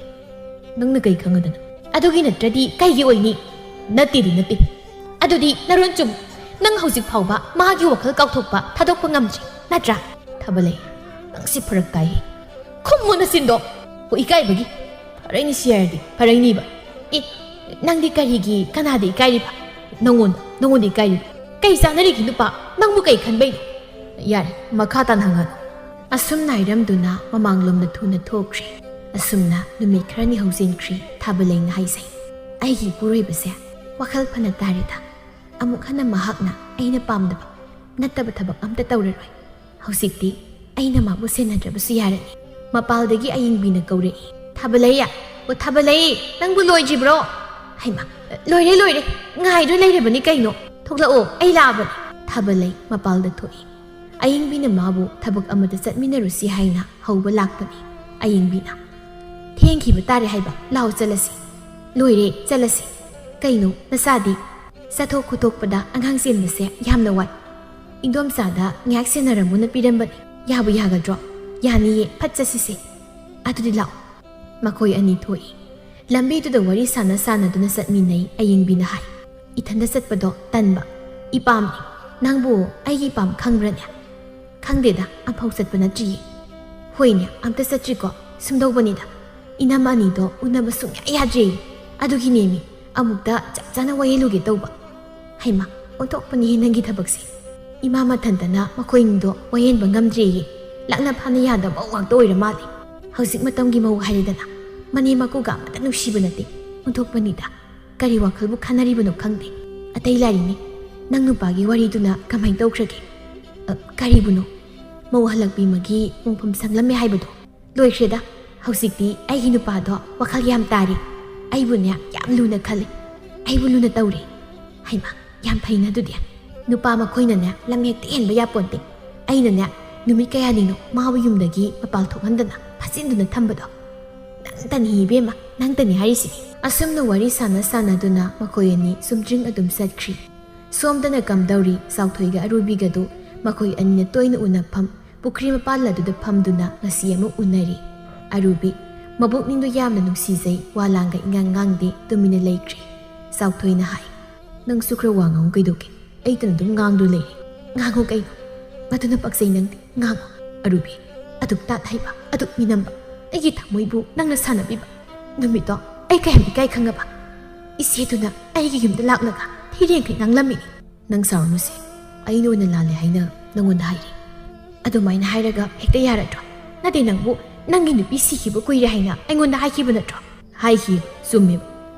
ꯅꯪꯅ ꯀꯩ ꯈꯪꯉꯗꯅ?" "ꯑꯗꯨꯒꯤ ꯅꯠꯇ꯭ꯔꯗꯤ ꯀꯩꯒꯤ ꯑꯣꯏꯅꯤ? ꯅꯠꯇꯦꯗꯤ ꯅꯠꯇꯦ꯫ ꯑꯗꯨꯗꯤ ꯅꯔꯣꯟ ꯆꯨꯝ꯫ ꯅꯪ ꯍꯧꯖꯤꯛ ꯐꯥꯎꯕ ꯃꯥꯒꯤ ꯋꯥꯈꯜ ꯀꯥꯎꯊꯣꯛꯄ, ꯊꯥꯗꯣꯛꯄ ꯉꯝꯗ꯭ꯔꯤ, ꯅꯠꯇ꯭ꯔꯥ?" "ꯊꯥꯕꯂꯩ, ꯅꯪꯁꯤ ꯐꯔꯛ ꯇꯥꯏꯍꯦ꯫ ꯈꯨꯝꯃꯨ ꯅꯆꯤꯟꯗꯣ꯫ ꯑꯣ, ꯏꯀꯥꯏꯕꯒꯤ? ꯐꯔꯩꯅꯤ ꯁꯤ ꯍꯥꯏꯔꯗꯤ, ꯐꯔꯩꯅꯤꯕ꯫ ꯑꯦ, ꯅꯪꯗꯤ ꯀꯔꯤꯒꯤ ꯀꯅꯥꯗ ꯏꯀꯥꯏꯔꯤꯕ? ꯅꯪꯉꯣꯟꯗ, ꯅꯪꯉꯣꯟꯗ ꯏꯀꯥꯏꯔꯤꯕ? ꯀꯩ ꯆꯥꯟꯅꯔꯤꯒꯦ ꯅꯨꯄꯥ? ꯅꯪꯕꯨ ꯀꯩ ꯈꯟꯕꯩꯅꯣ?" "ꯌꯥꯔꯦ, ꯃꯈꯥ ꯇꯥꯅ ꯍꯪꯉꯅꯨ"꯫ ꯑꯁꯨꯝꯅ ꯍꯥꯏꯔꯝꯗꯨꯅ ꯃꯃꯥꯡꯂꯣꯝꯗ ꯊꯨꯅ ꯊꯣꯛꯈ꯭ꯔꯦ꯫ ꯑꯁꯨꯝꯅ ꯅꯨꯃꯤꯠ ꯈꯔꯅꯤ ꯍꯧꯖꯤꯟꯈ꯭ꯔꯦ꯫ ꯊꯥꯕꯂꯩꯅ ꯍꯥꯏꯖꯩ, "ꯑꯩꯒꯤ ꯏꯄꯨꯔꯣꯏꯕꯁꯦ ꯋꯥꯈꯜ ꯐꯅ ꯇꯥꯔꯦꯗ꯫ ꯑꯃꯨꯛ ꯍꯟꯅ ꯃꯍꯥꯛꯅ ꯑꯩꯅ ꯄꯥꯝꯗꯕ ꯅꯠꯇꯕ ꯊꯕꯛ ꯑꯝꯇ ꯇꯧꯔꯔꯣꯏ꯫ ꯍꯧꯖꯤꯛꯇꯤ ꯑꯩꯅ ꯃꯥꯕꯨ ꯁꯦꯟꯅꯗ꯭ꯔꯕꯁꯨ ꯌꯥꯔꯅꯤ꯫ ꯃꯄꯥꯜꯗꯒꯤ ꯑꯌꯤꯡꯕꯤꯅ ꯀꯧꯔꯛꯏ, "ꯊꯥꯕꯂꯩ! ꯑꯣ ꯊꯥꯕꯂꯩ, ꯅꯪꯕꯨ ꯂꯣꯏꯗ꯭ꯔꯤꯕ꯭ꯔꯣ?" ꯍꯩꯃꯥ, "ꯂꯣꯏꯔꯦ, ꯂꯣꯏꯔꯦ, ꯉꯥꯏꯗꯨꯅ ꯂꯩꯔꯕꯅꯤ ꯀꯩꯅꯣ꯫ ꯊꯣꯛꯂꯛꯑꯣ, ꯑꯩ ꯂꯥꯛꯑꯕꯅꯤ꯫" ꯊꯥꯕꯂꯩ ꯃꯄꯥꯜꯗ ꯊꯣꯛꯏ꯫ ꯑꯌꯤꯡꯕꯤꯅ ꯃꯥꯕꯨ ꯊꯕꯛ ꯑꯃꯗ ꯆꯠꯃꯤꯟꯅꯔꯨꯁꯤ ꯍꯥꯏꯅ ꯍꯧꯕ ꯂꯥꯛꯄꯅꯤ꯫ ꯑꯌꯤꯡꯕꯤꯅ, "ꯊꯦꯡꯈꯤꯕ ꯇꯥꯔꯦ ꯍꯥꯏꯕ, ꯂꯥꯛꯑꯣ ꯆꯠꯂꯁꯤ꯫" "ꯂꯣꯏꯔꯦ, ꯆꯠꯂꯁꯤ꯫" "ꯀꯩꯅꯣ ꯅꯁꯥꯗꯤ?" "ꯆꯠꯊꯣꯛ ꯈꯣꯠꯇꯣꯛꯄꯗ ꯑꯉꯥꯡ ꯆꯦꯟꯕꯁꯦ ꯌꯥꯝꯅ ꯋꯥꯏ꯫ ꯏꯟꯗꯣꯝꯆꯥꯗ ꯉꯥꯏꯍꯥꯛ ꯁꯦꯟꯅꯔꯝꯃꯨꯅ ꯄꯤꯔꯝꯕꯅꯤ꯫ ꯌꯥꯕꯨ ꯌꯥꯒꯗ꯭ꯔꯣ?" "ꯌꯥꯅꯤꯌꯦ, ꯐꯠ ꯆꯠꯁꯤꯁꯦ꯫" "ꯑꯗꯨꯗꯤ ꯂꯥꯛꯑꯣ꯫" ꯃꯈꯣꯏ ꯑꯅꯤ ꯊꯣꯛꯏ꯫ ꯂꯝꯕꯤꯗꯨꯗ ꯋꯥꯔꯤ ꯁꯥꯟꯅ ꯁꯥꯟꯅꯗꯨꯅ ꯆꯠꯃꯤꯟꯅꯩ꯫ ꯑꯌꯤꯡꯕꯤꯅ ꯍꯥꯏ, "ꯏꯊꯟꯗ ꯆꯠꯄꯗꯣ ꯇꯟꯕ꯫ ꯏꯄꯥꯝꯅꯤ꯫ ꯅꯪꯕꯨ ꯑꯩꯒꯤ ꯏꯄꯥꯝ ꯈꯪꯕ꯭ꯔꯅꯦ?" "ꯈꯪꯗꯦꯗ, ꯑꯝꯐꯥꯎ ꯆꯠꯄ ꯅꯠꯇ꯭ꯔꯤꯌꯦ꯫" "ꯍꯣꯏꯅꯦ, ꯑꯝꯇ ꯆꯠꯇ꯭ꯔꯤꯀꯣ? ꯁꯨꯝꯗꯧꯕꯅꯤꯗ, ꯏꯅꯝ ꯑꯅꯤꯗꯣ ꯎꯅꯕ ꯁꯨꯡꯌꯥ ꯌꯥꯗ꯭ꯔꯦ꯫ ꯑꯗꯨꯒꯤꯅꯦꯃꯤ, ꯑꯃꯨꯛꯇ ꯆꯞ ꯆꯥꯅ ꯋꯥꯌꯦꯜꯂꯨꯒꯦ ꯇꯧꯕ꯫" "ꯍꯩꯃꯥ, ꯑꯣꯟꯊꯣꯛꯄꯅꯤꯍꯦ ꯅꯪꯒꯤ ꯊꯕꯛꯁꯦ꯫ ꯏꯃꯥ ꯃꯊꯟꯇꯅ ꯃꯈꯣꯏꯅꯤꯗꯣ ꯋꯥꯌꯦꯟꯕ ꯉꯝꯗ꯭ꯔꯦꯌꯦ꯫ ꯂꯥꯛꯅ ꯐꯥꯅ ꯌꯥꯗꯕ ꯃꯧ ꯉꯥꯛꯇ ꯑꯣꯏꯔ ꯃꯥꯜꯂꯦ꯫ ꯍꯧꯖꯤꯛ ꯃꯇꯝꯒꯤ ꯃꯧ ꯍꯥꯏꯔꯦꯗꯅ, ꯃꯅꯦꯝ ꯃꯀꯨꯒ ꯑꯃꯠꯇ ꯅꯨꯡꯁꯤꯕ ꯅꯠꯇꯦ꯫ ꯑꯣꯟꯊꯣꯛꯄꯅꯤꯗ꯫ ꯀꯔꯤ ꯋꯥꯈꯜꯕꯨ ꯈꯟꯅꯔꯤꯕꯅꯣ ꯈꯪꯗꯦ꯫ ꯑꯇꯩ ꯂꯥꯏꯔꯤꯅꯦ꯫ ꯅꯪ ꯅꯨꯄꯥꯒꯤ ꯋꯥꯔꯤꯗꯨꯅ ꯀꯃꯥꯏ ꯇꯧꯈ꯭ꯔꯒꯦ?" "ꯑ, ꯀꯔꯤꯕꯨꯅꯣ?" "ꯃꯧ ꯍꯜꯂꯛꯄꯤ ꯑꯃꯒꯤ ꯃꯣꯡꯐꯝ ꯁꯪꯂꯝꯃꯦ ꯍꯥꯏꯕꯗꯣ?" "ꯂꯣꯏꯈ꯭ꯔꯦꯗ꯫ ꯍꯧꯖꯤꯛꯇꯤ ꯑꯩꯒꯤ ꯅꯨꯄꯥꯗꯣ ꯋꯥꯈꯜ ꯌꯥꯝ ꯇꯥꯔꯦ꯫ ꯑꯩꯕꯨꯅꯦ ꯌꯥꯝ ꯂꯨꯅ ꯈꯜꯂꯦ꯫ ꯑꯩꯕꯨ ꯂꯨꯅ ꯇꯧꯔꯦ꯫" "ꯍꯩꯃꯥ, ꯌꯥꯝ ꯐꯩꯅ ꯑꯗꯨꯗꯤ꯫ ꯅꯨꯄꯥ ꯃꯈꯣꯏꯅꯅꯦ ꯂꯝ ꯍꯦꯛꯇ ꯍꯦꯟꯕ ꯌꯥꯄꯣꯟꯇꯦ꯫ ꯑꯩꯅꯅꯦ ꯅꯨꯃꯤꯠ ꯀꯌꯥꯅꯤꯅꯣ ꯃꯥꯕꯨ ꯌꯨꯝꯗꯒꯤ ꯃꯄꯥꯜ ꯊꯣꯛꯍꯟꯗꯅ ꯐꯥꯖꯤꯟꯗꯨꯅ ꯊꯝꯕꯗꯣ꯫ ꯅꯪꯇꯅꯤ ꯏꯕꯦꯝꯃ, ꯅꯪꯇꯅꯤ ꯍꯥꯏꯔꯤꯁꯤꯗꯤ꯫" ꯑꯁꯨꯝꯅ ꯋꯥꯔꯤ ꯁꯥꯟꯅ ꯁꯥꯟꯅꯗꯨꯅ ꯃꯈꯣꯏ ꯑꯅꯤ ꯆꯨꯝꯗ꯭ꯔꯤꯡ ꯑꯗꯨꯝ ꯆꯠꯈ꯭ꯔꯤ꯫ ꯁꯣꯝꯗꯅ ꯀꯝꯗꯧꯔꯤ, ꯆꯥꯎꯊꯣꯏꯒ ꯑꯔꯨꯕꯤꯒꯗꯨ ꯃꯈꯣꯏ ꯑꯅꯤꯅ ꯇꯣꯏꯅ ꯎꯅꯐꯝ ꯄꯨꯈ꯭ꯔꯤ ꯃꯄꯥꯜ ꯑꯗꯨꯗ ꯐꯝꯗꯨꯅ ꯉꯁꯤ ꯑꯃꯨꯛ ꯎꯅꯔꯤ꯫ ꯑꯔꯨꯕꯤ ꯃꯕꯨꯛꯅꯤꯡꯗꯣ ꯌꯥꯝꯅ ꯅꯨꯡꯁꯤꯖꯩ, ꯋꯥ ꯂꯥꯡꯒ ꯏꯉꯥꯡ ꯉꯥꯡꯗꯦ, ꯇꯨꯃꯤꯟꯅ ꯂꯩꯈ꯭ꯔꯤ꯫ ꯆꯥꯎꯊꯣꯏꯅ ꯍꯥꯏ, "ꯅꯪꯁꯨ ꯈꯔ ꯋꯥ ꯉꯥꯡꯉꯨ ꯀꯩꯗꯧꯒꯦ? ꯑꯩꯇꯅ ꯑꯗꯨꯝ ꯉꯥꯡꯗꯨ ꯂꯩꯔꯦ꯫ ꯉꯥꯡꯉꯨ ꯀꯩꯅꯣ? ꯃꯗꯨꯅ ꯄꯛꯆꯩ ꯅꯪꯗꯤ꯫ ꯉꯥꯡꯉꯨ꯫" ꯑꯔꯨꯕꯤ, ꯑꯗꯨꯛ ꯇꯥꯠ ꯍꯩꯕ, ꯑꯗꯨꯛ ꯃꯤꯅꯝꯕ, ꯑꯩꯒꯤ ꯊꯃꯣꯏꯕꯨ ꯅꯪꯅ ꯁꯥꯟꯅꯕꯤꯕ ꯅꯨꯃꯤꯠꯇꯣ ꯑꯩ ꯀꯌꯥꯝ ꯏꯀꯥꯏ ꯈꯪꯉꯕ? ꯏꯆꯦꯗꯨꯅ ꯑꯩꯒꯤ ꯌꯨꯝꯗ ꯂꯥꯛꯂꯒ ꯊꯤꯔꯦꯡꯈꯩ ꯉꯥꯡꯂꯝꯃꯤꯅꯤ꯫ ꯅꯪ ꯁꯥꯎꯔꯅꯨꯁꯦ, ꯑꯩꯅ ꯑꯣꯏꯅ ꯂꯥꯜꯂꯦ ꯍꯥꯏꯅ ꯅꯪꯉꯣꯟꯗ ꯍꯥꯏꯔꯤ꯫ ꯑꯗꯨꯃꯥꯏꯅ ꯍꯥꯏꯔꯒ ꯍꯦꯛꯇ ꯌꯥꯔꯗ꯭ꯔꯣ? ꯅꯠꯇꯦ, ꯅꯪꯕꯨ ꯅꯪꯒꯤ ꯅꯨꯄꯤ ꯁꯤꯈꯤꯕ ꯀꯨꯏꯔꯦ ꯍꯥꯏꯅ ꯑꯩꯉꯣꯟꯗ ꯍꯥꯏꯈꯤꯕ ꯅꯠꯇ꯭ꯔꯣ? ꯍꯥꯏꯈꯤ, ꯆꯨꯝꯃꯦꯕ꯫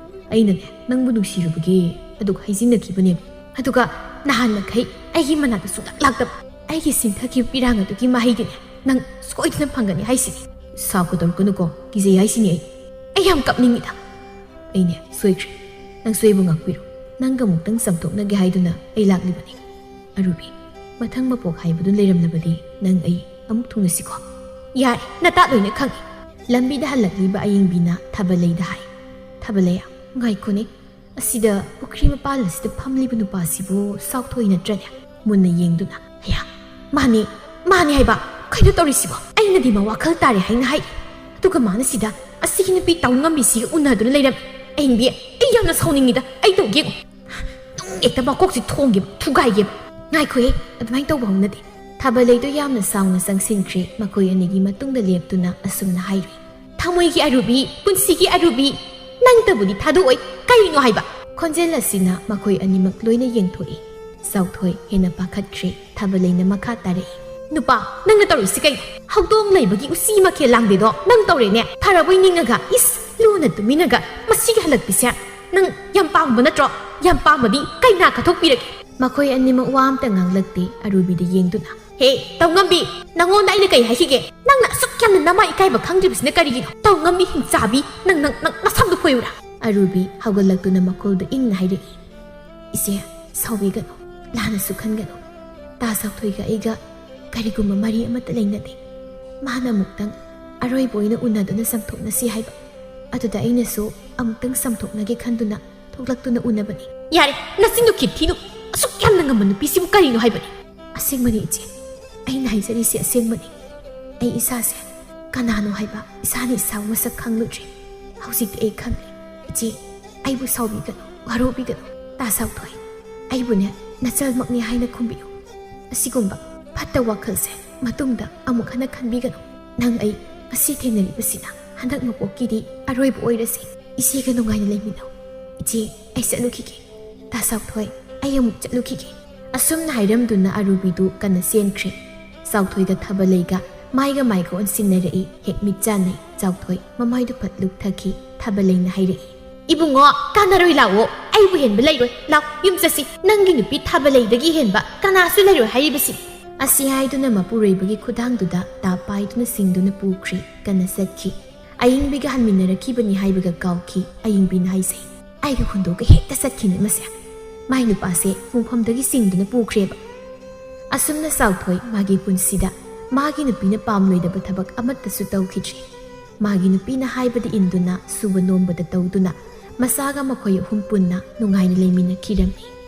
ꯑꯩꯅꯅꯦ, ꯅꯪꯕꯨ ꯅꯨꯡꯁꯤꯔꯨꯕꯒꯤ ꯑꯗꯨꯒ ꯍꯥꯏꯖꯤꯟꯅꯈꯤꯕꯅꯦꯕ꯫ ꯑꯗꯨꯒ ꯅꯍꯥꯟ ꯃꯈꯩ ꯑꯩꯒꯤ ꯃꯅꯥꯛꯇ ꯁꯨꯡꯂꯥꯛ ꯂꯥꯛꯇꯕ ꯑꯩꯒꯤ ꯁꯤꯟꯊꯈꯤꯕ ꯄꯤꯔꯥꯡ ꯑꯗꯨꯒꯤ ꯃꯍꯩꯗꯨꯅꯦ ꯅꯪ ꯁꯣꯏꯗꯅ ꯐꯪꯒꯅꯤ ꯍꯥꯏꯁꯤꯅꯤ꯫ ꯁꯥꯎꯒꯗꯧꯔꯛꯀꯅꯨꯀꯣ, ꯀꯤꯖꯩ ꯍꯥꯏꯁꯤꯅꯤ ꯑꯩ꯫ ꯑꯩ ꯌꯥꯝ ꯀꯞꯅꯤꯡꯉꯤꯗ꯫ ꯑꯩꯅꯦ ꯁꯣꯏꯈ꯭ꯔꯦ, ꯅꯪꯁꯨ ꯑꯩꯕꯨ ꯉꯥꯛꯄꯤꯔꯣ꯫ ꯅꯪꯒ ꯑꯃꯨꯛꯇꯪ ꯆꯥꯝꯊꯣꯛꯅꯒꯦ ꯍꯥꯏꯗꯨꯅ ꯑꯩ ꯂꯥꯛꯂꯤꯕꯅꯤ꯫ ꯑꯔꯨꯕꯤ, ꯃꯊꯪ ꯃꯄꯣꯛ ꯍꯥꯏꯕꯗꯨ ꯂꯩꯔꯝꯂꯕꯗꯤ ꯅꯪ ꯑꯩ ꯑꯃꯨꯛ ꯊꯨꯡꯅꯁꯤꯀꯣ꯫ ꯌꯥꯔꯦ, ꯅꯇꯥ ꯂꯣꯏꯅ ꯈꯪꯉꯤ꯫ ꯂꯝꯕꯤꯗ ꯍꯜꯂꯛꯂꯤꯕ ꯑꯌꯦꯡꯕꯤꯅ ꯊꯥꯕꯂꯩꯗ ꯍꯥꯏ꯫ ꯊꯥꯕꯂꯩ, ꯉꯥꯏꯈꯣꯅꯦ, ꯑꯁꯤꯗ ꯄꯨꯈ꯭ꯔꯤ ꯃꯄꯥꯜ ꯑꯁꯤꯗ ꯐꯝꯂꯤꯕ ꯅꯨꯄꯥꯁꯤꯕꯨ ꯁꯥꯎꯊꯣꯏ ꯅꯠꯇ꯭ꯔꯅꯦ? ꯃꯨꯟꯅ ꯌꯦꯡꯗꯨꯅ, ꯍꯌꯥ, ꯃꯥꯅꯦ, ꯃꯥꯅꯦ ꯍꯥꯏꯕ꯫ ꯀꯩꯅꯣ ꯇꯧꯔꯤꯁꯤꯕꯣ? ꯑꯩꯅꯗꯤ ꯃꯋꯥ ꯈꯜ ꯇꯥꯔꯦ ꯍꯥꯏꯅ ꯍꯥꯏ꯫ ꯑꯗꯨꯒ ꯃꯥꯅ ꯁꯤꯗ ꯑꯁꯤꯒꯤ ꯅꯨꯄꯤ ꯇꯥꯎꯉꯝꯕꯤꯁꯤꯒ ꯎꯅꯗꯨꯅ ꯂꯩꯔꯝꯃꯤ꯫ ꯑꯌꯦꯡꯕꯤ, ꯑꯩ ꯌꯥꯝꯅ ꯁꯥꯎꯅꯤꯡꯉꯤꯗ꯫ ꯑꯩ ꯇꯧꯒꯦ꯫ ꯅꯪ ꯍꯦꯛꯇ ꯃꯀꯣꯛꯁꯤ ꯊꯣꯡꯒꯦꯕ, ꯊꯨꯒꯥꯏꯒꯦꯕ꯫ ꯉꯥꯏꯈꯣꯍꯦ, ꯑꯗꯨꯃꯥꯏꯅ ꯇꯧꯕ ꯍꯧꯅꯗꯦ꯫ ꯊꯥꯕꯂꯩꯗꯣ ꯌꯥꯝꯅ ꯁꯥꯎꯅ ꯆꯪꯁꯤꯟꯈ꯭ꯔꯦ꯫ ꯃꯈꯣꯏ ꯑꯅꯤꯒꯤ ꯃꯇꯨꯡꯗ ꯂꯦꯞꯇꯨꯅ ꯑꯁꯨꯝꯅ ꯍꯥꯏꯔꯤ, ꯊꯃꯣꯏꯒꯤ ꯑꯔꯨꯕꯤ, ꯄꯨꯟꯁꯤꯒꯤ ꯑꯔꯨꯕꯤ, ꯅꯪꯇꯕꯨꯗꯤ ꯊꯥꯗꯣꯛꯑꯣꯏ, ꯀꯔꯤꯅꯣ ꯍꯥꯏꯕ? ꯈꯣꯟꯖꯦꯜ ꯑꯁꯤꯅ ꯃꯈꯣꯏ ꯑꯅꯤꯃꯛ ꯂꯣꯏꯅ ꯌꯦꯡꯊꯣꯛꯏ꯫ ꯆꯥꯎꯊꯣꯏ ꯍꯦꯟꯅ ꯄꯥꯈꯠꯈ꯭ꯔꯦ꯫ ꯊꯥꯕꯂꯩꯅ ꯃꯈꯥ ꯇꯥꯔꯛꯏ, ꯅꯨꯄꯥ, ꯅꯪꯅ ꯇꯧꯔꯤꯁꯤ ꯀꯩꯅꯣ? ꯍꯧꯗꯣꯡ ꯂꯩꯕꯒꯤ ꯎꯆꯤ ꯃꯈꯦꯜ ꯂꯥꯡꯗꯦꯗꯣ ꯅꯪ ꯇꯧꯔꯦꯅꯦ꯫ ꯐꯔꯕꯣꯏ ꯅꯤꯡꯉꯒ, ꯏꯁ, ꯂꯨꯅ ꯇꯨꯃꯤꯟꯅꯒ ꯃꯁꯤꯒꯤ ꯍꯜꯂꯛꯄꯤꯁꯦ ꯅꯪ ꯌꯥꯝ ꯄꯥꯝꯕ ꯅꯠꯇ꯭ꯔꯣ? ꯌꯥꯝ ꯄꯥꯝꯃꯗꯤ ꯀꯩꯅꯥ ꯀꯠꯊꯣꯛꯄꯤꯔꯒꯦ꯫ ꯃꯈꯣꯏ ꯑꯅꯤꯃꯛ ꯋꯥ ꯑꯝꯇ ꯉꯥꯡꯂꯛꯇꯦ, ꯑꯔꯨꯕꯤꯗ ꯌꯦꯡꯗꯨꯅ꯫ ꯍꯦ, ꯇꯧꯉꯝꯕꯤ, ꯅꯪꯉꯣꯟꯗ ꯑꯩꯅ ꯀꯩ ꯍꯥꯏꯈꯤꯒꯦ? ꯅꯪꯅ ꯑꯁꯨꯛ ꯌꯥꯝꯅ ꯅꯃꯥ ꯏꯀꯥꯏꯕ ꯈꯪꯗ꯭ꯔꯤꯕꯁꯤꯅ ꯀꯔꯤꯒꯤꯅꯣ? ꯇꯧꯉꯝꯕꯤ ꯍꯤꯡꯆꯥꯕꯤ, ꯅꯪ, ꯅꯪ, ꯅꯪ ꯅꯁꯝꯗꯨ ꯐꯣꯏꯌꯨꯔꯥ? ꯑꯔꯨꯕꯤ ꯍꯧꯒꯠꯂꯛꯇꯨꯅ ꯃꯈꯣꯜꯗꯨ ꯏꯪꯅ ꯍꯥꯏꯔꯛꯏ, ꯏꯆꯦ, ꯁꯥꯎꯕꯤꯒꯅꯨ, ꯂꯥꯟꯅꯁꯨ ꯈꯟꯒꯅꯨ꯫ ꯇꯥ ꯆꯥꯎꯊꯣꯏꯒ ꯑꯩꯒ ꯀꯔꯤꯒꯨꯝꯕ ꯃꯔꯤ ꯑꯃꯠꯇ ꯂꯩꯅꯗꯦ꯫ ꯃꯥꯅ ꯑꯃꯨꯛꯇꯪ ꯑꯔꯣꯏꯕ ꯑꯣꯏꯅ ꯎꯅꯗꯨꯅ ꯆꯝꯊꯣꯛꯅꯁꯤ ꯍꯥꯏꯕ꯫ ꯑꯗꯨꯗ ꯑꯩꯅꯁꯨ ꯑꯃꯨꯛꯇꯪ ꯆꯝꯊꯣꯛꯅꯒꯦ ꯈꯟꯗꯨꯅ ꯊꯣꯛꯂꯛꯇꯨꯅ ꯎꯅꯕꯅꯤ꯫ ꯌꯥꯔꯦ, ꯅꯆꯤꯟꯗꯨ ꯈꯤꯠ ꯊꯤꯅꯨ꯫ ꯑꯁꯨꯛ ꯌꯥꯝꯅ ꯉꯝꯕ ꯅꯨꯄꯤꯁꯤꯕꯨ ꯀꯔꯤꯅꯣ ꯍꯥꯏꯕꯅꯤ? ꯑꯁꯦꯡꯕꯅꯤ ꯏꯆꯦ, ꯑꯩꯅ ꯍꯥꯏꯖꯔꯤꯁꯤ ꯑꯁꯦꯡꯕꯅꯤ꯫ ꯑꯩ ꯏꯁꯥꯁꯦ ꯀꯅꯥꯅꯣ ꯍꯥꯏꯕ ꯏꯁꯥꯅ ꯏꯁꯥꯕꯨ ꯃꯁꯛ ꯈꯪꯂꯨꯗ꯭ꯔꯤ꯫ ꯍꯧꯖꯤꯛꯇꯤ ꯑꯩ ꯈꯪꯂꯦ꯫ ꯏꯆꯦ, ꯑꯩꯕꯨ ꯁꯥꯎꯕꯤꯒꯅꯨ, ꯋꯥꯔꯧꯕꯤꯒꯅꯨ꯫ ꯇꯥ ꯁꯥꯎꯊꯣꯏ, ꯑꯩꯕꯨꯅꯦ ꯅꯆꯜꯃꯛꯅꯤ ꯍꯥꯏꯅ ꯈꯨꯝꯕꯤꯌꯨ꯫ ꯑꯁꯤꯒꯨꯝꯕ ꯐꯠꯇ ꯋꯥꯈꯜꯁꯦ ꯃꯇꯨꯡꯗ ꯑꯃꯨꯛ ꯍꯟꯅ ꯈꯟꯕꯤꯒꯅꯨ꯫ ꯅꯪ ꯑꯩ ꯉꯁꯤ ꯊꯦꯡꯅꯔꯤꯕꯁꯤꯅ ꯍꯟꯗꯛ ꯃꯄꯣꯛꯀꯤꯗꯤ ꯑꯔꯣꯏꯕ ꯑꯣꯏꯔꯁꯤ꯫ ꯏꯆꯦꯒ ꯅꯨꯡꯉꯥꯏꯅ ꯂꯩꯃꯤꯟꯅꯧ꯫ ꯏꯆꯦ, ꯑꯩ ꯆꯠꯂꯨꯈꯤꯒꯦ꯫ ꯇꯥ ꯁꯥꯎꯊꯣꯏ, ꯑꯩ ꯑꯃꯨꯛ ꯆꯠꯂꯨꯈꯤꯒꯦ꯫ ꯑꯁꯨꯝꯅ ꯍꯥꯏꯔꯝꯗꯨꯅ ꯑꯔꯨꯕꯤꯗꯨ ꯀꯟꯅ ꯆꯦꯟꯈ꯭ꯔꯦ꯫ ꯆꯥꯎꯊꯣꯏꯒ ꯊꯥꯕꯂꯩꯒ ꯃꯥꯏꯒ ꯃꯥꯏꯒ ꯑꯣꯟꯁꯤꯟꯅꯔꯛꯏ꯫ ꯍꯦꯛ ꯃꯤꯠ ꯆꯥꯟꯅꯩ꯫ ꯆꯥꯎꯊꯣꯏ ꯃꯃꯥꯏꯗꯨ ꯐꯠ ꯂꯨꯛꯊꯈꯤ꯫ ꯊꯥꯕꯂꯩꯅ ꯍꯥꯏꯔꯛꯏ, "ꯏꯕꯨꯡꯉꯣ, ꯀꯥꯟꯅꯔꯣꯏ, ꯂꯥꯛꯑꯣ, ꯑꯩꯕꯨ ꯍꯦꯟꯕ ꯂꯩꯔꯣꯏ, ꯂꯥꯛ, ꯌꯨꯝ ꯆꯠꯁꯤ, ꯅꯪꯒꯤ ꯅꯨꯄꯤ ꯊꯥꯕ ꯂꯩꯗꯒꯤ ꯍꯦꯟꯕ ꯀꯅꯥꯁꯨ ꯂꯩꯔꯣꯏ ꯍꯥꯏꯔꯤꯕꯁꯤ"꯫ ꯑꯁꯤ ꯍꯥꯏꯗꯨꯅ ꯃꯄꯨꯔꯣꯏꯕꯒꯤ ꯈꯨꯗꯥꯡꯗꯨꯗ ꯇꯥꯞ ꯄꯥꯏꯗꯨꯅ ꯆꯤꯡꯗꯨꯅ ꯄꯨꯈ꯭ꯔꯤ꯫ ꯀꯟꯅ ꯆꯠꯈꯤ꯫ ꯑꯌꯤꯡꯕꯤꯒ ꯍꯟꯃꯤꯟꯅꯔꯛꯈꯤꯕꯅꯤ ꯍꯥꯏꯕꯒ ꯀꯥꯎꯈꯤ꯫ ꯑꯌꯤꯡꯕꯤꯅ ꯍꯥꯏꯖꯩ, "ꯑꯩꯒ ꯍꯨꯟꯗꯣꯛꯑꯒ ꯍꯦꯛꯇ ꯆꯠꯈꯤꯅꯦ ꯃꯁꯦ꯫ ꯃꯥꯏ ꯅꯨꯄꯥꯁꯦ ꯃꯣꯡꯐꯝꯗꯒꯤ ꯆꯤꯡꯗꯨꯅ ꯄꯨꯈ꯭ꯔꯦꯕ"꯫ ꯑꯁꯨꯝꯅ ꯆꯥꯎꯊꯣꯏ ꯃꯥꯒꯤ ꯄꯨꯟꯁꯤꯗ ꯃꯥꯒꯤ ꯅꯨꯄꯤꯅ ꯄꯥꯝꯂꯣꯏꯗꯕ ꯊꯕꯛ ꯑꯃꯠꯇꯁꯨ ꯇꯧꯈꯤꯗ꯭ꯔꯤ꯫ ꯃꯥꯒꯤ ꯅꯨꯄꯤꯅ ꯍꯥꯏꯕꯗ ꯏꯟꯗꯨꯅ, ꯁꯨꯕ ꯅꯣꯝꯕꯗ ꯇꯧꯗꯨꯅ, ꯃꯆꯥꯒ ꯃꯈꯣꯏ ꯑꯍꯨꯝ ꯄꯨꯟꯅ ꯅꯨꯡꯉꯥꯏꯅ ꯂꯩꯃꯤꯟꯅꯈꯤꯔꯝꯃꯤ꯫